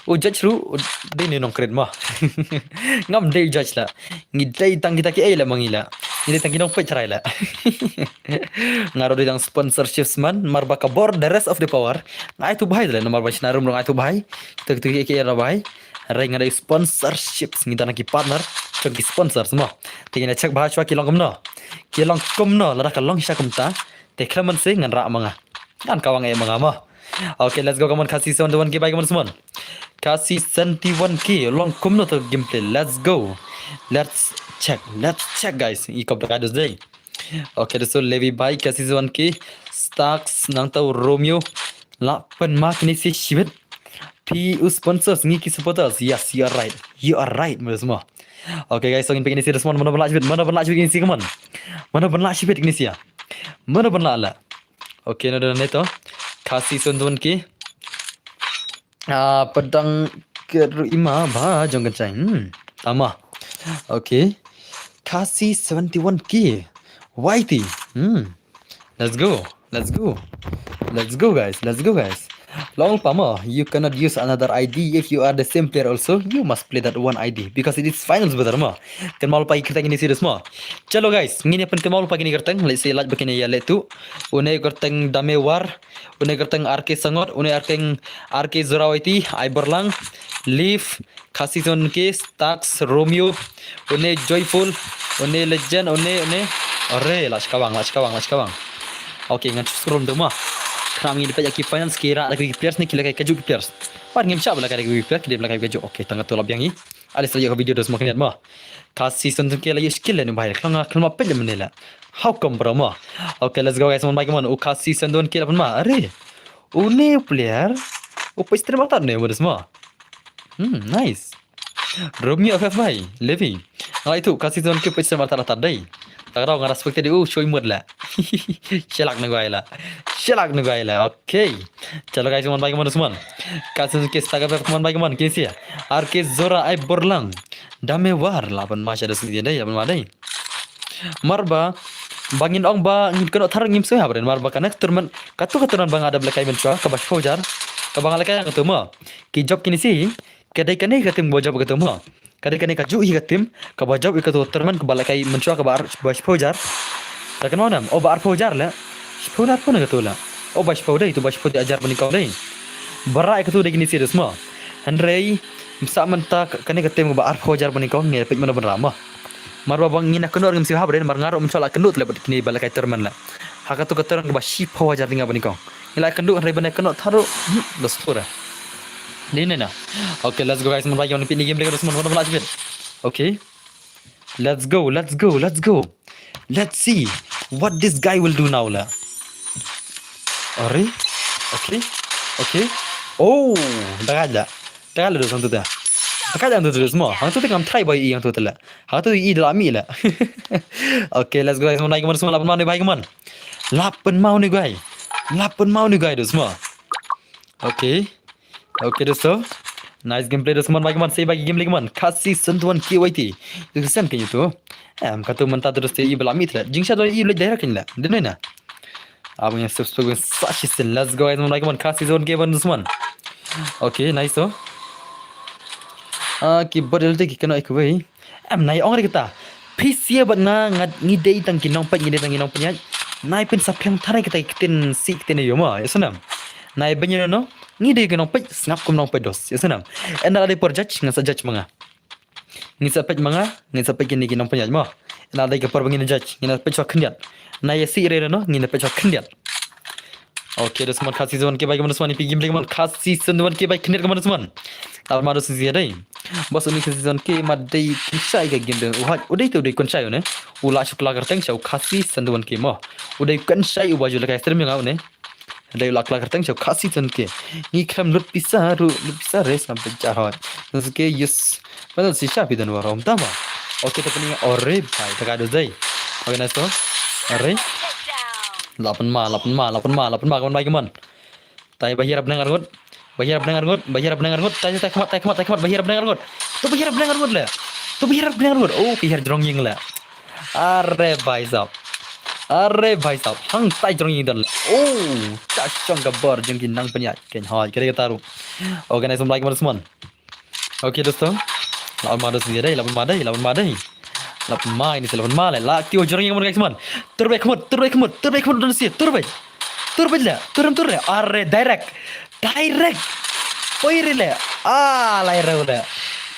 U judge ruh u dei ne nongkret ma. Ngam dei u judge la. Ngi dei tang kita ki ei la ma ngi la. Ngi dei tang ki nongpeit tharai la. Nga ruh dei tang sponsorships man, mar ba ka bor the rest of the power. Nga ai tu bhai la, namar ba shna rum ruh nga ai tu bhai. Kita kita ki ei la bhai. Hynrei nga dei sponsorships, ngi dang ki partner jong ki sponsors ma. Te ngin check bha shuwa ki long kumno. Ki long kumno, lada ka long shisha kumta. Te khlem mynsiem ngan rah ma nga. Ngan kawang eh ma nga ma. Okay, let's go, come on, Khasi seventy-one K, bye, come on, Simon. Khasi seventy-one K, long kumno to gameplay. Let's go. Let's check. Let's check, guys. I kop da ka dos dei. Okay, dosto, Levi bhai, Khasi seventy-one K. Stacks, nangta u Romeo. Lah pynma kine shi shibit. Phi u sponsors, ngi ki supporters. Yes, you are right. You are right, mo dosto mo. Okay, guys, so ngin peit kine shi dosto mo. Mano ban lah shibit, mano ban lah shibit kine shi, come on. Mano ban lah shibit kine shi ya. Mano ban lah la. Okay, na da neto. Khasi seventy-one K. Ah, pedang keru ima ba jong kencang. Hmm, tama. Okay. Khasi seventy-one K. Y T. Hmm. Let's go. Let's go. Let's go, guys. Let's go, guys. Long pama, you cannot use another I D if you are the same player also. You must play that one I D because it is finals, brother, ma. Kynmaw lypa ïa ki kyrteng kine shi dosto mo. Chalo guys, ngin ïa pynkynmaw lypa ïa kine ki kyrteng, lehse lait ba kin ïa leh tu. Une u kyrteng Dame War, une u kyrteng R K Sangot, une u kyrteng R K Zorawati, Aiborlang, Leaf, Khasi seventy-one K, Stacks, Romeo, une Joyful, une Legend, une, une. Are, lah shi kawang, lah shi kawang, lah shi kawang. Okay, ngan shu scroll tu ma. Khnang ngin peit ïa ki finals ki rah da ki players ne ki lehkai kajuh ki players. Pat ngim shah ba lehkai da ki players, ki dei ba lehkai kajuh. Okay, tang katto lap ïa ngi. Ale sa ïoh ka video dosto mo khyndiat mo. Khasi seventy-one K la ïoh skill la ne bhai. Khlong nga khlem peit la mynne la. How come, bro, mo? Okay, let's go guys, mon bhai, come on. U Khasi seventy-one K la pynma. Are. Une u player. U peit stream artat ne mo dosto mo. Hmm, nice. Romeo F F bhai, Levi. Nga la ïathuh Khasi seventy-one K peit stream artat artat dei. Ta ka daw nga respect dei u shoi mut la. Shalak ne guy la. Shalak ne guy la. Okay. Chalo guys, come on bhai, come on, come on. Khasi seventy-one K, Stacks F F, come on bhai, come on. Kine shi ya. R K Zora, Aiborlang. Dame War, lah pynma sha dosto dei, lah pynma dei. Mar ba, ba ngin ong ba ngin kynnoh tharai ngim sngewhap re, mar ba kane ka tournament, katu ka tournament ba nga da lehkai mynshuwa, kaba shiphew hajar, kaba nga lehkai katu mo. Ki jop kine shi, ka dei kane ka team ba jop katu mo. Ka dei kane kajuh hi ka team, kaba jop ïa katu ka tournament kaba lehkai mynshuwa kaba ar, ba shiphew hajar. Da kane mo nam, o ba arphew hajar la, shiphew hajar phew ne katu la. O ba shiphew dei, tu ba shiphew dei hajar ba nyngkong dei. Ba rah ïa katu dei kine shi dosto mo. Hynrei, ym sah mynta ka, kane ka team kaba arphew hajar ba nyngkong, ngi peit mano ban rah mo. Mar ba ba ngin ïa kynnoh ngim sngewhap re, mar nga ruh mynshuwa la kynnoh te la bad kine ba lehkai tournament la. Ha katu ka tournament kaba shiphew hajar dei nga ba nyngkong. Ngi la kynnoh hynrei ban ïa kynnoh tharai ruh, hmm, dosto ra. Dei ne na. Okay, let's go guys, mon bhai, ïa peit ine i game dei ka dosto mo, mano ban lah shibit. Okay. Let's go, let's go, let's go. Let's see what this guy will do now la. Are? Okay. Okay. Oh, da ka la. Da ka la dosto hangtu te. Da ka la hangtu te dosto mo. Hangtu te ngam try ba i hangtu te la. Hangtu i da la mih la. Okay, let's go guys. Mon bhai, come on, come on, lah pynma une bhai, come on. Lah pynma une guy. Lah pynma une guy dosto mo. Okay. Okay dosto. Nice gameplay dosto, mon bhai, come on. Sei bhai game lagi, come on. Khasi seventy-one K Y T. Itu kesian ke itu. Em, katu mynta tu dosto i ba la mih te la. Jingshisha tu i leh direct la. Dei ne na. Abang ïa subscribe sa shisien. Let's go guys, mon bhai, come on. Khasi seventy-one K dosto mo. Okay, nice to. Ah, ki bot ïa lade ki kynnoh ïa kawei. Em, nai ong re kata. Phi sngewbha bad nga, nga ngi dei tang ki nongpeit, ngi dei tang ki nongpeit. Nai pynsaphriang tharai kata ki ktien sih ktien aïu mo, ïa sngewbha. Nai ban ïa no, ngi dei ki nongpeit, sngap kum nongpeit dost, ïa sngewbha. Ynda la dei por judge, ngan sa judge ma nga. Ngin sa peit ma nga, ngin sa peit kine ki nongpeit mo. Ynda la dei ka por ba ngin judge, ngin sa peit shuwa khyndiat. Nai ïa sih re no, ngin sa peit shuwa khyndiat. Okay, dost mon, Khasi seventy-one K bhai, come on dost mon, ïa phi game dei, come on, Khasi seventy-one K bhai, khyndiat, come on dost mon. Tap ma dost ïa dei. Bos, une Khasi seventy-one K ma dei kynshai ka game dei. U haj, u dei te u dei kynshai une. U la shu kylla kyrteng sha u Khasi seventy-one K mo. U dei kynshai uba ju lehkai stream ïa nga une. Dei u la kylla kyrteng sha u Khasi seventy-one K. Ngi khlem lut pisa ruh, lut pisa re sngap beit jar hoi. Seventy-one K, yes. Padahal shisha phi don warom tama. Okay, te pynïa, ore bhai, ta ka dei. Okay, nice to. Ore. La pynma, la pynma, la pynma, la pynma, come on bhai, come on. Tai ba hiar bneng arngut. Ba hiar bneng arngut, ba hiar bneng arngut. Tai, tai khmat, tai khmat, tai khmat, ba hiar bneng arngut. Tu ba hiar bneng arngut le. Tu ba hiar bneng arngut. Oh, ka hiar jrong ïing le. Are bhai sahab. Are bhai sahab, hangtai jrong ïa ngi don le. Oh, ta shong ka bor jong ki nang pynïaid. Kein hoi, kare ka taru. Okay, nice one, like, man, man. Okay, dosto. Lawan ma dosto dei, lawan ma dei, lawan ma dei. Lawan ma ini, lawan ma le. La kiew jrong ïa ngi, guys, man. Tur beit khmut, tur beit khmut, tur beit khmut, dosto, tur beit. Tur beit le, tur em tur le. Are direct. Direct. Poi re le. Ah, lai re le.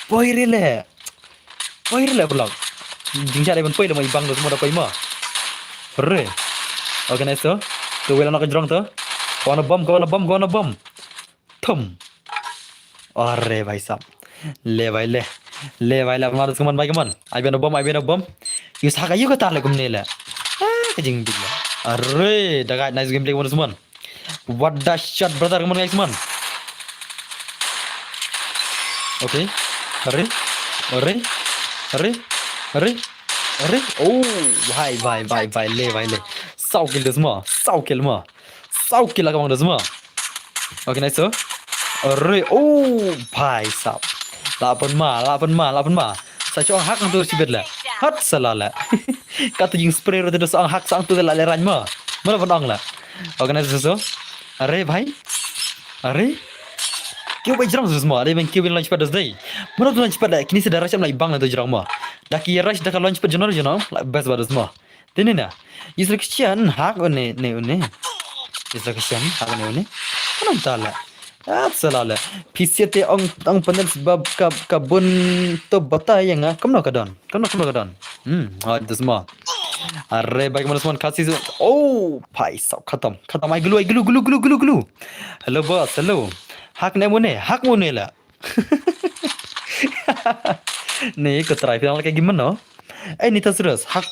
Poi re le. Poi re le, bro. Jingjia dei ban poi le, ma i bang dosto, ma da poi ma. Re. Okay, nice to. To wei la na ka jrong to. Ka wan na bom, ka wan na bom, ka wan na bom. Thum. Are bhai sahab. Le bhai le. Le bhai le, ma dosto, man bhai, man. Ai biang na bom, ai biang na bom. Use ha ka ïu ka tar le kumne le. Ah, ka jingbit le. Are, da guys, nice gameplay, man dosto, man. What the shot, brother, come on, guys, man. Okay. Are. Are. Are. Are. Are. Oh, bhai, bhai, bhai, bhai, le, bhai, le. Saw kill dosto ma. Saw kill ma. Saw kill la ka bang dosto ma. Okay, nice to. Are. Oh, bhai sahab. La pynma, la pynma, la pynma. Sa shu ong hak hangto shibit le. Hat sala le. Kato jingspray ruh te dosto, ong hak sa hangto te la lehrain ma. Mano ban ong le. Okay, nice dosto. Are bhai. Are. Kiew beit jrong dosto ma. Are beit kiew beit launchpad dosto dei. Mano tu launchpad le. Kine sa da rush em la i bang le tu jrong ma. Da ki rush da ka launchpad jrong jrong. La best ba dosto ma. Te ne na. Instruction hak une ne une. Instruction hak une une. Mano ta le. Ah, sala le. Phi sa te ong, ong panel sebab ka, ka bun to batai ïa nga. Kumno ka don. Kumno, kumno ka don. Hmm, ha, dosto ma. Are bhai, man dosto, man, Khasi se. Oh, bhai sahab, khatam. Khatam, ai glue, ai glue, glue, glue, glue, glue. Hello boss, hello. Hak ne em une, hak em une la. Ne ko try phi la ka game no. Eh, nita serious. Hak,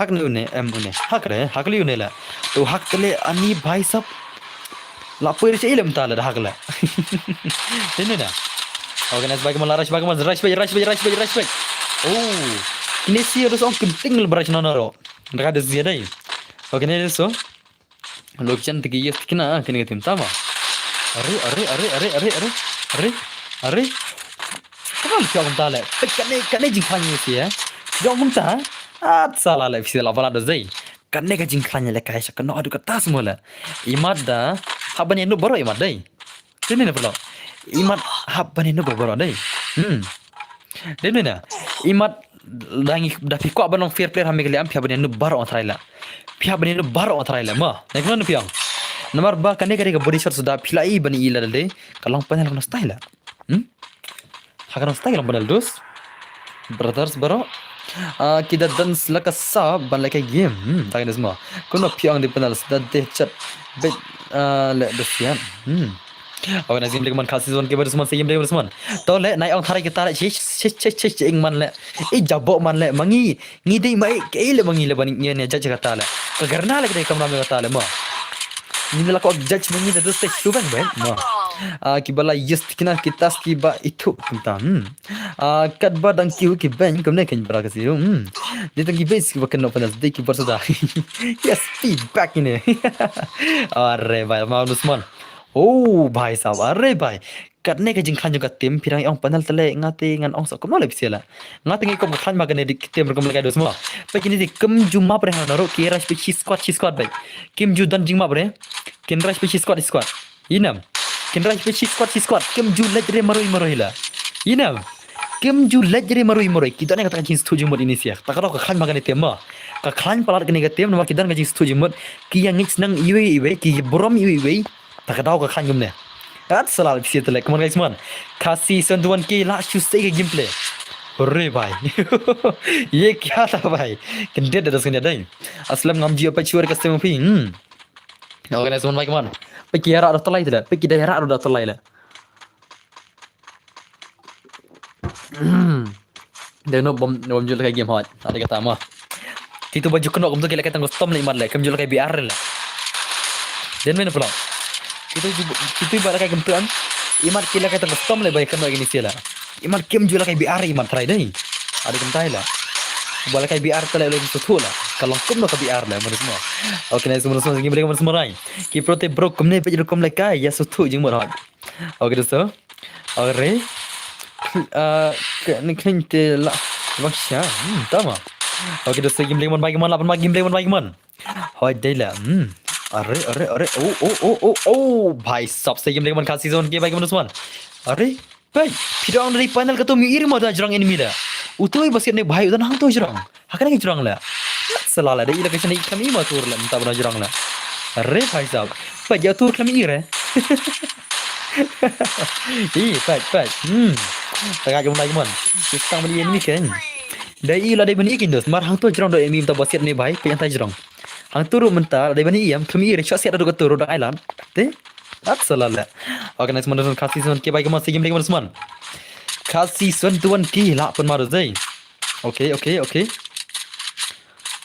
hak ne une, em une. Hak re, hak le une la. To hak te le ani bhai sahab. La poi re cha ilem ta le da hak le. Te ne na. Okay, nice bhai, man, la rush bhai, man, rush bhai, rush bhai, rush bhai, rush bhai. Oh. Kine si dosto ong kynting le brush na na ro. Nda ka dosto dei. Okay, ne dosto. Location te ki ïa tikna, kine ki tim tama. Are, are, are, are, are, are, are, are. Tama phi ong kumta le. Peit kane, kane jingkhlaiñ ïa si, eh. Phi ong kumta. At sala le, phi la bala dosto dei. Kane ka jingkhlaiñ le kai sha kano adu kata semua le. Imat da, hap ban ïa nup baroh imat dei. Te ne ne bro. Imat hap ban ïa nup baroh dei. Hmm. Dei ne na. Imat da ngi da phi kwah ban long fair player ha Meghalaya, phi hap ban ïa nup baroh ong trai la. Phi hap ban ïa nup baroh ong trai la ma. Ne kumno ne phi ong. Namar ba kane ka dei ka body shot suda phi la i ban i la dei. Ka long panel kano style la. Hmm? Ha kano style ka long panel dosto. Brothers baroh. Ah, ki da dance la ka sa ban lehkai game. Hmm, ta ka dosto ma. Kumno phi ong dei panel da dei chat. Beit, ah, le dosto ïa. Hmm. Oh, na zim dei man Khasi zone ke ba dosto man, sa ïa dei dosto man. To le, nai ong tharai kita le, chich, chich, chich, chich, chich, ing man le. I jabo man le, ma ngi, ngi dei ma i, ke i le ma ngi le ban ngi ne judge kata le. Ka garna le ka dei kamram le kata le ma. Ngi ne la ko judge ma ngi le dosto shu bang bang ma. Ah, ki ba la yes tikna kita ki ba itu kumta. Hmm. Ah, kat ba dang ki ki bang kumne kan bra ka siu. Hmm. Dei dang ki bang ki ba kena pada dei ki ba suda. Yes, feedback ini. Are bhai, ma dosto man. Oh, bhai sahab, are bhai. Katne ka jingkhlaiñ jong ka team, phi dang ong panel tele, nga te ngan ong sa kumno le phi sila. Nga te ngi kum ka khlaiñ ma kane di team rukom le kai dosto ma. Peit kine di kim ju map re ha na ro, ki rush peit shi squad, shi squad beit. Kim ju don jingmap re. Kin rush peit shi squad, squad. Inam. Kin rush peit shi squad, shi squad. Kim ju leit re maroi, maroi la. Inam. Kim ju leit re maroi, maroi. Ki don ka ta ka jingsthu jingmut ini sia. Ta ka dok ka khlaiñ ma kane team ma. Ka khlaiñ palat kane ka team, namar ki don ka jingsthu jingmut. Ki ïa ngeit snang iwei, iwei, ki burom iwei, iwei. Ta ka daw ka khlaiñ kumne. At sala phi sila tele. Come on guys, man. Khasi seventy-one K la shu sei ka gameplay. Hore bhai. Ye kya tha bhai. Kendit da sken dai. Aslam ngam ji apa chuar ka stem phi. Hmm. Okay, nice one bhai, come on. Peit ki ïa rah da talai tele. Peit ki da ïa rah da talai le. Hmm. Dei no bom, bom jul kai game hot. Ada kata ma. Kitu baju kena kumtu ki lehkai tang custom le imat le. Kim ju lehkai B R le. Den men pula. Kitu ju, kitu ba lehkai kumtu an. Imat ki lehkai tang custom le bai kena ini sila. Imat kim ju lehkai B R imat try dei. Ada kumtai la. Ba lehkai B R tele le suthu la. Ka long kumno ka B R le, mana semua. Okay, nice, mana semua, game lagi mana semua rai. Ki prote bro kumne peit rukom lehkai, ïa suthu jingmut hot. Okay, dosto. Are. Ah, ka ni khlaiñ te la. Bang sha. Hmm, tama. Okay, dosto, game lagi mana, bye, game mana, la, bye, game lagi mana, bye, game mana. Hoi dei la. Hmm. Are, are, are. Oh, oh, oh, oh, oh. Bhai sab, sa game dei man Khasi zone ki bhai ki man dusman. Are. Bhai, phi dang dei panel ka tu mi iri ma da jrang enemy la. Utu i basket ne bhai, utan hang tu jrang. Hakane ki jrang la. Sala la, dei i location i kami ma tur la, mynta ba da jrang la. Are bhai sab. Bhai, ja tur kami ire. Ih, pat, pat. Hmm. Taga jom lagi man. Sistang bani enemy ken. Dei i la dei bani kin dos. Mar hang tu jrang do enemy mynta basket ne bhai, pe yang ta jrang. Hang tu ru mynta dei bani iem, kami ire shot set adu ka tu ru dang island. Te? At sala la. Okay, nice man, Khasi zone ki bhai ki man, sa game dei man dusman. Khasi zone tuan ki la pun maru zai. Okay, okay, okay.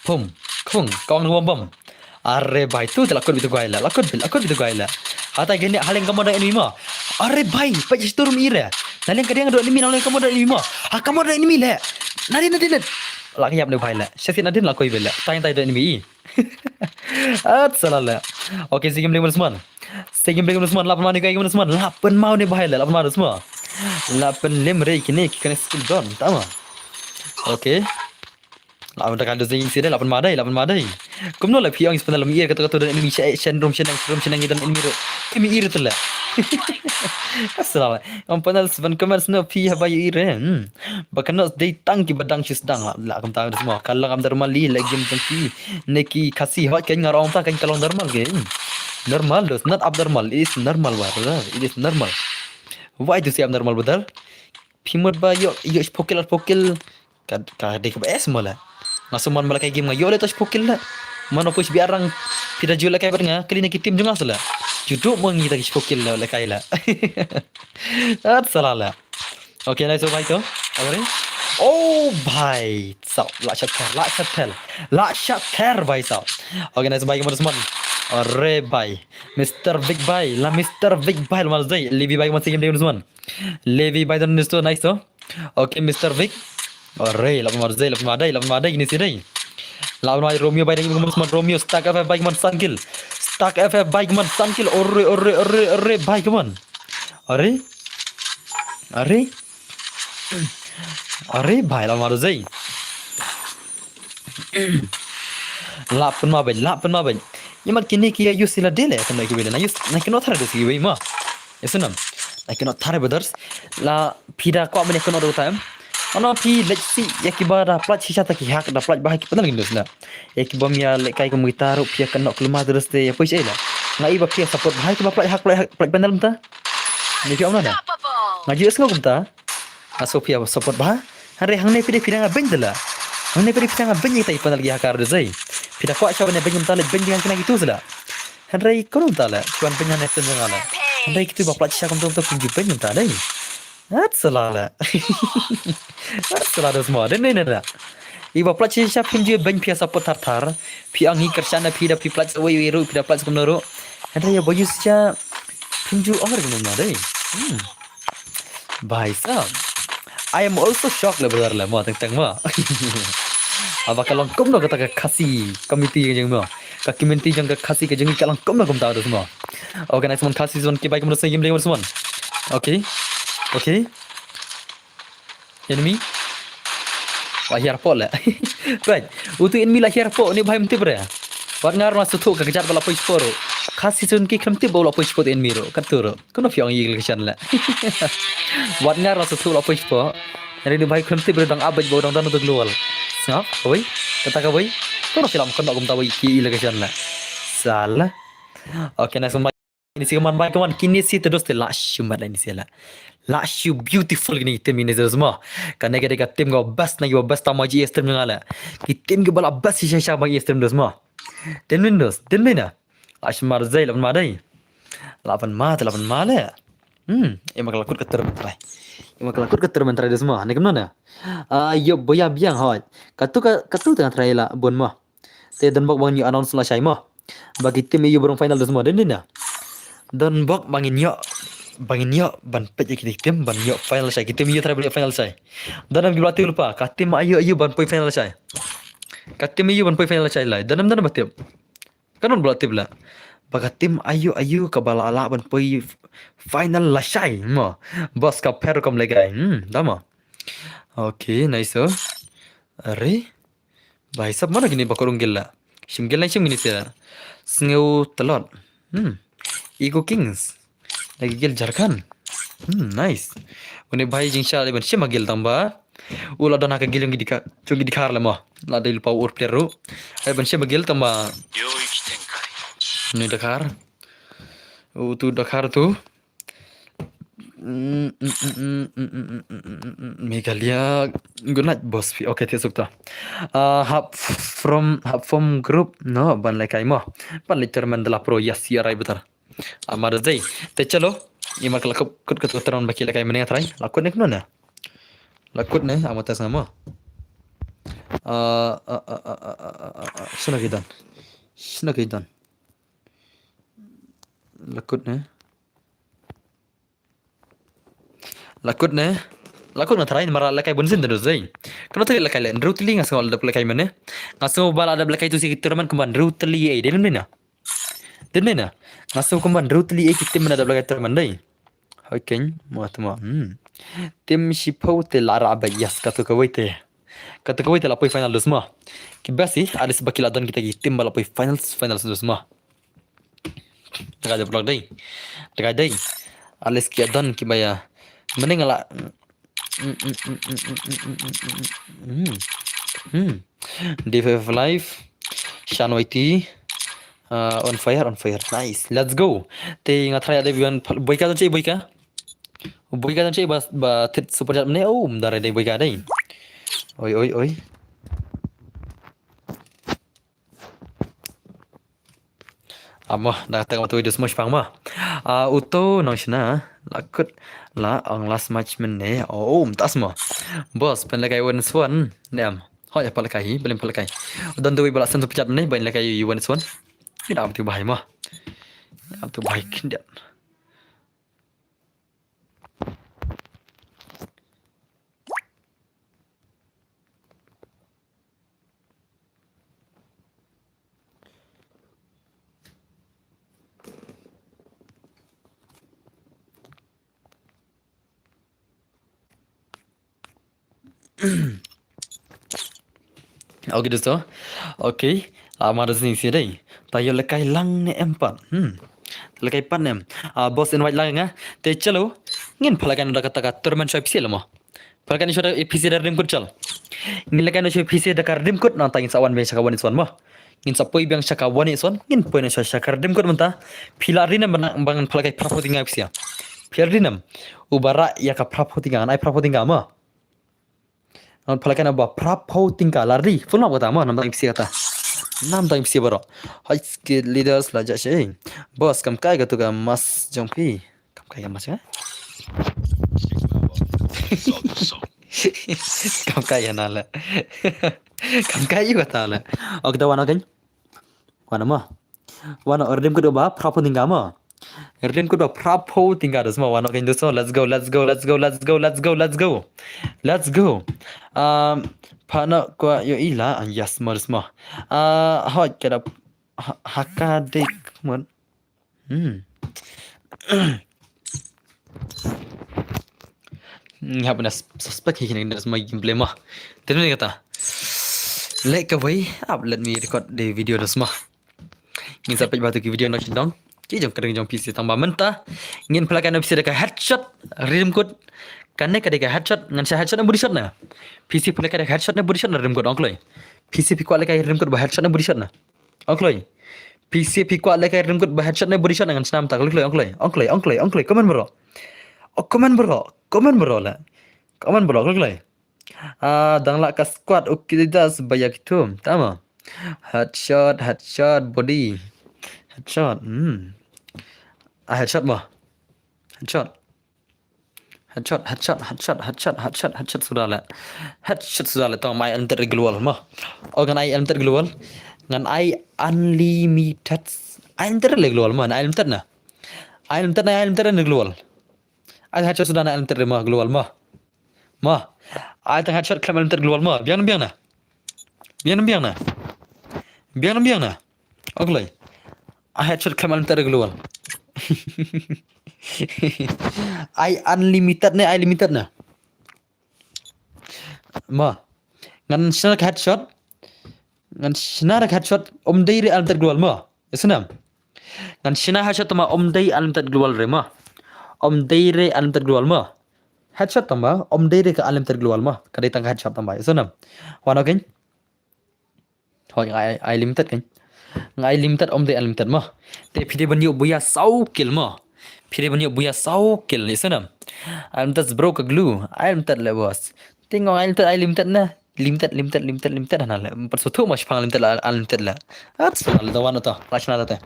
Pum, kung, kong ruam bam. Are bhai tu te la kut bitu guai la, la kut bil, la kut bitu guai la. Hata gini haleng kamon da enemy ma. Are bhai, pa jis turum ire. Naleng kadeng do enemy, naleng kamon da enemy ma. Ha kamon da enemy le. Nadin, nadin, nadin. La kayap ne bhai le. Shasit nadin la koi bel le. Tain tai do enemy. At sala le. Okay, sa game dei man dusman. Sa game dei man dusman, la pun ma ne kai man dusman. La pun ma ne bhai le, la pun ma dusman. La pun lem re kine ki kane skill don, tama. Okay. La pun da kan do zing sini, la pun ma dei, la pun ma dei. Kumno la phi ong spana la mi ir kata kata don enemy sha, shen rum shen nang, rum shen nang don enemy ru. Ki mi ir tu la. Assalamu. Ong panel seven comments no phi ha ba yu ir. Hmm. Ba kano dei tang ki badang shis dang la, la kam tang dusma. Kalang am darmal li la game tang ki. Ne ki Khasi hot ken ngar ong ta ken kalang darmal ke. Hmm. Normal dos, not abnormal. It is normal, brother. It is normal. Why to say abnormal, brother? Phi mut ba yo, yo shpokil ar pokil. Ka, ka dei ka ba es mala. Nga suman mala kai game nga yo le to shpokil la. Mano push bi arang phi da ju la kai bad nga, kali na ki team jong nga sala. Ju du mo ngi ta ki shpokil la, la kai la. At sala la. Okay, nice bhai to. Are? Oh bhai. Sao, la shot ther, la shot ther. La shot ther bhai sao. Okay, nice bhai, kemana semua? Are bhai. Mister Vic bhai, la Mister Vic bhai, la mana zai. Levi bhai, kemana sih game dia semua? Levi bhai, dan nice to, nice to. Okay, Mister Vic. Are, la mana zai, la mana dai, la mana dai, ini sih dai. La mana Romeo bhai, dan kemana semua? Romeo, Stack F F bhai, kemana Sun Kill? Stack F F bhai, kemana Sun Kill? Are, are, are, are bhai, kemana? Are? Are? Are bhai, la mana zai. La pun ma bhai, la pun ma bhai. Ye mat kine ki use la dele kan ki bele na use na kino thar de si bhai ma. Yes nam. Na kino thar brothers. La phi da ko mane kino do time. Ano phi let's see ya ki ba da plat shisha ta ki hack da plat ba ki panel gindos na. Ya ki ba mi ya le kai ko mita ru phi ya kano kilometer ste ya poi la. Nga i ba phi ya support bhai ki ba plat hack plat hack plat panel mynta. Ni phi amna da. Nga ju sngo kumta. Nga so phi ya support ba. Hanre hangne phi de phi da nga beng de la. Hangne phi de phi da nga beng ita i panel ya kar de zai. Phi da kwah sha bane beng mynta le beng dengan kena gitu sela. Hanre kono mynta le. Chuan beng hangne phi da nga le. Hanre kitu ba plat shisha kumta kumta phi ju beng mynta dai. At sala la. At sala da semua. Dan ni nada. Iba plat shisha phim ju beng phi ya support thar thar. Phi ang hi kershan da phi da phi plat wei wei ru phi da plat kumno ru. Hada ya boyu shisha phim ju or kumno na dai. Hmm. Bhai sahab. I am also shocked le brother le mo teng teng mo. Aba ka long kumno kata ka Khasi community ka jeng mo. Ka community jeng ka Khasi ka jeng ka long kumno kumta da semua. Okay, nice one, Khasi zone ki bhai kumno sa yim ding one. Okay. Okay. Enemy. Wah hiar po le. Right. Utu enemy la hiar po ni bhai mtip re. Wat ngar ma suthu ka kejat bala poi sporo. Khasi zone ki khlem tip bala poi sporo enemy ro. Katuro. Kono phi ong yi le keshan le. Wat ngar ma suthu la poi sporo. Hari ni bhai khlem tip re dang abaj bo dang dan utu global. Sngap, bhai. Kata ka bhai. Kono film kono kumta bhai ki le keshan le. Sala. Okay, nice one. Ini si kaman bai kaman kini si terus te la shu mat la ini si la. La shu beautiful kini team ini terus mo. Kane ka dei ka team ka best na ki best ta ma ji stream nga la. Ki team ki bala best shisha shisha ma ji stream terus mo. Team ni terus, team ni na. La shu mar zai la ma dai. La pan ma, la pan ma le. Hmm, ima ka la kut ka terus mentrai. Ima ka la kut ka terus mentrai terus mo. Ni kam na. Ah, yo boya biang hoi. Katu ka katu tengah trai la bon mo. Te don bok bang yu announce la shai mo. Ba ki team yu burung final dos mo den den na. Don bok bangin yo bangin yo ban pet ki team ban yo final shai ki team yu try ban final shai. Don am ki bla team lupa ka team ayu ayu ban poi final shai. Ka team yu ban poi final shai lai. Don am don ba team. Ka don bla team la. Ba ka team ayu ayu ka bala ala ban poi final la shai mo. Bos ka per kom legai. Hmm, dama. Okay, nice. Are. Bhai sab mana kini ba kurung gila. Shim gel lang shim ngin ïa sngew tlot. Hmm. Eco Kings. La ki gel Jharkhand. Hmm, nice. Une bhai jingshisha leh ban shim ha gel tang ba u la don ha ka gel jong ki dkhar, jong ki dkhar leh mo. La dei lypa u player ruh. Ai ban shim ha gel tang ba. Une dkhar. Utu dkhar tu. Mm, mm, mm, mm, mm, mm, mm, mm, mm, mm, mm. Meghalaya, good night, boss. Okay, thiah suk ta. Ah, hap from, hap from group, no, ban lehkai mo. Ban leh tournament da la pro, yes, ïa rai butar. Ah, Mother's Day. Te chalo, i mar ka la kut, kut, kut, tournament ba ki lehkai mynne nga tharai. La kut ne kumno ne? La kut ne, amo tas nga mo. Ah, ah, ah, ah, ah, ah, ah, ah, shano ki don? Shano ki don? La kut ne? La kut ne? La kut nga tharai namar la lehkai bun sien te Mother's Day. Kano te lehkai leh, hynriew tylli nga sngew la dep lehkai mynne. Nga sngew ba la dep lehkai tu shi ki tournament kumba hynriew tylli ei, dei ne ym dei na? Dei ne ym dei na? Nga sngew kumba hynriew tylli ei ki team mynne la dep lehkai tournament dei. Hoi keiñ, mo te mo. Hmm. Team shiphew te la rah ba, yes, kato kawei te. Kato kawei te la poi final dus mo. Ki best i, at least ba ki la don kita ki team ba la poi finals, finals dus mo. Te ka dei vlog dei. Te ka dei. At least ki don kiba ïa. Mynne nga la. Hmm. Hmm. D five Live. Shan Y T. Uh, on fire, on fire. Nice. Let's go. Te nga try ada bian boyka tu cik boyka. Boyka tu cik ba ba tit super chat mynne. Oh, mdar dei boyka dei. Oi, oi, oi. Amo, da tang tu idus mo shipang mo. Ah, uto nong shna. La kut la ong last match mynne. Oh, um tas mo. Boss, pynlehkai one swan. Nem. Hoi, pynlehkai hi, beli pynlehkai. Don dui bala sen tu pecat ni, beli lehkai one swan. Tidak betul bahai mo. Tidak betul bahai kendiat. Okay, dosto. Okay. Lama da sini sini dei. Ta ïoh lehkai lang ne em pat. Hmm. Lehkai pat ne em. Ah, boss invite lang nga. Te chalo. Ngin pynlehkai noh da kata ka tournament sha physi lama. Pynlehkai noh sha physi da Riddim Kut chal. Ngin lehkai noh sha physi da ka Riddim Kut nangta ngin sa wan biang sha ka one is one mo. Ngin sa poi biang sha ka one is one, ngin poi noh sha ka Riddim Kut mynta. Phi la ri ne em ba ngan pynlehkai phraphew tyngka physi. Phi la ri ne em. Uba rah ïa ka phraphew tyngka, ngan ai phraphew tyngka mo. Ngan pynlehkai na ba phraphew tyngka la ri. Full map kata mo, namta physi kata. Namta physi baroh. High skill leaders la jah sha. Boss kam kai katu ka mask jong phi. Kam kai ka mask ka? Kam kai ïa na le. Kam kai ïa kata le. Ok, da wan, okay. Wan mo. Wan, Riddim Kut ba phraphew tyngka mo. Riddim Kut ba phraphew tyngka da sma wan, okay, da sma. Let's go, let's go, let's go, let's go, let's go, let's go. Let's go. Um, pana kwa yo ila, ah, yes, mo da sma. Ah, hoi, kada ha-, haka dik mon. Hmm. Nga hap ban suspect hi kine da sma gameplay mo. Te ne kata. Leh kawei, ap let me record the video da sma. Ngin sa peit ba tu ki video nongshong dong. Ki jong ka ring jong physi tang ba mynta. Ngin pynlehkai noh physi da ka headshot, Riddim Kut. Kane ka dei ka headshot, ngan sa headshot ne body shot na. Physi pynlehkai da ka headshot ne body shot na Riddim Kut, ong kloi. Physi phi kwah lehkai Riddim Kut ba headshot ne body shot na. Ong kloi. Physi phi kwah lehkai Riddim Kut ba headshot ne body shot na ngan sa nam ta kloi kloi, ong kloi. Ong kloi, ong kloi, ong kloi. Comment baroh. Oh, comment baroh. Comment baroh la. Comment baroh, kloi kloi. Ah, dang lah ka squad, okay, das ba ïa kitu. Tama. Headshot, headshot, body. Headshot. Hmm. Ah, headshot mo. Headshot. Headshot, headshot, headshot, headshot, headshot, headshot suda le. Headshot suda le, tong mai unlimited global mo. Oh, ngan ai unlimited global. Ngan ai unlimited. Ai unlimited le global mo, ai unlimited na. Ai unlimited na, ai unlimited na global. Ai headshot suda na unlimited mo, global mo. Mo. Ai tang headshot khlem unlimited global mo. Biang biang na. Biang biang na. Biang biang na. Ong kloi. Ai headshot khlem unlimited global. Ai unlimited ne, ai limited ne. Mo. Ngan shna ka headshot. Ngan shna re ka headshot, ym dei re unlimited global mo. Ïa sngewbha. Ngan shna headshot tang ba ym dei unlimited global re mo. Ym dei re unlimited global mo. Headshot tang ba ym dei re ka unlimited global mo. Ka dei tang ka headshot tang ba. Ïa sngewbha. Wan, okay. Hoi, nga ai, ai limited kan. Nga ai limited, ym dei unlimited mo. Te phi dei ban ïoh buya saw kill mo. Phi dei ban ïoh buya saw kill, ïa sngewbha. Unlimited bro ka glue. Ai limited le boss. Te nga ai limited, ai limited na. Limited, limited, limited, limited hana le. Pat suthu mo shipang limited la, unlimited la. Ap sala le wan to. Lashna te.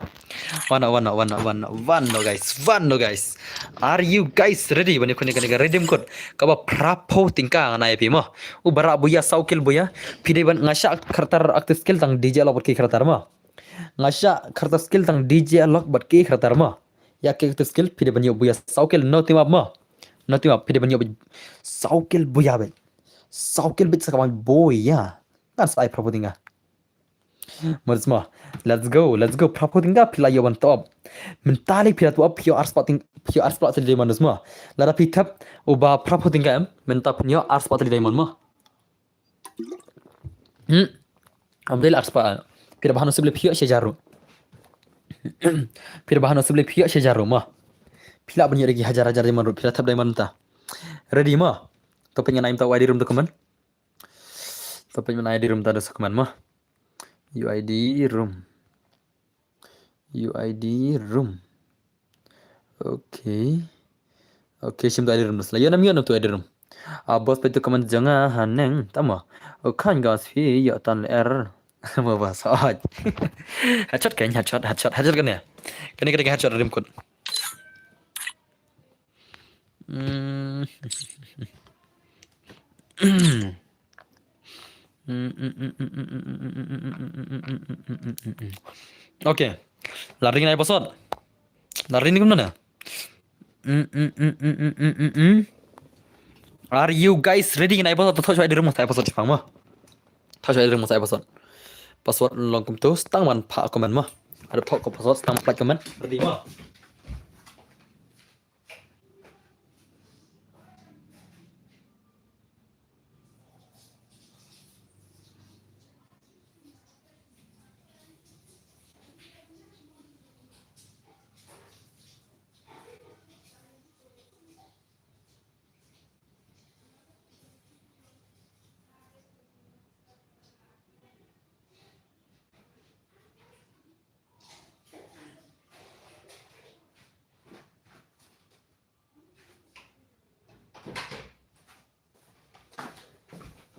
Wan, wan, wan, wan, wan, wan, guys. Wan, guys. Are you guys ready? Ban ïa kane, kane ka redeem code. Kaba phra phew tyngka ngan ai phi mo. U ba rah buya saw kill buya. Phi dei ban, nga shah character active skill tang D J Alok bad ki character mo. Nga shah character skill tang D J Alok bad ki character mo. Ïa ki active skill phi dei ban ïoh buya saw kill, no team up mo. No team up, phi dei ban ïoh saw kill buya bad. Saw kill bad sa ka bang buya. Ngan sa ai phra phew tyngka. Mo, let's mo. Let's go, let's go. Phra phew tyngka phi la ïoh ban top. Mynta lei phi la top, phi ïoh ar spah tyng-, phi ïoh ar spah tylli diamond mo. Lada phi thep u ba phra phew tyngka em, mynta phin ïoh ar spah tylli diamond mo. Hmm. Ym dei la ar spah. Phi da bha nasib lei phi ïoh shi hajar ruh. Phi da bha nasib lei phi ïoh shi hajar ruh mo. Phi lah ban ïoh da ki hajar hajar diamond ruh, phi la thep diamond mynta. Ready mo. To peit ngan ai mynta u I D room to comment. To peit ngan ai U I D room to da sa comment mo. U I D room. U I D room. Okay. Okay, shim to U I D room. La ïoh nam ïoh nam to U I D room. Ah, boss, peit to comment jong nga haneng tama. O khan gas phi ïoh tan le er. Mo ba sa. Headshot kan, headshot, headshot, headshot kan ïa. Kane, kane, headshot redeem code. Hmm. Okay. La ring nai password. La ring ni kumno na? Are you guys ready? Nai password, to thok shwa I D room, thok password shipang mo. Thok shwa I D room, thok password. Password long kumto, stang man pha comment mo. Ada thok ko password, stang pha comment. Ready mo?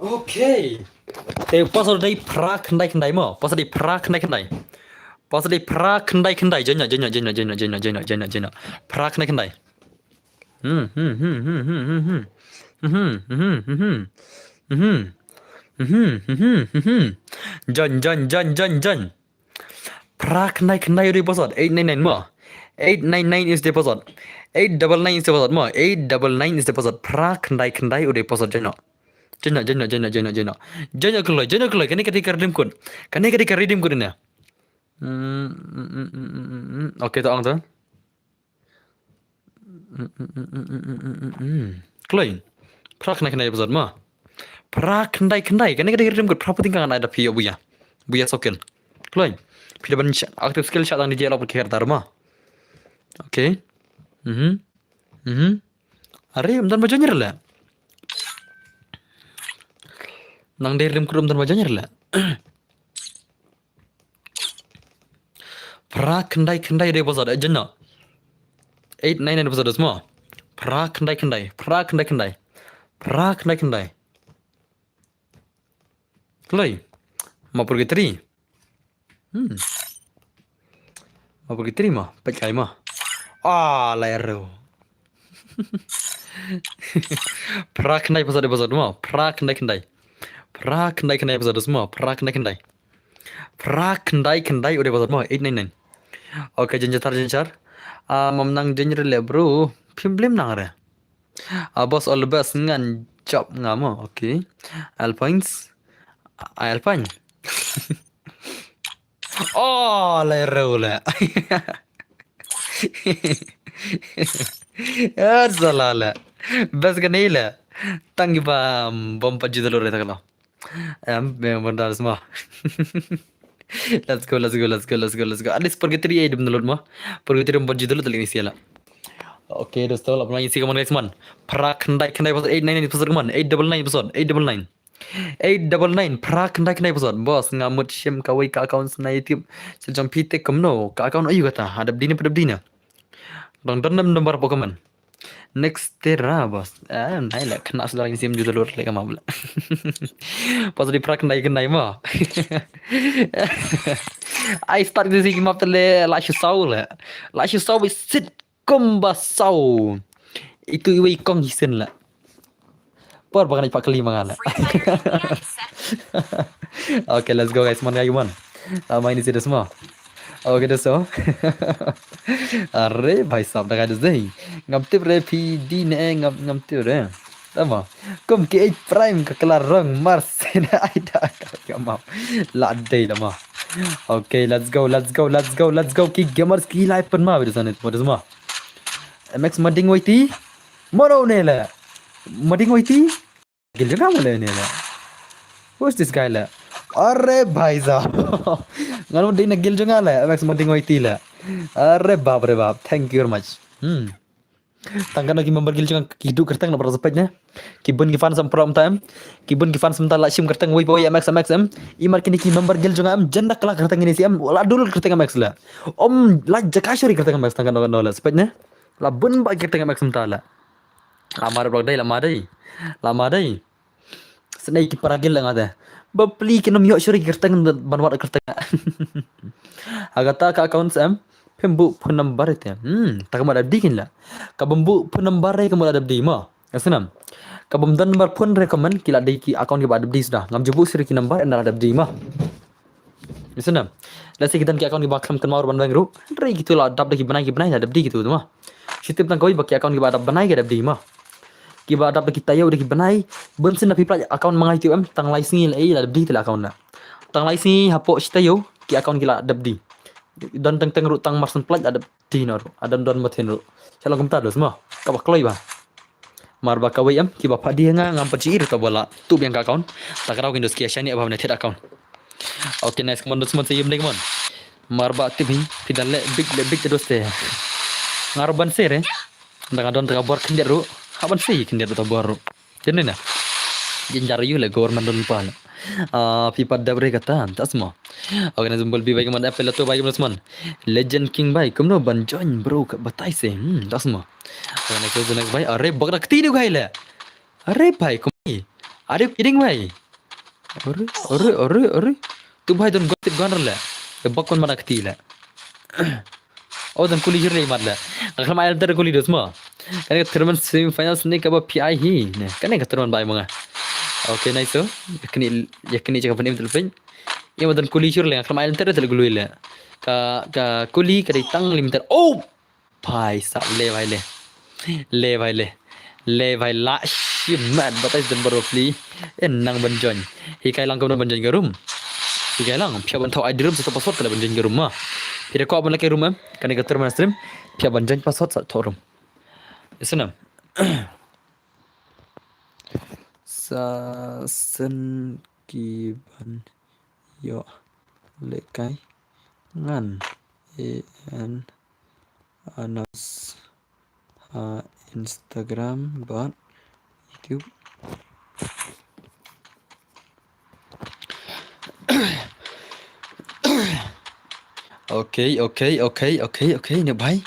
Okay. Te password dei phra khyndai khyndai mo. Password dei phra khyndai khyndai. Password dei phra khyndai khyndai. Jena, jena, jena. Phra khyndai khyndai. Hmm, hmm, hmm, hmm, hmm, hmm, hmm. Mhm, mhm, mhm. Mhm. Mhm, mhm, mhm. Jan, jan, jan, jan, jan. Phra khyndai khyndai u dei password. Eight nine nine mo. Eight nine nine is the password. Eight double nine is the password mo. Eight double nine is the password. Phra khyndai khyndai u dei password, join no. Join no, join no, join no, join no, join no. Join no kloi, join no kloi. Kane ka dei ka redeem code. Kane ka dei ka redeem code ne. Hmm, hmm, hmm, hmm, hmm, hmm. Okay, to ong to. Kloi. Phra khyndai khyndai episode mo. Phra khyndai khyndai. Kane ka dei ka redeem code phra phew tyngka ngan ai da phi ïa buya. Buya sokin. Kloi. Phi da ban sh-, active skill shah tang D J Alok bad ki character mo. Okay. Mhm. Mhm. Are, ym don ba join re le. Nang dei redeem code ym don ba join re le. Phra khyndai khyndai u dei password, eh, join no. Eight nine nine password mo. Phra khyndai khyndai, phra khyndai khyndai. Phra khyndai khyndai. Kloi. Ma purgatory. Hmm. Ma purgatory mo, peit kai mo. Ah, lai ru. Phra khyndai password, password mo. Phra khyndai khyndai. Phra khyndai khyndai password mo. Phra khyndai khyndai. Phra khyndai khyndai u dei password mo. Eight nine nine. Okay, jynjar, jynjar. Ah, mam nang jynjar le bro. Phim blem nang re. Ah, boss, all the best, ngan jop nga mo. Okay. Alpines. Ah, Alpine. Oh, lai ru le. Ah, sala le. Best kane le. Tang ba, um, bom pa jidalo re takalo. Em, em, benda semua. Let's go, let's go, let's go, let's go, let's go. At least purgatory ai dum download mo. Purgatory ban ju download lagi ni siala. Okay, dosto, la pernah isi kaman guys man. Phra khyndai khyndai pasal eight nine nine pasal kaman. Eight double nine pasal. Eight double nine. Eight double nine. Phra khyndai khyndai pasal. Bos, nga mut shim kawei ka account na YouTube. Sa jong phi te kumno. Ka account ayu kata. Hadap dina padap dina. Dang don nam number Pokemon. Next tera bos. Ah, nai la kena sudah isi em juta dolar lagi mabla. Pas di prak nai kenai ma. I start di sigi map tele la shu sau le. La shu sau bi sit kumba sau. Itu iwe ikong hisin la. Por bakal ipak kelima ngala. Okay, let's go guys, man guys, man. Lama ini sudah semua. Okay, dosto. Are bhai sahab da guys dei. Ngam tip re P D ne ngam ngam tip re. Tama. Kum ki eight prime ka kelar rong mars ne ai da ka map. La dei lama. Okay, let's go, let's go, let's go, let's go. Ki gamers ki lai pen ma video sanit. What is ma? M X Mading Waiti. Moro ne le. Mading Waiti. Gil jong nga le ne le. Who's this guy le? Are bhai sahab. Ngan dei na gil jong nga le. M X Mading Waiti le. Are bap re bap. Thank you very much. Hmm. Tang kano ki member gil jong nga ki du kerteng na para sepet ne. Ki bun ki fan sam pro time. Ki bun ki fan sam ta la shim kerteng wei poi M X M X em. Imar kini ki member gil jong nga em jenda kala kerteng ini si em. Wala dul kerteng M X le. Om la jaka shori kerteng M X tang kano kano le sepet ne. La bun ba kerteng M X em ta le. Lama dei blok dei, lama dei. Lama dei. Snei ki paragil nga te. Ba pli ki nom yok shuri kerteng ban wat kerteng. Agata ka account sem. Pembu phone number te. Hmm, tak ma da di kin la. Ka bembu phone number re ka ma da di ma. Snam. Ka bem don number phone re ka man ki la di ki account ki ba da di sudah. Ngam jubu shuri ki number en da di ma. Listen na. Let's say ki don ki account ki ba khlem kynmaw ban bank ruh. Hynrei kitu la dap da ki bnai ki bnai la dap di kitu ma. Shi tip tang kawei ba ki account ki ba dap bnai ki dap di ma. Ki ba dap da ki taïew da ki bnai. Bun sien da phi pla account ma nga kitu em tang lai sngi la ei la dap di te la account na. Tang lai sngi hapoh shi taïew ki account ki la dap di. Don teng teng ruh tang mar sien pla la dap di na ruh. Adam don ma thin ruh. Shalom kumta dos ma. Ka ba kloi ba. Mar ba kawei em, ki ba pha di nga ngam pat ji ir ta bala. Tu biang ka account. Ta karaw kin dos ki shani ba na thet account. Okay, nice, come on, dos man se yum dei, come on. Mar ba tip hi, phi da le big le big dos te. Ngar ban se re. Da nga don ta bor khyndiat ruh. Ha ban se khyndiat ta bor ruh. Jin na. Jin jar yu le government don pa. Ah, phi pat dab re kata, ta smo. Okay, na symbol bi bai kaman apple tu bai kaman man. Legend King bai, kumno ban join bro ka batai se. Hmm, ta smo. Okay, next, next bai. Are bak da kti du gai le. Are bhai, kum. Are you kidding bhai? Are, are, are, are. Tu bhai don got gon le. Te bak kon mana kti le. Oh, don kuli jir le mat le. Ka khlem ai ter kuli dos ma. Kane ka tournament semi finals ne ka ba P I hi. Ne, kane ka tournament bai manga. Okay, nice so. Yakni yakni chaka panim tel pin. Ia ma don kuli jir le. Ka khlem ai ter tel kuli le. Ka ka kuli ka dei tang limiter. Oh! Bhai sahab le bhai le. Le bhai le. Le bhai la shimat batai don baro pli. En nang ban join. Hi kai lang ka ban join ka room. Hi kai lang phi ban thaw I D room sa password ka ban join ka room ma. Phi da ko ban la ka room em. Kane ka term stream. Phi ban join password sa thaw room. Isnam. Sa sen ki ban ïoh lehkai ngan en announce ha Instagram bad YouTube. Okay, okay, okay, okay, okay, ne bhai.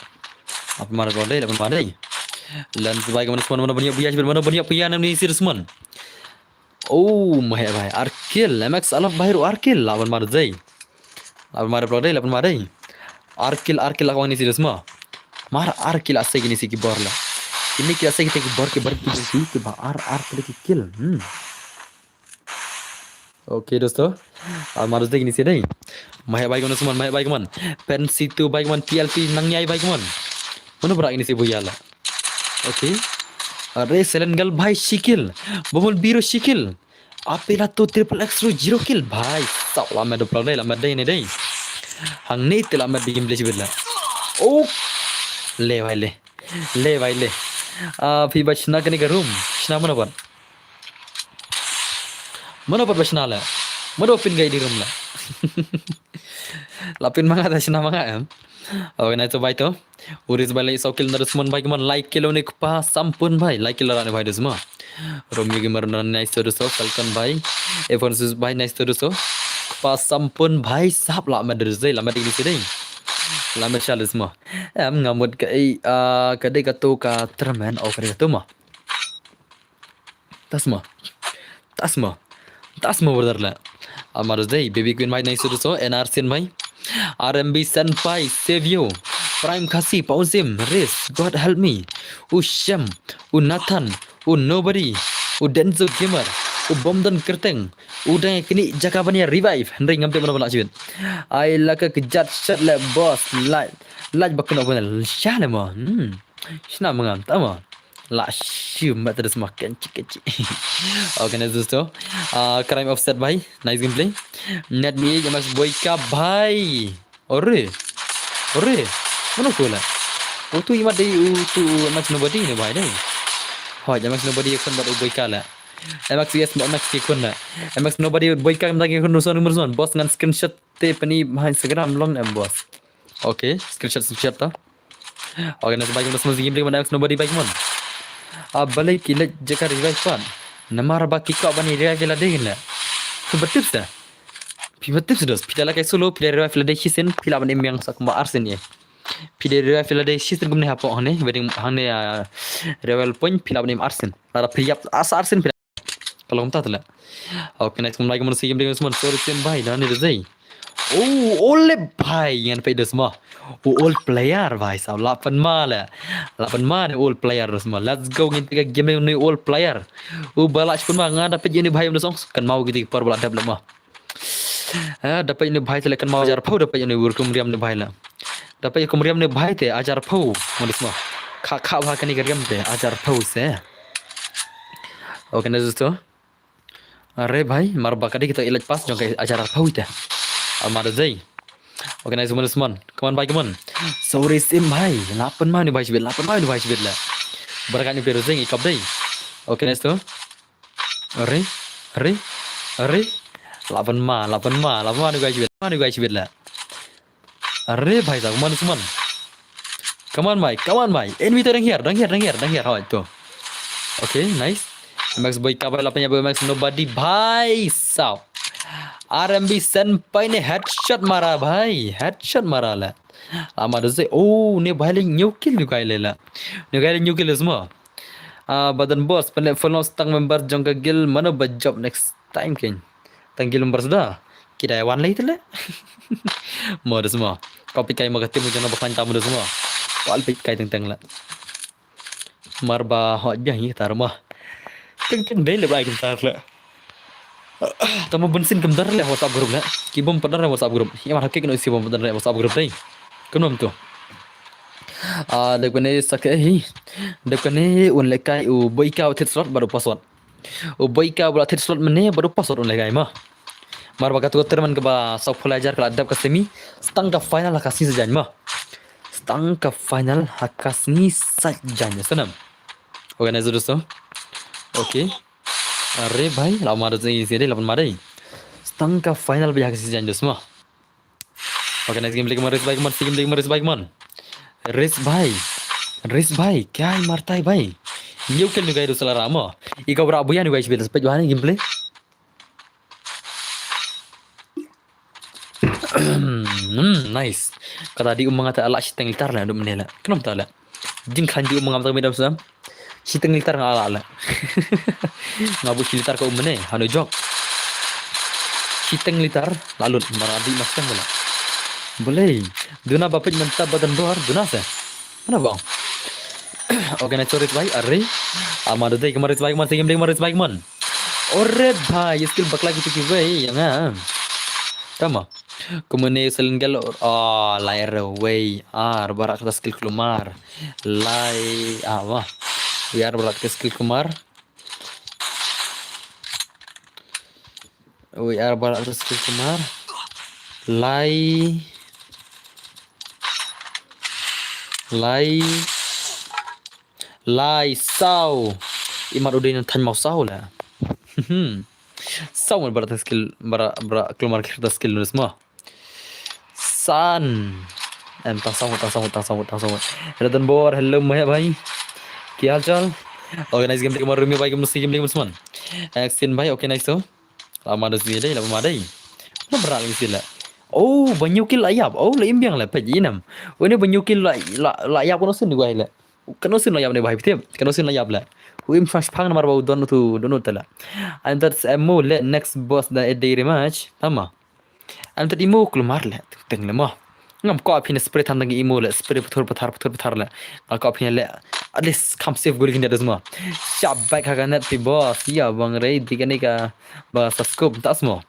Apa mar ko dei, apa mar dei. Lan bhai ka mana semua mana banyak bias mana banyak pia nam ni sir semua. Oh, mahek bhai. Arkil, M X alaf bhai ru arkil. Laban mar dei. Laban mar blok dei, laban mar dei. Arkil, arkil lawan ni sir semua. Mar arkil asai kini si ki bor la. Kini ki asai kita ki bor ki bar ki ki ki ba ar ar ki kill. Hmm. Okay, dosto. Al mar dei kini si dei. Mahek bhai kaman semua, mahek bhai kaman. Pen situ bhai kaman P L P nang yai bhai kaman. Mana berak ini si buya la. Okay. Are silent girl bhai shikil. Bomul biru shikil. Apela tu triple X ru zero kill bhai. Sahab la med dei la med dei ne dei. Hang ne te la med di game dei sibit la. Oh. Le bhai le. Le bhai le. Ah, phi ba shna kane ka room. Shna mana ban. Mano pat ba shna le? Mano pyngai di rum le? La pyn ma nga ta shna ma nga em. Okay, nice to bhai to. Uris bhai lai saw kill na Dusmon bhai, kman lai kill ne kpa sampun bhai. Lai kill ra ne bhai Dusma. Romeo Gamer na nice to Duso, Falcon bhai. Evansus bhai nice to Duso. Kpa sampun bhai sap la ma Dusai, la ma ding ni sidai. La ma sha Dusma. Em nga mut ka ei, ah, ka dei ka to ka tremen, oh, ka dei ka to ma. Tasma. Tasma. Tasma brother la. Amar dei, Baby Queen bhai nice to Duso, N R Sin bhai. R M B Senpai, Savio. Prime Khasi, Paunsim, Riz, God help me. U Shem, u Nathan, u Nobody, u Denzo Gamer, u Bomdon Kerteng, u Dang Kini Jakabania Revive. Hynrei ngam tip mano ba la shit. Ai la ka kejat shot le boss. Light. Light ba kena bana. Sha le mo. Hmm. Shna mengam ta mo. La shim ba terus makan cik cik. Okay, next dosto. Ah, Crime Offset bhai. Nice gameplay. Net mi Jamas Boyka bhai. Ore. Ore. Mano ko la? Utu imat dei utu Max Nobody ne bhai dei. Hoi, Max Nobody khun bad u Boyka la. M X yes, M X ki khun la. M X Nobody Boyka kam dagi khun nuson nuson. Boss ngan screenshot te pani bhai Instagram long em boss. Okay, screenshot screenshot ta. Okay, next bike mas mas game balik mana Nobody bike mon. Ah, balik ki lek jaka revive pan. Namar ba ki kau bani revive la dei la. Phi ba tips da. Phi ba tips dos. Phi la kai solo, phi la revive la dei shisin, phi la ban em yang sak ma arsin ye. Phi la revive la dei shisin kumne hapo hane, wedding hane, ah, revive point phi la ban em arsin. Lada phi yap asa arsin phi la. Kalau kumta tele. Okay, next kumlai kumno si game ding semua. Sorry sim bhai, dan ni dei. Oh, ole bhai, ngan peit da semua. Oh, old player bhai, sa lapan ma le. Lapan ma ni old player da semua. Let's go, ngin peit game ni old player. Oh, balak pun ma nga da peit ni bhai da song. Kan mau gitu par balak dap le ma. Eh, da peit ni bhai te le kan mau ajar pau da peit ni wur kum riam ni bhai le. Da peit kum riam ni bhai te ajar pau. Mo da semua. Kha kha bha kani ka riam te ajar pau se. Okay, na justo. Are bhai, mar ba ka dei kita ilaj pas jong ka ajar pau ite. Amar dei. Okay, nice one, Usman. Come on bhai, come on. Sorry sim bhai. Lapan ma ni bhai shibit, lapan ma ni bhai shibit la. Barakat ni player zeng ikap dei. Okay, nice to. Are, are, are. Lapan ma, lapan ma, lapan ma ni bhai shibit, ma ni bhai shibit la. Are bhai sa, come on, come on. Come on bhai, come on bhai. Enemy to dang here, dang here, dang here, dang here. Hoi to. Okay, nice. Max boy ka bhai la panya boy Max Nobody bhai sa. R M B Senpai ne headshot mara bhai, headshot mara la. Ama da zai, oh, ne bhai le new kill ni kai le la. Ne kai le new kill is mo. Ah, badan boss, pele follow stang member jong ka guild mano ba job next time ken. Tang guild member suda. Ki dai wan lei tele. Mo da semua. Kau pikai ma ka tim jong na bakhan tamu da semua. Kau pikai teng teng la. Mar ba hot biang hi tar ma. Teng teng dei le bai kin tar la. Tama bensin kem dar le WhatsApp group la. Ki bom padar le WhatsApp group. Ya mar hakik no isi bom padar le WhatsApp group dei. Kem nom tu. Ah, dek bene sake hi. Dek bene un lekai u boika u tit slot baru password. U boika bula tit slot mene baru password un lekai ma. Mar ba ka tu terman ka ba sau pula jar ka la dap ka semi. Stang ka final ha ka sngi sajan ma. Stang ka final ha ka sngi sajan ya sanam. Organizer dosto. Okay. Are bhai, la ma da zai zai la ma dai. Stang ka final ba ha ka sngi sajan dos ma. Okay, next game lagi man, Riz bhai man, si game lagi man, Riz bhai man. Riz bhai. Riz bhai, kai martai bhai. New kill ni guys, salah rama. Ika bra buya ni guys, bila sepet bhai ni gameplay. Hmm, nice. Kata di umang ata ala shiteng litar la, dum ne la. Kenapa tak la? Jing khan di umang ata midam sam. Shiteng litar nga ala la. Nga bu shi litar ka umne, hanu jok. Shiteng litar, lalut, maradi mas kan bela. Boleh. Duna bapit menta badan doar, duna se. Mana bang? Okay, na chorit bai, are. Ama dei kemarit bai man, segim dei kemarit bai man. Ore bhai, skill bakla gitu ki bhai, ya nga. Tama. Kumne sel gel, ah, lai re wei, ar barak ta skill kulmar. Lai, ah, wah. Wei ar barak ta skill kulmar. Wei ar barak ta skill kulmar. Lai. Lai. Lai saw. Imat udin than mau saw la. Hmm. Saw ngut ba rah ta skill, ba rah, ba rah kulmar kir ta skill nus mo. San. Em, tang saw ngut, tang saw ngut, tang saw ngut, tang saw ngut. Ratan Bor, hello, Mahek bhai. Kya haal chal? Okay, nice game, like, Rumi bhai, kum si game, like, man. Action bhai, okay, nice to. Lama da sini dei, lama dei. Na berat lagi sila. Oh, ba hynñiew kill la ïap. Oh, la im biang la, peit ïa nam. Oh, ne ba hynñiew kill la, la, la ïap, kano sien ni gua la. Kano sien la ïap ne bhai, peit. Kano sien la ïap la. U im shang shpang namar ba u don tu, don tu la. And that's a mo le next boss da a day rematch. Tama. And that imo kulmar le, teng le mo. Ngam ko phin spray than dang imo le, spray puthur puthar, puthur puthar le. Nga ko phin le, at least kam safe guri khin da mo. Shap back ha ka net phi boss. Ïa bang rei di kane ka ba sa scope tas mo.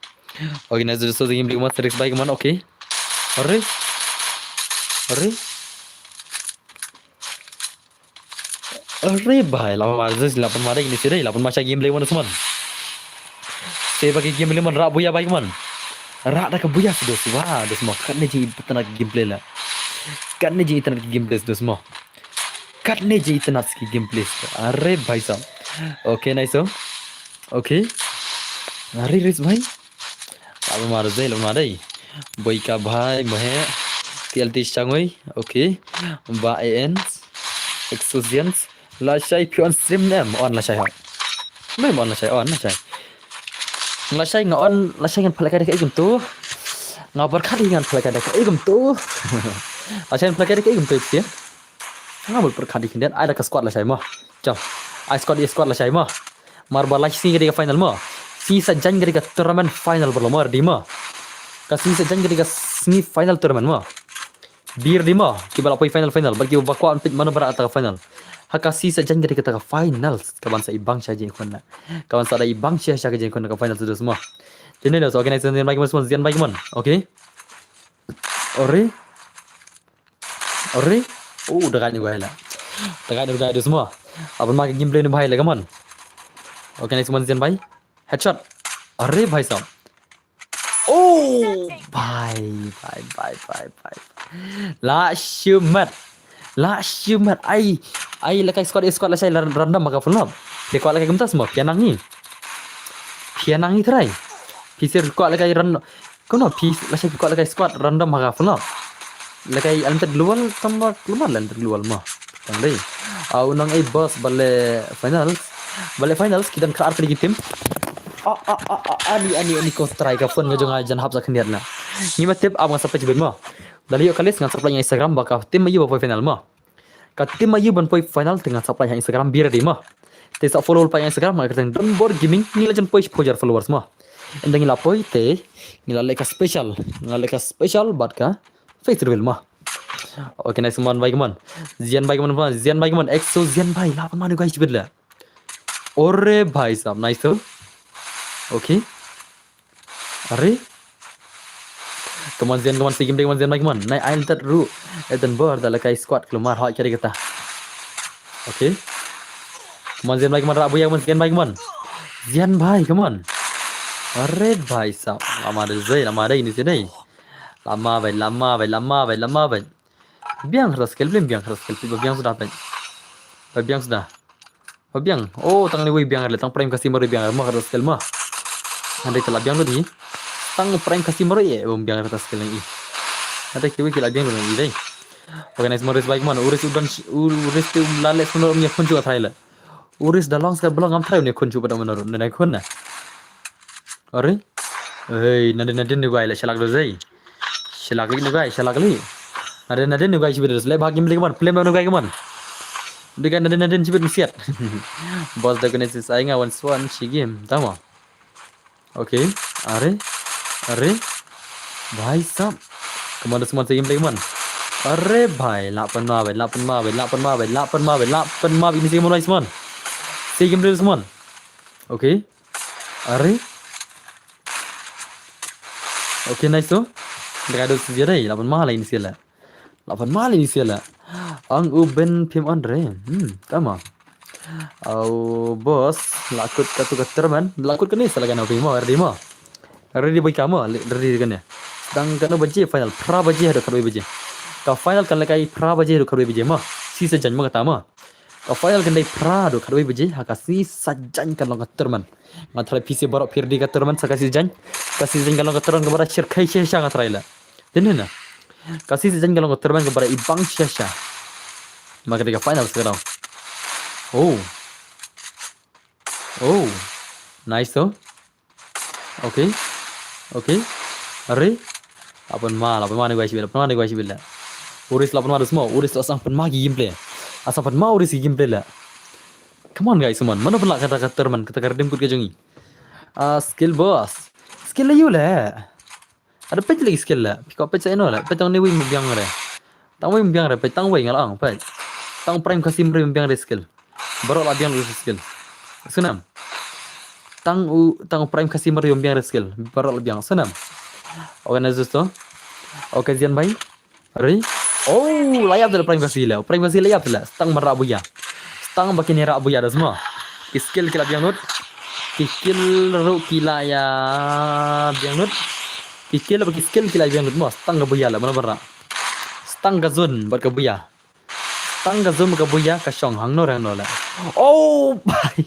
Okay, nice, so game big man, risk bhai man, okay. Arre. Arre. Arre bhai, la ma, just la pynma dei ni sirei, la pynma sha game big man, Usman. Te ba ki game big man, rah buya bhai man. Rah da ka buya si dos, wah, dos mo, katne ji internet gameplay la. Katne ji internet gameplay dos mo. Katne ji internet ki gameplay. Arre bhai sahab. Okay, nice, so. Okay. Arre, risk bhai. Lama dei, lama dei. Boika bhai, Mahek. T L T Shangoi, okay. Ba A N. Exosians. Lashai phi on stream ne em? On lashai ha. Mem on lashai, on lashai. Lashai nga on, lashai ngan phalak da ka igum tu. Nga pyrkhat ngan phalak da ka igum tu. Lashai ngan phalak da ka igum tu, phi. Nga bul pyrkhat di khyndiat, ai da ka squad lashai mo. Cham. Ai squad, i squad lashai mo. Mar ba la sngi ka dei ka final mo. Sngi sa jan ka dei ka tournament final ba la mo, ready mo. Ka sngi sa jan ka dei ka sngi final tournament mo. Bi ready mo. Ki ba la poi final final, bad ki ba kwah peit mano ba rah ta ka final. Ha ka sngi sa jan ka dei kata ka final. Ka ban sa i bang sha jingkhun na. Ka ban sa da i bang sha sha ka jingkhun na ka final sa dus mo. Jin ne dos, okay, nice, zian bhai mon, zian bhai mon. Okay. Ore. Ore. Oh, da gai ni gai la. Da gai ni gai dus mo. Aban ma ka gameplay ni bhai la ka mon. Okay, nice mon, zian bhai. Headshot. Ore bhai sahab. Oh, bhai, bhai, bhai, bhai, bhai. La shimat. La shimat. Ai, ai la kai squad, squad lashai la random ma ka full up. Phi kwah la kai kumta mo, phi nang ni. Phi nang ni trai. Phi sir kwah la kai random. Kumno phi lashai kwah la kai squad random ma ka full up. La kai unlimited global tang ba global, unlimited global mo. Tang dei. Au nang ei boss ba la finals. Ba la finals ki don khatar phi ki team. Ah, ah, ah, ah, ani, ani, ani ko trai ka phone nga jong nga jan hap sa khyndiat na. Ngi ma tip ap nga sa page bit mo. Da la ïoh ka list ngan sa plie ha Instagram ba ka team aïu ba poi final mo. Ka team aïu ban poi final te ngan sa plie ha Instagram, be ready mo. Te sa follow plie ha Instagram, nga kyrteng Don Bor Gaming, ngi la jan poi shiphew hajar followers mo. Ynda ngi la poi te ngi la leh ka special, nga leh ka special bad ka face reveal mo. Okay, nice mon bhai, come on. Zian bhai, come on, come on. Zian bhai, come on. Exo Zian bhai, la pynma ni guys bit la. Ore bhai sahab, nice to. Okay. Are. Come on, Zian, come on, si game, come on, Zian bhai, come on. Nai, I'll that ru. Eden Bor, da la kai squad, kulmar, hoi, kari kata. Okay. Come on, Zian bhai, come on, rah buya, come on, Zian bhai, come on. Zian bhai, come on. Are bhai sahab, lama dei, lama dei, ni sini. Lama bhai, lama bhai, lama bhai, lama bhai. Biang kata skill, biang kata skill, ba biang suda bhai. Ba biang suda. Ba biang. Oh, tang ni wei biang le, tang prime kasi mari biang mo kata skill mo. Hande tala biang tu di. Tang prime kasi mari e, bom biang kata skill ni. Hande kiwi kila biang tu ni dei. Okay, nice, Morris bhai, come on. Uris udan, Uris tu lale sebenarnya kunci atai le. Uris da long sekali belong ngam trai ne kunci pada menurut ne kun na. Are? Hey, nadin nadin ni guai le shalak do zai. Shalak ni guai, shalak li. Nadin nadin ni guai sibir le bhag game le man, play man guai man. Dega nadin nadin sibir siat. Boss da kene sis ai nga wan swan shi game, tama. Okay, are, are. Bhai sahab. Commander Sman sa game lagi man. Are bhai, la pynma bhai, la pynma bhai, la pynma bhai, la pynma bhai, la pynma bhai, ini sa game lagi man. Sa game lagi man. Okay. Are. Okay, nice tu. Dah ada sejarah, la pynma lagi ni sila. La pynma lagi ni sila. Ang u Ben phim on re. Hmm, tama. Au boss, la kut katu ka terman, la kut kane sa la kana phi mo, ready mo. Ready boy kamo, ready kane. Dang kano baje final, phra baje haduh khatwei baje. Ka final kan la kai phra baje haduh khatwei baje mo. Sngi sa jan mo kata mo. Ka final kan dei phra haduh khatwei baje ha ka sngi Saitjaiñ kan long ka tournament. Nga tharai phi sngewbha baroh phi ready ka tournament sa ka sngi Saitjaiñ. Ka sngi Saitjaiñ kan long ka tournament kaba da shyrkhei shisha nga tharai la. Dei na. Ka sngi Saitjaiñ kan long ka tournament kaba da ibang shisha. Ma ka dei ka final sa ka dang. Oh. Oh. Nice though. Okay. Okay. Are. Lapan ma, lapan ma ni gua sibila, lapan ma ni gua sibila. Uris lapan ma dus mo, uris la sang pan ma ki gameplay. Asa pan ma uris ki gameplay la. Come on guys, come on. Mano pala kata kata man, kata kata dem kut ka jongi. Ah, skill boss. Skill la yu la. Ada page lagi skill la. Piko page sa ino la. Page tang ni wing biang re. Tang wei biang re, peit, tang wei nga la ong, peit. Tang Prime Khasi Mri biang re skill. Baroh la biang re skill. Sunam. Tang u, tang Prime Khasi Mri biang re skill. Baroh la biang. Sunam. Organizers to. Occasion bai. Ri. Oh, la ïap de la Prime Khasi la. Prime Khasi la ïap de la. Tang mara buya. Tang ba ki nira buya da semua. Ki skill ki la biang lut. Ki skill ruh ki la ïa biang lut. Ki skill ba ki skill ki la biang lut mo. Tang ka buya la, mana bara. Tang ka zone bad ka buya. Tang ka zone ka buya ka shong hangno hangno la. Oh, bai.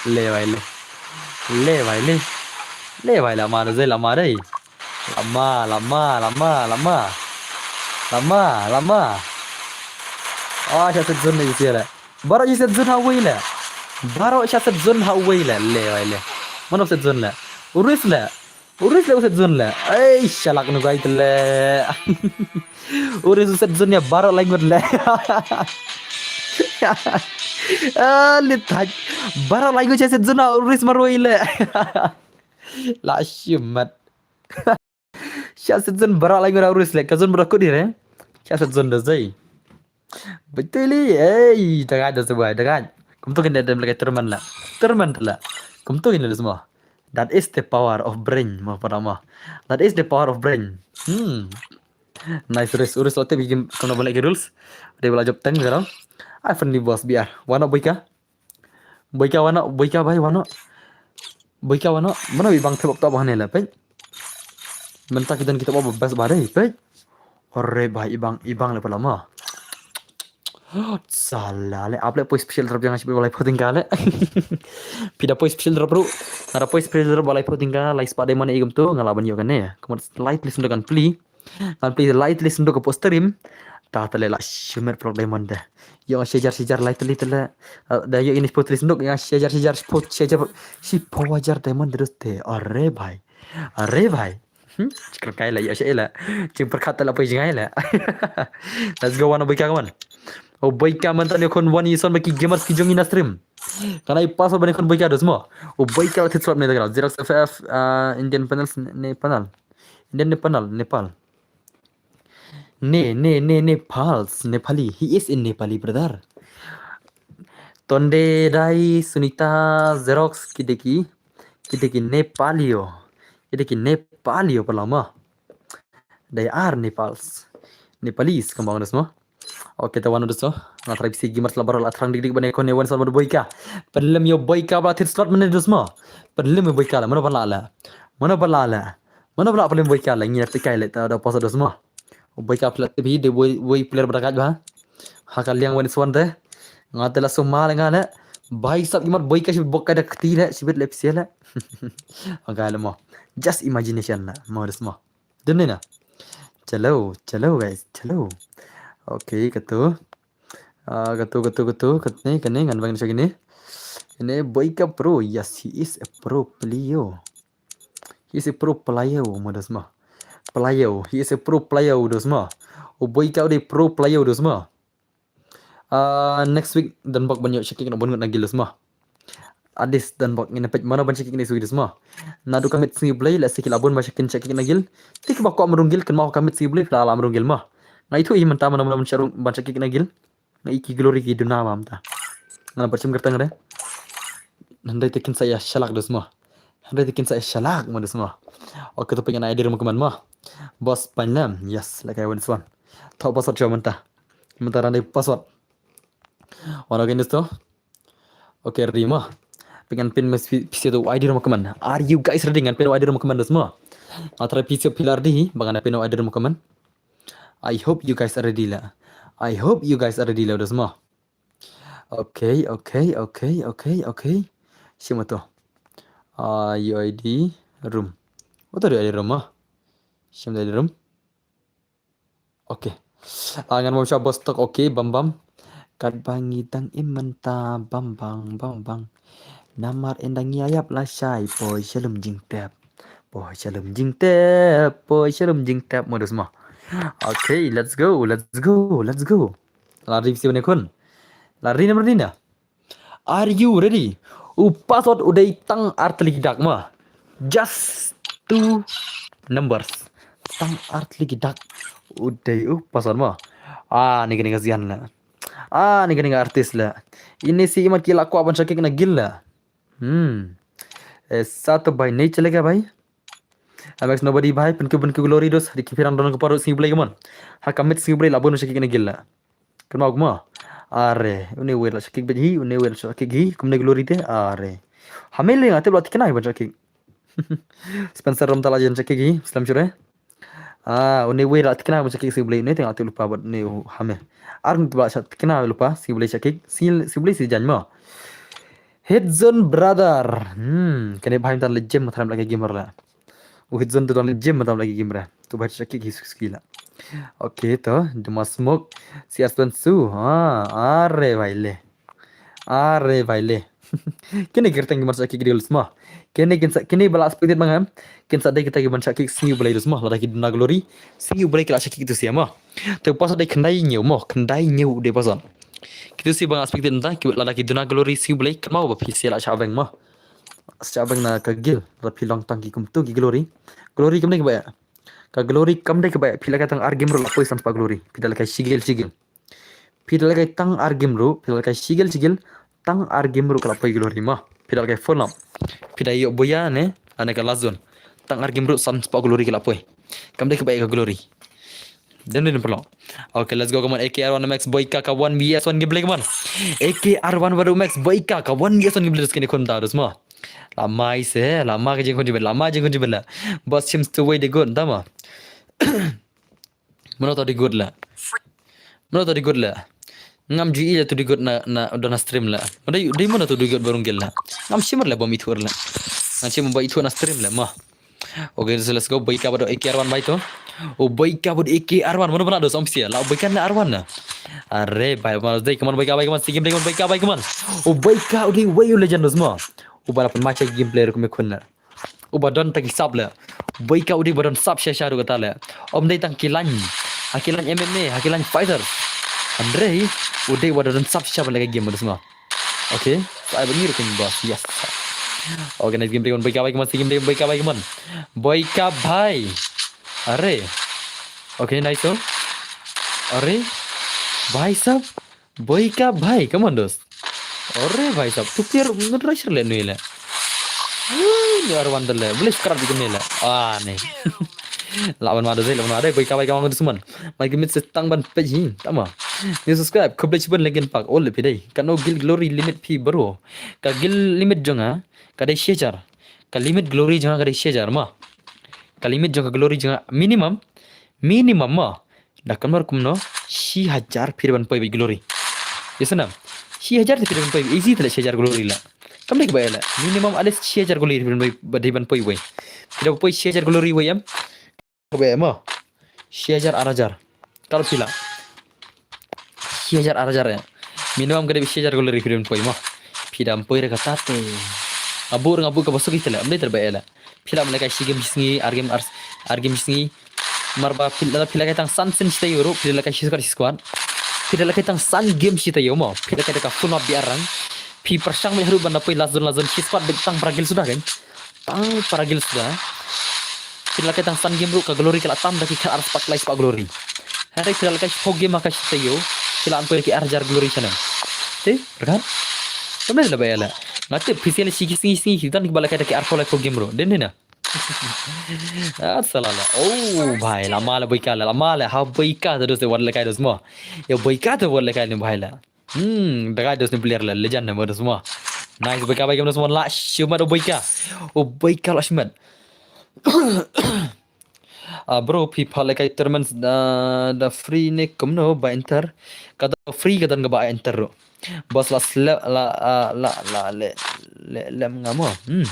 Le bai le. Le bai le. Le bai la ma dei, la ma dei. La ma, la ma, la ma, la ma. La ma, la ma. Oh, sha set zone ni sia la. Baroh sha set zone ha wei la. Baroh sha set zone ha wei la. Le bai le. Mano set zone la. Uris la. Uris la u set zone la. Ei, shalak nu gai tele. Uris u set zone ya baroh lai ngut la. Ah, litai. Baroh lai ngut sha set zone uris marwei la. La shimat. Sha set zone baroh lai ngut uris la. Ka zone baroh kut dire. Sha set zone da zai. Betul li, ei, dengar dah sebuah, dengar. Kumtu kena dem lagi terman la. Terman la. Kumtu kena semua. That is the power of brain, mo para mo. That is the power of brain. Hmm. Nice rules. Rules ote bikin kena balik ke rules. Dia bela job tank sekarang. I friendly boss biar. Wana boika. Boika wana, boika bai wana. Boika wana. Mana bibang tebok tebok ne la, peit. Menta kita kita bok best bare, peit. Ore bai ibang ibang le pala ma. Sala le aple poi special drop jangan sipai balai poting kale. Pida poi special drop ru. Nara poi special drop balai poting kale, lai spa de mana igum tu ngala ban yo kane. Kumut light listen dokan pli. Ngan pli light listen dok post stream. Ta tele la shimet pro diamond de. Yo shajar shajar light li tele. Da yo ini post listen dok ya shajar shajar post shajar shi po hajar diamond terus te. Are bai. Are bai. Hmm? Chikar kai la ya sha la. Ching perkat la poi jingai la. Let's go wana boika kawan. O boika mantan yo kon wan ison baki gamers ki jongi na stream. Kana i password bani kon boika dos mo. O boika la titswap ne dagra. Xerox F F, uh, Indian panels ne panel. Indian ne panel, Nepal. Ne, ne, ne, Nepals, Nepali. He is in Nepali, brother. Tonde dai Sunita Xerox kideki. Kideki Nepalio. Kideki Nepalio palama. They are Nepals. Nepalese kambang dos mo. Okay, te wan dos mo. Nga try bisi gamers la baroh la thrang dik dik bane kone wan sama boika. Pedlem yo boika ba tit slot mene dos mo. Pedlem yo boika la, mana bala la. Mana bala la. Mana bala pedlem boika la ngi tikai le ta da posa dos mo. Boika plat bi de boi boi player bada kaj ba. Ha ka liang wan swan de. Nga te la suma le nga le. Bai sap gamer boika shi boka da kti le shi bit le psi le. Aga le mo. Just imagination la mo dos mo. Dun ne na. Chalo, chalo guys, chalo. Okay, katu. Ah, katu, katu, katu, katne, kane, ngan bang shagini. Ine boika pro, yes, he is a pro player. He is a pro player, mo dos mo. Player, he is a pro player, dos mo. O boika de pro player, dos mo. Ah, next week dan bok ban ïoh shakik na bun ngut na gil dos mo. Adis dan bok ngin pej mana ban shakik next week dos mo. Na du kamit sngi blei la sikil abun ba shakin shakik na gil. Tik ba ko amrung gil kan ma kamit sngi blei pla la amrung gil mo. Ngai thu i menta mana mana ban sharung ban shakik na gil. Ngai ki glory ki duna ba mta. Ngana pachim kertang re. Nandai tekin saya shalak dos mo. Nandai tekin saya shalak mo dos mo. Oke to pengen idea mo keman mo. Boss panlam. Yes, like I went swan. Thok password cho menta. Menta nandai password. Wana ke nisto. Okay, ready mo. Pengen pin mes pisi tu idea mo keman. Are you guys ready ngan pin idea mo keman dos mo. Atra pisi pilar di, bangan pin idea mo keman. I hope you guys are ready la. I hope you guys are ready, la, dos mo. Okay, okay, okay, okay, okay. Shim ato. Ah, U I D room. Ato U I D room mo. Shim da U I D room. Okay. Ah, ngan bam sha bus tok, okay, bam bam. Katba ngi dang im mynta bam bang bam bang. Namar ynda ngi ïap lashai poi sha lum jingtep. Poi sha lum jingtep, poi sha lum jingtep, mo dos mo. Okay, let's go, let's go, let's go. La ri bisi bane khun. La ri namar dina. Are you ready? U password u dei tang ar tylli ki dak mo. Just two numbers. Tang ar tylli ki dak u dei u password mo. Ah, ni kane ka sian la. Ah, ni kane ka artist la. Ini si imat ki la kwah ban shakik na gil la. Hmm. Eh, sa to bai nei chale ga bai. Amex nobody bai, pynku pynku glory dos, di ki pirang don ka parut sngi blai ka mon. Ha ka mit sngi blai la bun shakik na gil la. Kynmaw kumno? Are, une wei la shakik bad hi, une wei la shakik hi, kumne glory te, are. Hamel nga te bla tikna ban shakik. Spencer Rom tala jen shakik hi, slam shure. Ah, une wei la tikna ban shakik sngi blai, une te nga te lupa bad ne hame. Ar ngi bla shakik na lupa, sngi blai shakik, sngi blai si jan mo. Headzone brother. Hmm, kane bhai mtan le gym matram lagi gamer la. U Headzone tu don le gym matram lagi gamer. Tu bhai shakik hi suki la. Okay to, Duma Smoke, si Aspen Su. Ha, are bhai le. Are bhai le. Kine girteng ki man shakik di ulsma. Kine kin sa, kine bala expected mangam. Kin sa dei kita ki man shakik sngi blai ulsma. Lada ki duna glory. Sngi blai ki la shakik tu siama. Te pas dei khyndai ñiew mo, khyndai ñiew dei pas. Kitu si bang aspek tin ta, ki lada ki duna glory sngi blai, kynmaw ba phi sila sha beng mo. Sha beng na ka gil, lada phi long tang ki kumtu ki glory. Glory kam dei ka ba. Ka glory kam dei ka ba, phi la ka tang ar game ruh la poi san spah glory. Phi da la ka shigil shigil. Phi da la ka tang ar game ruh, phi da la ka shigil shigil, tang ar game ruh ka la poi glory mo. Phi da la ka full up. Phi da yo boya ne, ane ka last zone. Tang ar game ruh san spah glory ka la poi. Kam dei ka ba ka glory. Dem dem perlo. Okay, let's go, come on. A K R one Max boy ka ka one V S one gameplay, come on. A K R one baru Max boy ka ka one V S one gameplay, terus kini khun ta terus mo. Lama ise, lama ka jingkhun jibel, lama jingkhun jibel la. Boss seems to way the good, tama. Mano to the good la. Mano to the good la. Ngam ju ila to the good na, na, dona stream la. Mano dei mano to the good barung gel la. Ngam shimmer la bom itu la. Ngam shimmer ba itu na stream la, mo. Okay, so let's go. Boy ka bado A K R one bai to. O boy ka bado A K R one. Mano bana dos om sia. La boy ka na R one na. Are bai, mano dei, come on, boy ka bai, come on. Sigim dei, come on, boy ka bai, come on. O boy ka, okay, way you legend dos mo. O bala pun macha game player ko me khun na. O badon taki sap le. Boy ka udi badon sap sha sha ru kata le. Om dei tang kilan. Ha kilan M M A, ha kilan fighter. Andre hi. Udi badon sap sha bala game dos mo. Okay, so I will need a boss. Yes. Okay, nice game, boy ka bai, come on, game, boy ka bai, come on. Boy ka bai. Are. Okay, nice one. Are. Bhai sab. Boy ka bai, come on, dos. Are, bhai sab. Tu player nut rasher le nui le. Ni arwan dale. Boleh sekarang bikin ni le. Ah, ni. Lawan mana deh, lawan mana deh. Boy ka bai, come on, dos man. Mai gimit setang ban pej hi. Tama. Ni subscribe, khublei shibun lengin pak. Ol phi dei. Kano gil glory limit phi bro. Ka gil limit jong nga ka dei shi hajar. Ka limit glory jong nga ka dei shi hajar ma. Ka limit jong ka glory jong nga minimum, minimum ma. Da kamar kumno shi hajar phi ban poi ba glory. Yes na. Shi hajar phi ban poi easy tale shi hajar glory la. Kam dei ba la. Minimum at least shi hajar glory phi ban poi ba dei ban poi wei. Phi da poi shi hajar glory wei em. Ka ba mo. Shi hajar ar hajar. Kal phi la. Shi hajar ar hajar ya. Minimum ka dei shi hajar glory phi dei poi mo. Phi dam poi re ka tate. Abur ngabur ka basuk itela. Am dei ter ba la. Phi la mele ka shi game shi sngi, ar game ar, ar game shi sngi. Mar ba phi la, phi la ka tang san sin shi tayo ru, phi la ka shi squad shi squad. Phi la ka tang san game shi tayo mo. Phi la ka ka full map bi arang. Phi persang me haru ban da poi last zone last zone shi squad bit tang paragil suda kan. Tang paragil suda. Phi la ka tang san game ru ka glory ka la tam da ki kha ar spot lai spot glory. Hare phi la ka shi game ka shi tayo. Phi la an poi ki ar hajar glory sana. Te, rekan? Kame la ba la. Ngate phi sel shi ki sngi sngi ki tan ki ba la ka ta ki ar pho lai pho game ru. Den den na. Ah, salala. Oh, bhai, lama la boika la, lama la. Ha boika ta dos de wat la kai dos mo. Yo boika ta wat la kai ni bhai la. Hmm, da kai dos ni player la, legend na mo dos mo. Nice boika bai kam dos mo la shima do boika. Oh boika la shima. Ah, bro, phi pha lehkai tournament da, da free ne kumno ba enter? Ka da free ka don kaba enter ruh. Boss la slap la, ah, la, la, le, le, lem nga mo. Hmm.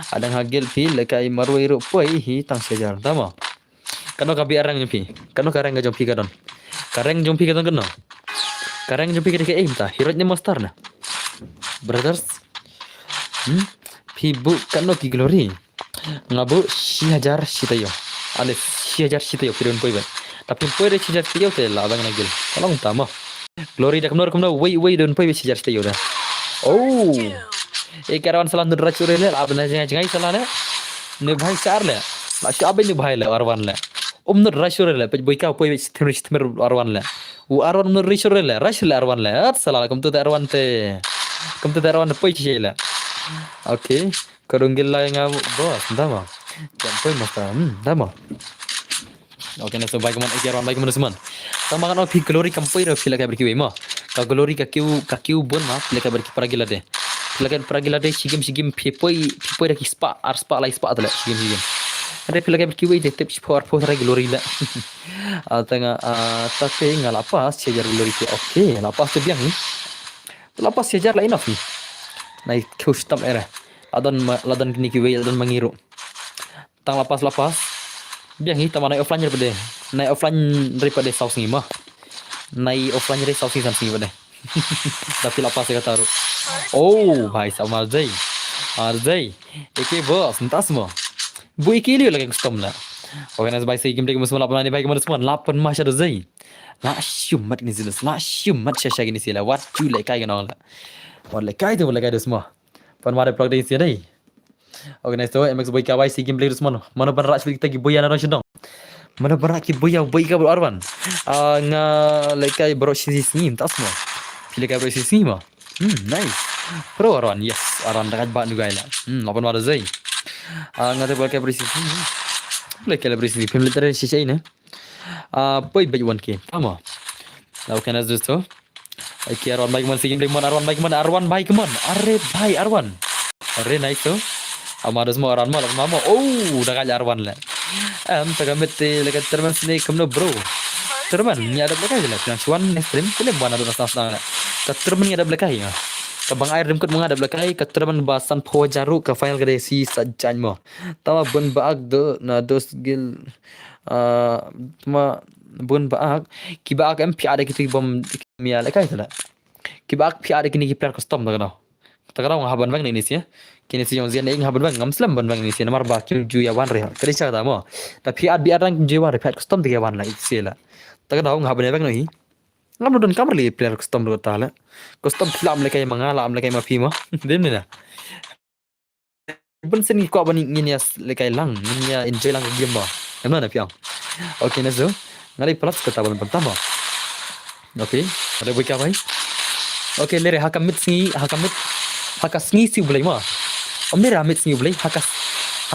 Adang ha guild phi lehkai marwei ruh poi hi tang shi hajar, tama. Kano ka B R rank jong phi? Kano ka rank jong phi ka don? Ka rank jong phi ka don kano? Ka rank jong phi ka dei ka aim ta. Hero ne master na. Brothers. Hmm? Phi buh kano ki glory? Nga buh shi hajar shi taïew. Ale shi hajar shi taïew phi don poi ba. Tapi poi re shi hajar shi taïew te la bang na guild. Ka long tama. Glory da kumno kumno wei wei don poi ba shi hajar shi taïew da. Oh. E ka rawan salah nut rachur le la bang na jngai jngai salah le. Ne bhai sar le. La shu abe ne bhai le arwan le. Um nut rachur le pej boy ka poi ba shi thmer shi thmer arwan le. U arwan nut rachur le rachur le arwan le. At salah kum tu te arwan te. Kum tu te arwan poi shi le. Okay. Ka dong gil lai nga boss, tama. Jam poi master, hmm, tama. Okay, na so bai kumno, okay, arwan bai kumno sman. Tama kan phi glory kam poi ra phi lehkai bad kiwei mo. Ka glory ka kiew, ka kiew bun ma, phi lehkai bad ki para guild de. Phi lehkai para guild de, shi game, shi game, phi poi, phi poi da ki spah, ar spah, lai spah tale, shi game, shi game. Ade phi lehkai bad kiwei de, tip shi poi, ar poi, tara glory la. Ah, tanga, ah, tapi nga la pass, shi hajar glory ki, okay, la pass tu biang ni. La pass shi hajar la enough ni. Nai kiew stam era. La don ma, la don kine kiwei, la don ma ngi ruh. Tang la pass, la pass. Biang hi tama nai offline re pade. Nai offline re pade saw sngi ma. Nai offline re saw sngi san sngi pade. Tapi la pass ka taruh. Oh, bhai sa ma jai. Ar jai. Eke boss, ntas mo. Bu eke liu lagi custom la. Organize bai sa game dek musman lapan mani bai kemana semua. Lapan masha do jai. La shim mat ni zilus. La shim mat shasha ni sila. Wat ju lehkai kano la. Wat lehkai tu, wat lehkai tu semua. Pan mare plug dei sia dei. Organize to M X boy kawai si game play dus mano. Mano ban rach kita ki boy ana rach dong. Mano ban rach ki boy ya boy ka bro arwan. Ah, nga lehkai bro shi si sngi tas mo. Phi lehkai bro shi si sngi mo. Hmm, nice. Bro arwan, yes. Arwan da kaj ba nu gai la. Hmm, lapan mare zai. Ah, nga te lehkai bro shi si sngi. Lehkai bro shi si sngi. Phi lehkai shi shi ne. Ah, poi bej one K. Tama. Okay, nas dus to. Ai ki arwan bai kemon, si game dek mon, arwan bai kemon, arwan bai kemon. Are bai arwan. Are nice to. Ama dos mo arwan mo, mo. Oh, da kaj arwan le. Em, ta ka mit te lehkai tournament sini kumno bro. Tournament ngi adap lehkai le. Yang chuan next stream kile buan adap nas nas le. Ka tournament ngi adap lehkai ya. Ka bang air rim kut manga adap lehkai, ka tournament ba san pho jaru ka final ka dei si sa jan mo. Tama bun ba ak do na dos gil. Ah, ma bun ba ak, ki ba ak em phi ada kitu ki bom mia lehkai tala. Ki ba ak phi ada kini ki player custom ta kano. Ta kano nga haban bang ni sia. Kini si jong zian ing haban bang ngam slem ban bang ni sia namar ba kim ju ya wan re. Kadi cha ta mo. Ta phi ad bi arang kim ju wan re phi ad custom ta ki wan la sia la. Ta kano nga haban bang ni. Ngam don kamar li player custom ro ta la. Custom phi la am lehkai ma nga la am lehkai ma phi mo. Dim ni na. Bun sen ngi kwah ban ngin ïa lehkai lang, ngin ïa enjoy lang game ba. Em na phi ang. Okay, na so. Nga dei plus kata ban ban tama. Okay, ada boy ka bai. Okay, lere haka mit sngi, haka mit. Haka sngi si u Blei ma. Om lere mit sngi u Blei, haka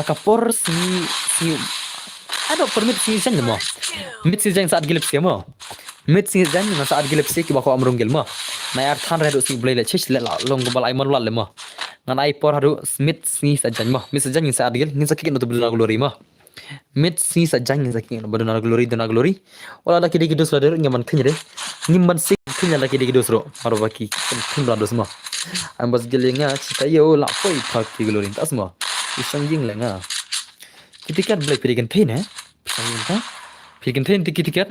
haka por sngi sngi. Ado por mit sngi sen ma. Mit sngi sen sa ad gilip si ma. Mit sngi jan nga sa ad gilip si kiba ko amrung gil ma. Nai ar than re du sngi Blei le chish le la long ko bal ai mon le ma. Ngan ai por haduh mit sngi sa jan ma. Mit sa jan ngin sa ad gil ngin sa kik no tu biduna glory ma. Mit sngi sa jan ngin sa kik no biduna glory duna glory. Wala da kidi kidus la der ngin man khin re. Ngin man sik khin la kidi kidus ro. Haro ba ki khin bla dus ma. Am bas gil nga chita yo la poi pa ki glory tas ma. Isang jing le nga. Ki ticket Blei pidi kan thei ne. Pidi kan thei ne ki ticket.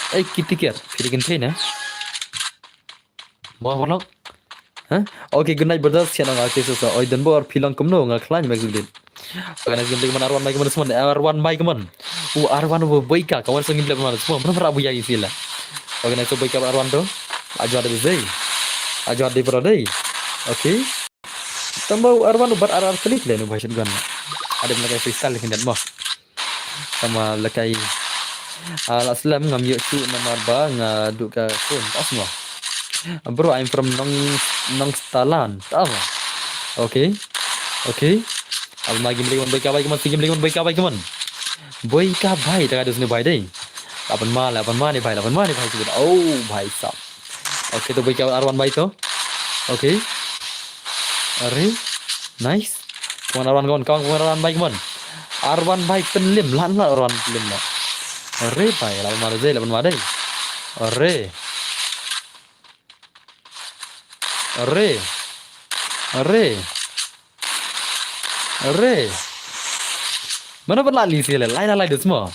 Ei, ki ticket, phi dei kynthei ne? Mo, mo, no? Huh? Okay, good night, brothers. Sian nga ke susa. Oi, don bor, phi long kumno, nga khlaiñ, mek zubdin. Okay, nice game, man, arwan, bai, man, semon, arwan, bai, man. U, arwan, u, boy ka, kawan, song game, man, semon, mana, mana, bu, ya, isi, la. Okay, nice, boy ka, arwan, to. Ajo, ada, dei. Ajo, ada, bro, dei. Okay. Tamba, u, arwan, u, bat, ar, ar, klik, le, nu, bhai, shotgun. Ada, mana, freestyle, le, kindat, mo. Sama lekai. Ah, la slem ngam ïoh shuh namar ba nga duh ka phone. Ta asma. Bro, I'm from Nong, Nongstalan. Ta asma. Okay. Okay. Al ma game lagi man boy ka bai kaman, game lagi man boy ka bai kaman. Boy ka bai, ta ka dus ne bai dei. Lapan ma, lapan ma ne bai, lapan ma ne bai. Oh, bai sab. Okay, to boy ka arwan bai to. Okay. Are. Nice. Kawan arwan, kawan, kawan, kawan arwan bai kaman. Arwan bhai pynlim, lah lah Arwan pynlim lah. Are bhai, lah ban mare, lah ban mare. Are. Are. Are. Are. Mano ban lah lisi le, lai la lai dus mo.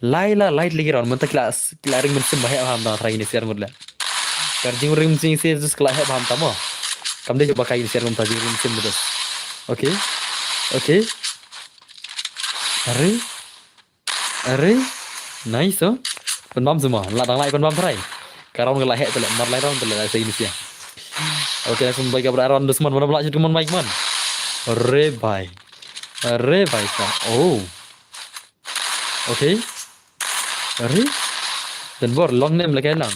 Lai la lai lagi ron, mynta ki la, ki la ring mynsiem ba heh bha mynta trai ini siar mut le. Kar jingring mynsiem siar dus ki la heh bha mynta mo. Kam dei ba kai ini siar mynta jingring mynsiem dus. Okay. Okay. Are. Are. Nice oh. Pynbam semua. Lah dang lai pynbam trai. Ka round ka la heh tu le, mar lai round tu le, la sa ini siar. Okay, langsung baik ka bra round dus man, mana bla chut man baik man. Are bhai. Are bhai sa. Oh. Okay. Are. Dan bor long nem lagi lang.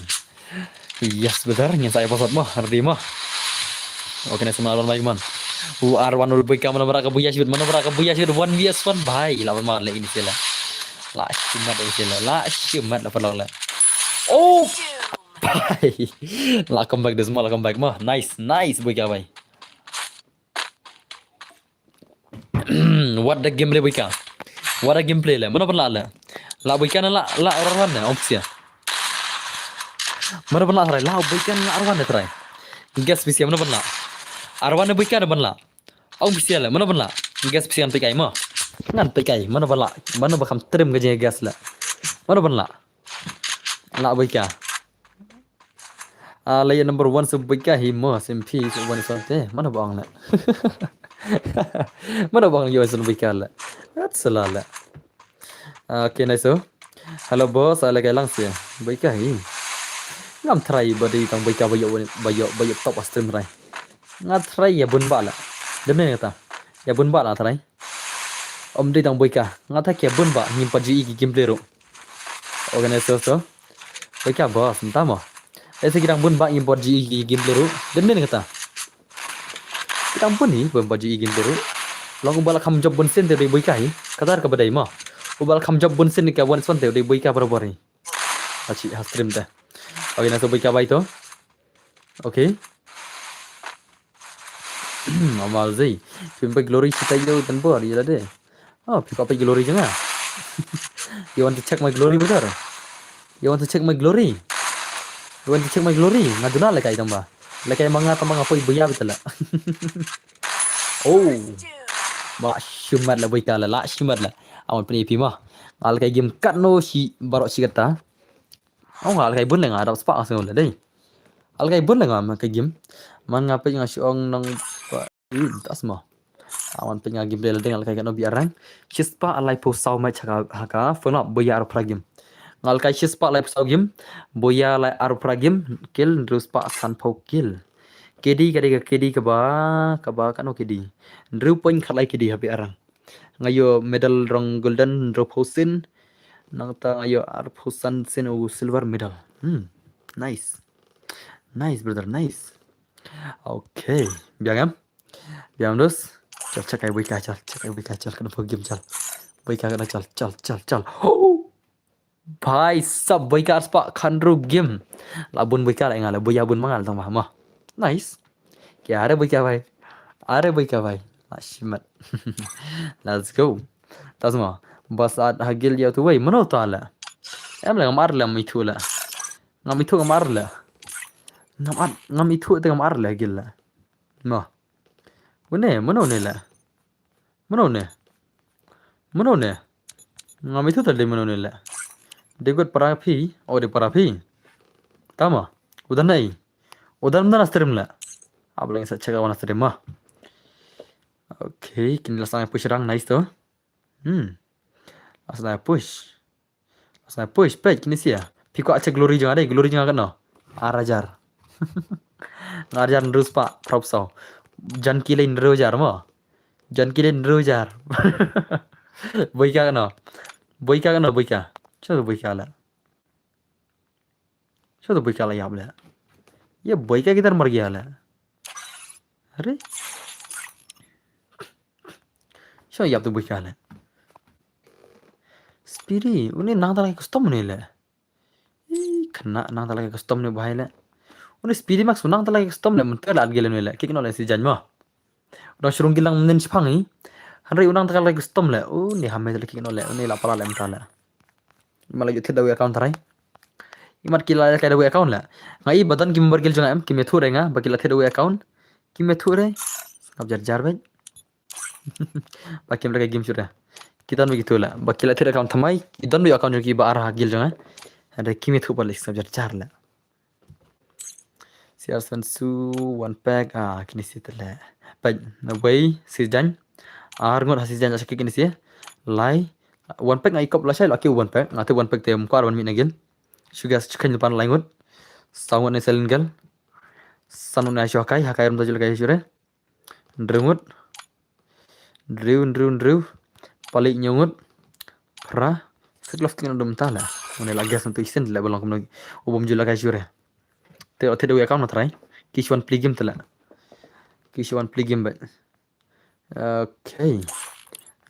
Yes, betul. Ngin saya pasat mah, ready mah. Okay, na semua lawan baik man. U Arwan ul Boyka, mana bra ka buya shibit, mana bra ka buya shibit, one V S one bhai. Lawan mah le ini sila. La shimat ini sila. La shimat la pelong la. Oh. Bhai. La comeback dus mah, la comeback mah. Nice, nice Boyka bhai. What the game le Boyka. What the gameplay le. Mano ban lah le. Lah Boyka na lah, lah Arwan ne, ong psia. Mano ban lah trai. Lah Boyka na lah Arwan ne trai. Guess psia mano ban lah. Arwan ne Boyka ne ban lah. Ong psia le, mano ban lah. Guess psia ngan peit kai mo. Ngan peit kai, mano ban lah. Mano ba kham trim ka jingguess le. Mano ban lah. Lah Boyka. Ah, layer number one sa Boyka hi mo, S M P sa one sa te. Mano ba ong le. Mano ba ong yo sa Boyka le. That's a lot le. Ah, okay, nice oh. Hello boss, ala kai lang sia. Boyka hi. Ngam trai ba dei tang Boyka ba yo, ba yo, ba yo top stream trai. Nga trai ya bun ba la. Deme kata. Ya bun ba la trai. Om dei tang Boyka. Nga trai ya bun ba ngim pat ju i ki gameplay ruh. Organizer to. Boyka boss, entah mo. Ese ki dang bun ba ngim pat ju i ki gameplay ruh. Deme kata. Ki dang bun hi bun pat ju i gameplay ruh. Long u ba la kham job bun sien te dei Boyka hi. Kata ka ba dei mo. U ba la kham job bun sien ka wan son te dei Boyka barabor hi. Achi ha stream te. Okay, na so Boyka bai to. Okay. Amal zei. Phi peit Glory kita yo tan bor ila de. Oh, phi peit Glory jong nga. You want to check my glory, brother? You want to check my glory? You want to check my glory? Nga duna le kai tamba. Le kai manga tamba nga poi buya bitala. Oh. Ba shimat la Boyka la, la shimat la. Awan pini phi ma. Nga le kai game kat no shi barok shi kata. Oh, nga alkai bun le nga dap spah nga sngewle dei. Alkai bun le nga ma ka game. Man nga peit nga shu ong nong pa i tas mo. Awan peit nga game le dei nga alkai ka no bi arang. Shispah alai phew saw match ha ka, ha ka phone up Boya arphew phra game. Nga alkai shispah alai phew saw game. Boya alai arphew phra game. Kill hynriew spah sanphew kill. K D ka dei ka K D kaba, kaba kano K D. Hynriew point khatlai K D ha bi arang. Nga ïoh medal rong golden hynriewphew sien. Nangta nga ïoh arphew san sien u silver medal. Hmm. Nice. Nice brother, nice. Okay. Biang em? Biang dus. Chal, check ai Boyka chal, check ai Boyka chal, kano game chal. Boyka kano chal, chal, chal, chal. Oh! Bhai sab Boyka arspah khanru game. La bun Boyka la nga la Boya bun mangal tang ma. Nice. Ki are Boyka bhai. Are Boyka bhai. La shimat. Let's go. Tas ma. Bas at hagil ya tu wei. Mano ta la. Em la ngamar la mi tu la. Ngam itu ngamar la. Ngam at, ngam itu te ngamar la gil la. Ma. Une, mano ne la. Mano ne? Mano ne? Ngam itu tal dei mano ne la. Dei got para phi, o dei para phi. Tama. Udan nai. Udan mdan astrim la. Ablang sa chega wan astrim ma. Okay, kini la sang push rang nice to. Hmm. La sang push. Sa push peit kini sia. Phi kwah check glory jong nga dei, glory jong nga kano. Ar hajar. Nga ar hajar hynriew spah, prop saw. Jan ki lei hynriew hajar mo. Jan ki lei hynriew hajar. Boyka kano. Boyka kano Boyka. Cho Boyka la. Cho Boyka la yap la. Ye Boyka kidhar mar gaya la. Are? Sho yap tu Boyka le. Speedy, uni nang ta la custom ne le. Ih, kena nang ta la custom ne bhai le. Uni Speedy Max nang ta la custom le, mun ka la gele ne le. Kik no le si jan mo. Udah surung gilang men shipang i. Hynrei u nang ta ka la custom le. U ni ha me le ki no le. U ni la pala le mynta le. Ma la ïoh thied da wei account trai. Imat ki la kai da wei account le. Nga i ba don ki member guild jong nga em, ki me thu re nga ba ki la thied da wei account. Ki me thu re. Ngap jar jar bek. Ba kim re ka game shuh re. Ki don ba ki thu le. Ba ki la thied account thymmai. Ki don ba account jong ki ba ar ha guild jong nga. Hynrei ki me thu ba le ngap jar jar le. C R Sensu, one pack, ah, kini si tele. Pack, na wei, si jan. Ar ngut ha si jan, sa kini si. Lai, one pack nga ikop la shai, laki one pack, nga te one pack te mkwar ban mi nagil. Sugar chicken pan lai ngut. Sa ngut ne selin gel. Sa ngut ne ashu hakai, hakai rum tajul kai shure. Ndriw ngut. Ndriw, ndriw, ndriw. Palik nyo ngut. Pra. Sik lof king dum ta la. Mune la gas ntu isin la balong kumno. Ubum jula kai shure. Te ote dewi account na try. Kish one play game tela. Kish one play game ba. Okay.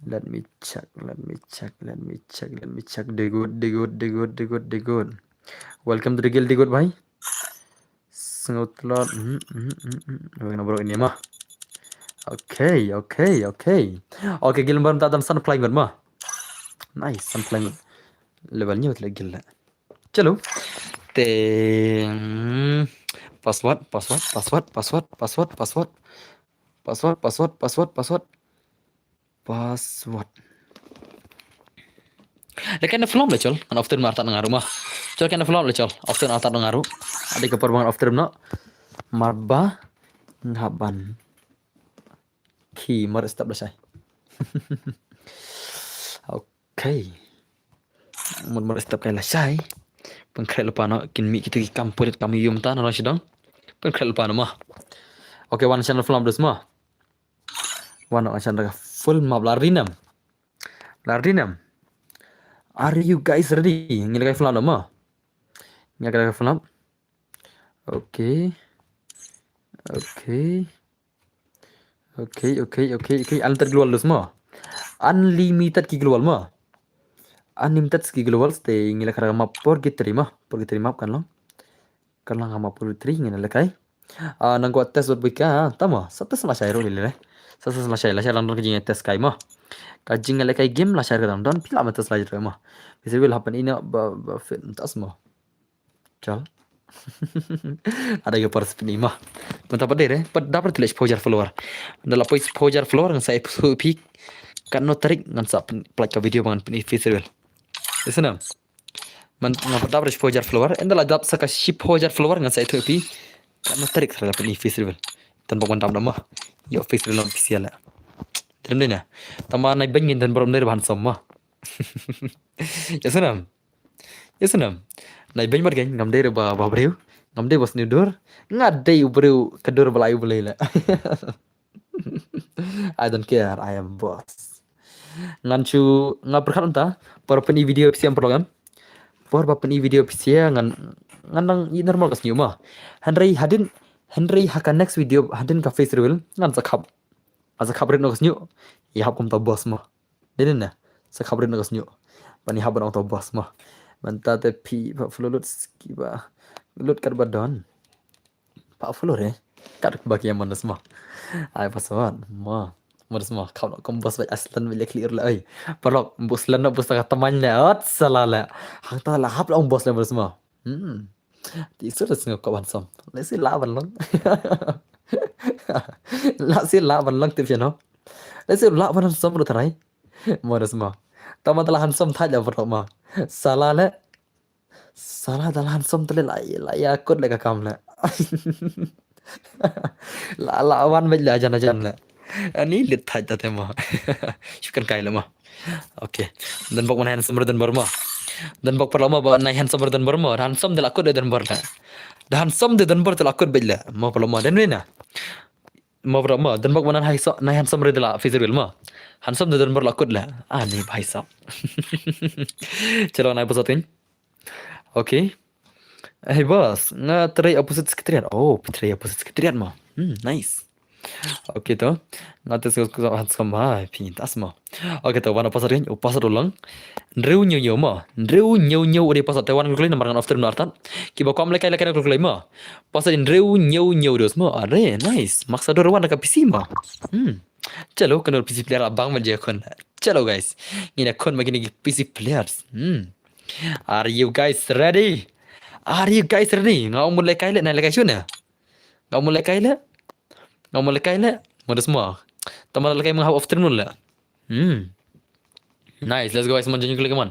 Let me check, let me check, let me check, let me check. They good, they good, they good, they good, they good. Welcome to the guild, they good, bhai. Sngewtlot. Hmm, hmm, hmm, hmm. Weng na bro ini mah. Okay, okay, okay. Okay, guild member ta dam san flying ma. Nice, san flying. Level nya betul guild la. Chalo. Te, hmm, password, password, password, password, password, password. Password, password, password, password. Password. Lekan na flop le chol, kan often martat ngaru mah. Chol kan na flop le chol, often artat ngaru. Adi ke perbang often no. Marba ngaban. Ki mar step le shai. Okay. Mun mar step kai la shai. Pengkrek lepa no, kin mi kita ki kam pulit kam yum ta no shidong. Pengkrek lepa no mah. Okay, one channel flop dus mah. Wan akan shan daga full map la rinem. La rinem. Are you guys ready? Ngi la kai flop ma. Ngi la kai flop. Okay. Okay. Okay, okay, okay, okay. Unlimited global dus ma. Unlimited ki global ma. Unlimited ki global stay ngi la kai map purgatory ma. Purgatory map kan long. Kan long ha map purgatory ngi la kai. Ah, nang kwah test wat bika, tama, sa test la shai ro lile. Sa test la shai, la shai lang don ka jing test kai ma. Ka jing le kai game la shai ka don, don pila ma test la jai ma. Bisa wil happen ina ba, ba fit tas ma. Chal. Ada ga pars pini ma. Menta pa dere, pa dapar tilis pojar follower. Dala pois pojar follower ngan sa episode pi. Kan no tarik ngan sa plat ka video ngan pini festival. Isnam. Man nga perdap ris pojar follower, enda la dap saka shi pojar follower ngan sa itu pi. Kan na tarik sara pini festival. Tan bok man dam nama. Yo festival lam pisial la. Terem dena. Tama nai bengin dan borom dari bahan sama. Ya senam. Ya senam. Nai beng mat geng ngam dari ba ba breu. Ngam dari bos ni dur. Nga dari breu kedur belai belai la. I don't care, I am boss. Ngan chu nga perkhat unta, por peni video pisiam perlogam. Por ba peni video pisia ngan ngan nang i normal kas nyuma. Henry hadin Henry haka next video hadin ka face reveal ngan sa khap. Asa khap rit no kas nyu. Ya hap kum ta boss mo. Dinin na. Sa khap rit no kas nyu. Pani hap ban ong ta boss mo. Manta te pi pa flulut ski ba. Lut kat ba don. Pa follow re. Kat ba ki amon das ma. Ai pa sawat ma. Mo das ma khap no kom bos ba aslan ba lek lir la ai. Parlok bos lan no bos ta ka tamang ne ot sala la. Hang ta la hap la ong bos le mo das ma. Hmm. Ti sur das ngok ban som. Le si la ban long. La si la ban long tip no. Le si la ban som ro trai. Mo das ma. Tama ta la han som thaj la parlok ma. Sala le. Sala dal han som tele la la ya kut le ka kam le. La la wan bej le ajan ajan le. Ani lit thaj ta tema. Shukan kai le ma. Okay. Dan bok mana han som dan bar ma. Dan bok parlok ma ba nai han som dan bar ma. Han som de la kut de dan bar le. Da han som de dan bar de la kut bej le. Ma parlok ma dan ni na. Ma parlok ma dan bok mana hai so nai han som de la fizir bil ma. Han som de dan bar la kut le. Ani bhai sab. Chalo nai pasat kan. Okay. Hey boss, nga trei opposite secretariat. Oh, trei opposite secretariat ma. Hmm, nice. Okay to. Nga te sek sek han som ha pintas ma. Okay to, wana pasar kan, oh pasar ulang. Ndreu nyeu nyeu ma. Ndreu nyeu nyeu udah pasar te wan kulai number ngan ofter number artat. Kiba kom lekai lekai kulai ma. Pasar ndreu nyeu nyeu dos ma. Are, nice. Maksa dor wan ka P C ma. Hmm. Chalo, kano P C player la bang ban jia khun. Chalo guys. Ngin ïa khun ma kine ki P C players. Hmm. Are you guys ready? Are you guys ready? Nga ong mut lehkai leh, nai lehkai shun ïa. Nga ong mut lehkai leh. Nga ong mut lehkai leh. Modus mo. Tama lehkai mengah off stream leh. Hmm. Nice, let's go guys, man, join kloi man.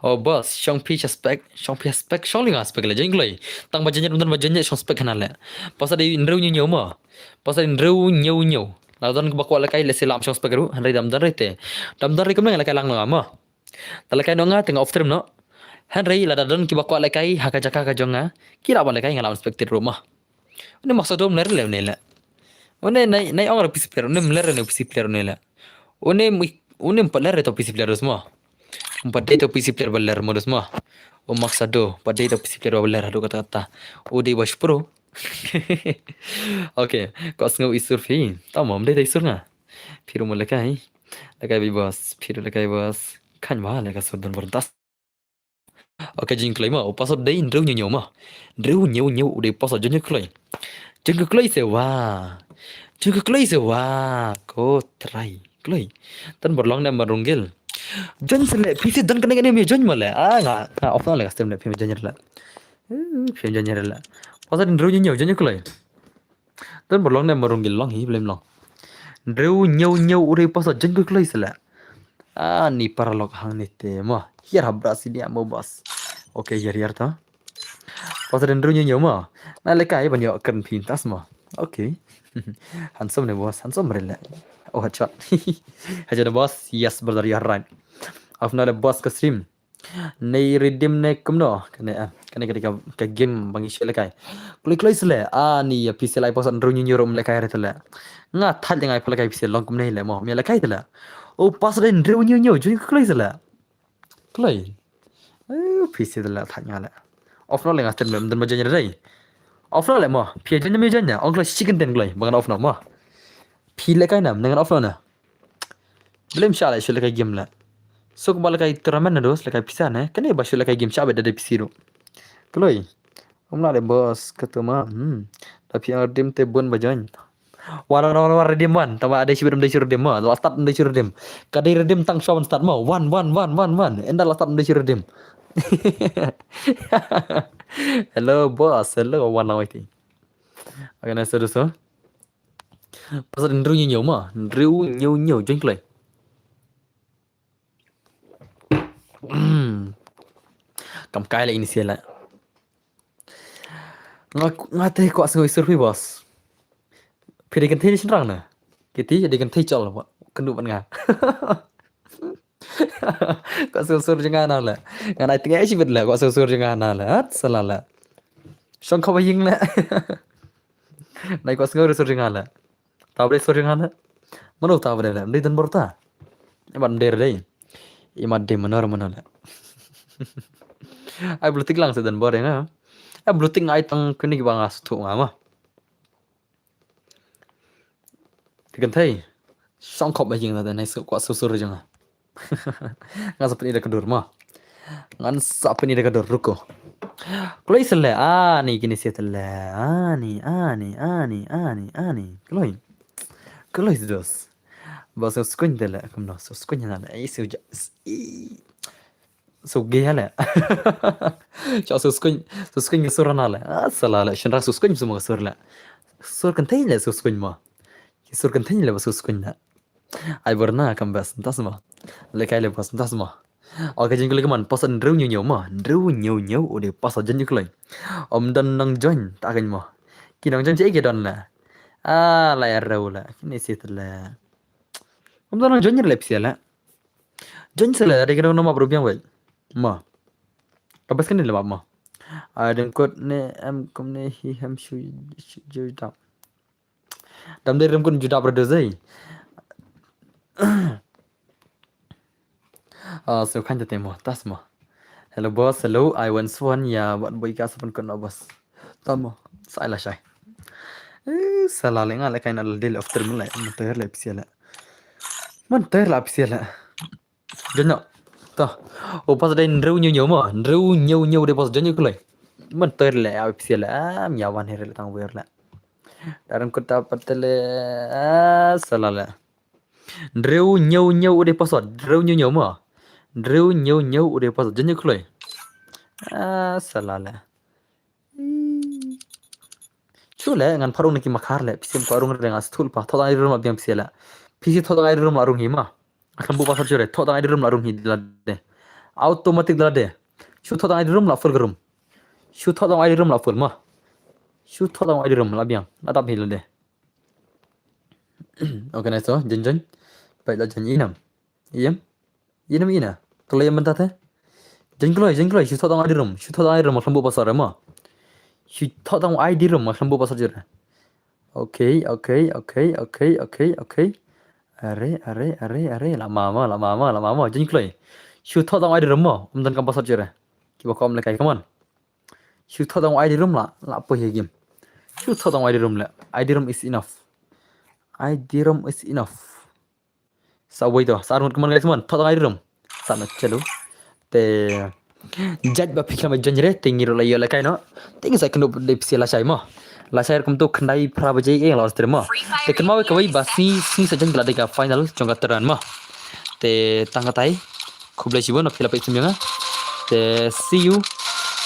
Oh boss, shong phi suspect, shong phi suspect, shong li nga suspect leh, join kloi. Tang ba join, tang ba join, shong suspect khana leh. Pasa dei hynriew hynñiew hynñiew mo. Pasa dei hynriew hynñiew hynñiew. La don kiba kwah lehkai leh sila shong suspect ruh, hynrei dam don re te. Dam don re kumne lehkai lang nga mo. Ta lehkai noh nga te nga off stream noh. Hynrei lada don kiba kwah lehkai ha ka jaka ka jong nga, ki lah ban lehkai nga lah ban suspected ruh mo. Une Max Shadow mler leh une leh. Une nai nai ong ruh P C player, une mler ne P C player une leh. Une mi une mpat ler to P C player dos mo. Mpat dei to P C player ba ler mo dos mo. U Max Shadow, mpat dei to P C player ba ler haduh katta katta. U dei ba shipro. Okay, kwah sngew i sur phi. Tama, ym dei to i sur nga. Phi ruh mo lehkai. Lehkai beit boss, phi ruh lehkai boss. Khan ba lehkai sur don bor tas. Okay, join kloi mo, u password dei hynriew hynñiew hynñiew mo. Hynriew hynñiew hynñiew u dei password, join kloi. Join kloi se wa. Join kloi se wa. Ko try. Kloi. Tan bor long ne ma runggil. Join se leh, phi se don kane kane me join mo leh. Ah, nga, nga off na leh ka stream leh, phi me join leh. Eh, phi me join leh. Password hynriew hynñiew hynñiew, join kloi. Don bor long ne ma runggil, long hi, blem long. Hynriew hynñiew hynñiew u dei password, join kloi se leh. Ah, ni paralok hangne te mo. Hiar ha bra sini mo boss. Okay, hiar hiar to. Password hynriew hynñiew hynñiew mo. Nai lehkai ban ïoh kren phi tas mo. Okay. Handsome ne boss, handsome re leh. Oh, headshot. Headshot ne boss. Yes brother, you are right. Off na leh boss ka stream. Nei redeem ne kumno? Kane, ah, kane ka dei ka, ka game ba ngi shu lehkai. Kloi kloi se leh, ah, ni ïa phi se leh, ai password hynriew hynñiew hynñiew ruh ym lehkai re te leh. Nga thait ïa nga ai pha lehkai phi se long kumne leh mo, ym lehkai te leh. Oh, password hynriew hynñiew hynñiew, join kloi se leh. Kloi. Eh, phi se te leh thait nga leh. Off na leh nga stream leh, ym don ba join re. Off na leh mo, phi join me join na, ong kloi shi kyntien kloi, ba ngan off na mo. Phi lehkai na, ngan off na. Blem sha leh shu lehkai game leh. Suk ba lehkai tournament na dos, lehkai pisa ne. Kane ba shu lehkai game sha ba da dei pisi ruh. Kloi. Ym lah leh boss, kata ma. Hmm. Da phi redeem te bun ba join. Wan, wan, wan, wan, redeem wan. Tama dei shu redeem, dei shu redeem ma. La start dei shu redeem. Ka dei redeem tang shu ban start ma. Wan, wan, wan, wan, wan. Ynda la start dei shu redeem. Hello boss, hello, wan lang wai ti. Okay, nice to do so. Password hynriew hynñiew hynñiew ma, hynriew hynñiew hynñiew, join kloi. Kam kai leh ini sia leh. Nga, nga te kwah sngew i sur phi boss. Phi dei kynthei ne shynrang ne? Kiti dei kynthei chol, kynduh bad nga. Kwah sngew sur jong nga na leh. Nga nai tnga shibit leh, kwah sngew sur jong nga na leh. Hat sala leh. Shong khop ha ïing leh. Nai kwah sngew sur jong nga leh. Taw ba dei sur jong nga leh. Mano taw ba dei leh, ym dei Donbor ta. Imat ym dei re dei. Imat dei mano re mano leh. Ai blue tick lang se Donbor ïa nga. Ai blue tick nga ai tang kine kiba nga sngewthuh nga ma. Te kynthei. Shong khop ha ïing leh, nai sa kwah sur sur jong nga. Ngan sa pyni da ka dur ma. Ngan sa pyni da ka dur, ruko. Kloi se leh, ani kine se te leh, ani, ani, ani, ani, ani. Kloi. Kloi se dos. Ba sa skuin te leh, kumno, sa skuin na leh. Ai, sa ja, i. Sa ge leh. Cha sa skuin, sa skuin sur na leh. Ah, sala leh, shynrang sa skuin sa mo sur leh. Sur kynthei leh sa skuin ma. Sur kynthei leh ba sa skuin leh. Ai bor na kam bas, tas ma. Lehkai leh bas, tas ma. Okay, jin kloi man, password hynriew hynñiew hynñiew ma. Hynriew hynñiew hynñiew, u dei password jin kloi. Ym don nang join, ta kan ma. Ki nang join che ki don leh. Ah, la ya rau leh. Kine si te leh. Ym don nang join leh pisa leh. Join se leh, dei ka dong na map ruh biang wei. Ma. Ka bas kan leh map ma. Ai deng kot ne em kum ne hi hem shu shu join ta. Dam dei rem kun juda brother zai. Ah, so kan jate mo, tas mo. Hello boss, hello, I want swan ya, wat boy ka sapan kun boss. Tamo, sai la shai. Eh, sala le nga le kain al del after mun le, mun ter le pisia le. Mun ter la pisia le. Janyo. Ta. O pas dei hynriew hynñiew hynñiew mo, hynriew hynñiew hynñiew dei pas janyo kulai. Mun ter le, ya pisia le, am ya wan here le tang wer le. Daram kut ta patele, ah, sala le. Hynriew hynñiew hynñiew u dei password. Hynriew hynñiew hynñiew mo. Hynriew hynñiew hynñiew u dei password. Jan ïa kloi. Ah, salah le. Shu le ngan pharung na ki makhar le. Phi siem ko rung re nga stul pa. Thoh tang I D rum la biang phi siem le. Phi siem thoh tang I D rum la rung hi ma. Khlem buh password shu re. Thoh tang I D rum la rung hi la de. Automatic la de. Shu thoh tang I D rum la full ka rum. Shu thoh tang I D rum la full ma. Shu thoh tang I D rum la biang. La dap hi la de. Okay, nice to. Jan jan. Peit la jan ïa nam. Ïam. Ïa nam ïa na. Kloi ïam mynta te. Jan kloi, jan kloi. Shu thoh tang I D rum. Shu thoh tang I D rum ma khlem buh password re ma. Shu thoh tang I D rum ma khlem buh password re. Okay, okay, okay, okay, okay, okay. Are, are, are, are. La ma ma, la ma ma, la ma ma. Jan kloi. Shu thoh tang I D rum ma. Um donkam password re. Kiba kom le kai, come on. Shu thoh tang I D rum la, la poi ha game. Shu thoh tang I D rum le. I D rum is enough. I D rum is enough. Sa wei to, sa arngut kman guys man, thoh tang I D rum. Sa na chalo. Te judge ba phi khlem join re, te ngi ruh la ïoh la kai noh. Te ngi sa kyndup dei phi siem lashai mo. Lashai ruh kumto khyndai phra baje ïa la stream mo. Te kynmaw kawei ba sngi sngi sa jan ka la dei ka final jong ka tournament mo. Te tang katai. Khublei shibun na phi la peit siem ïa nga. Te see you.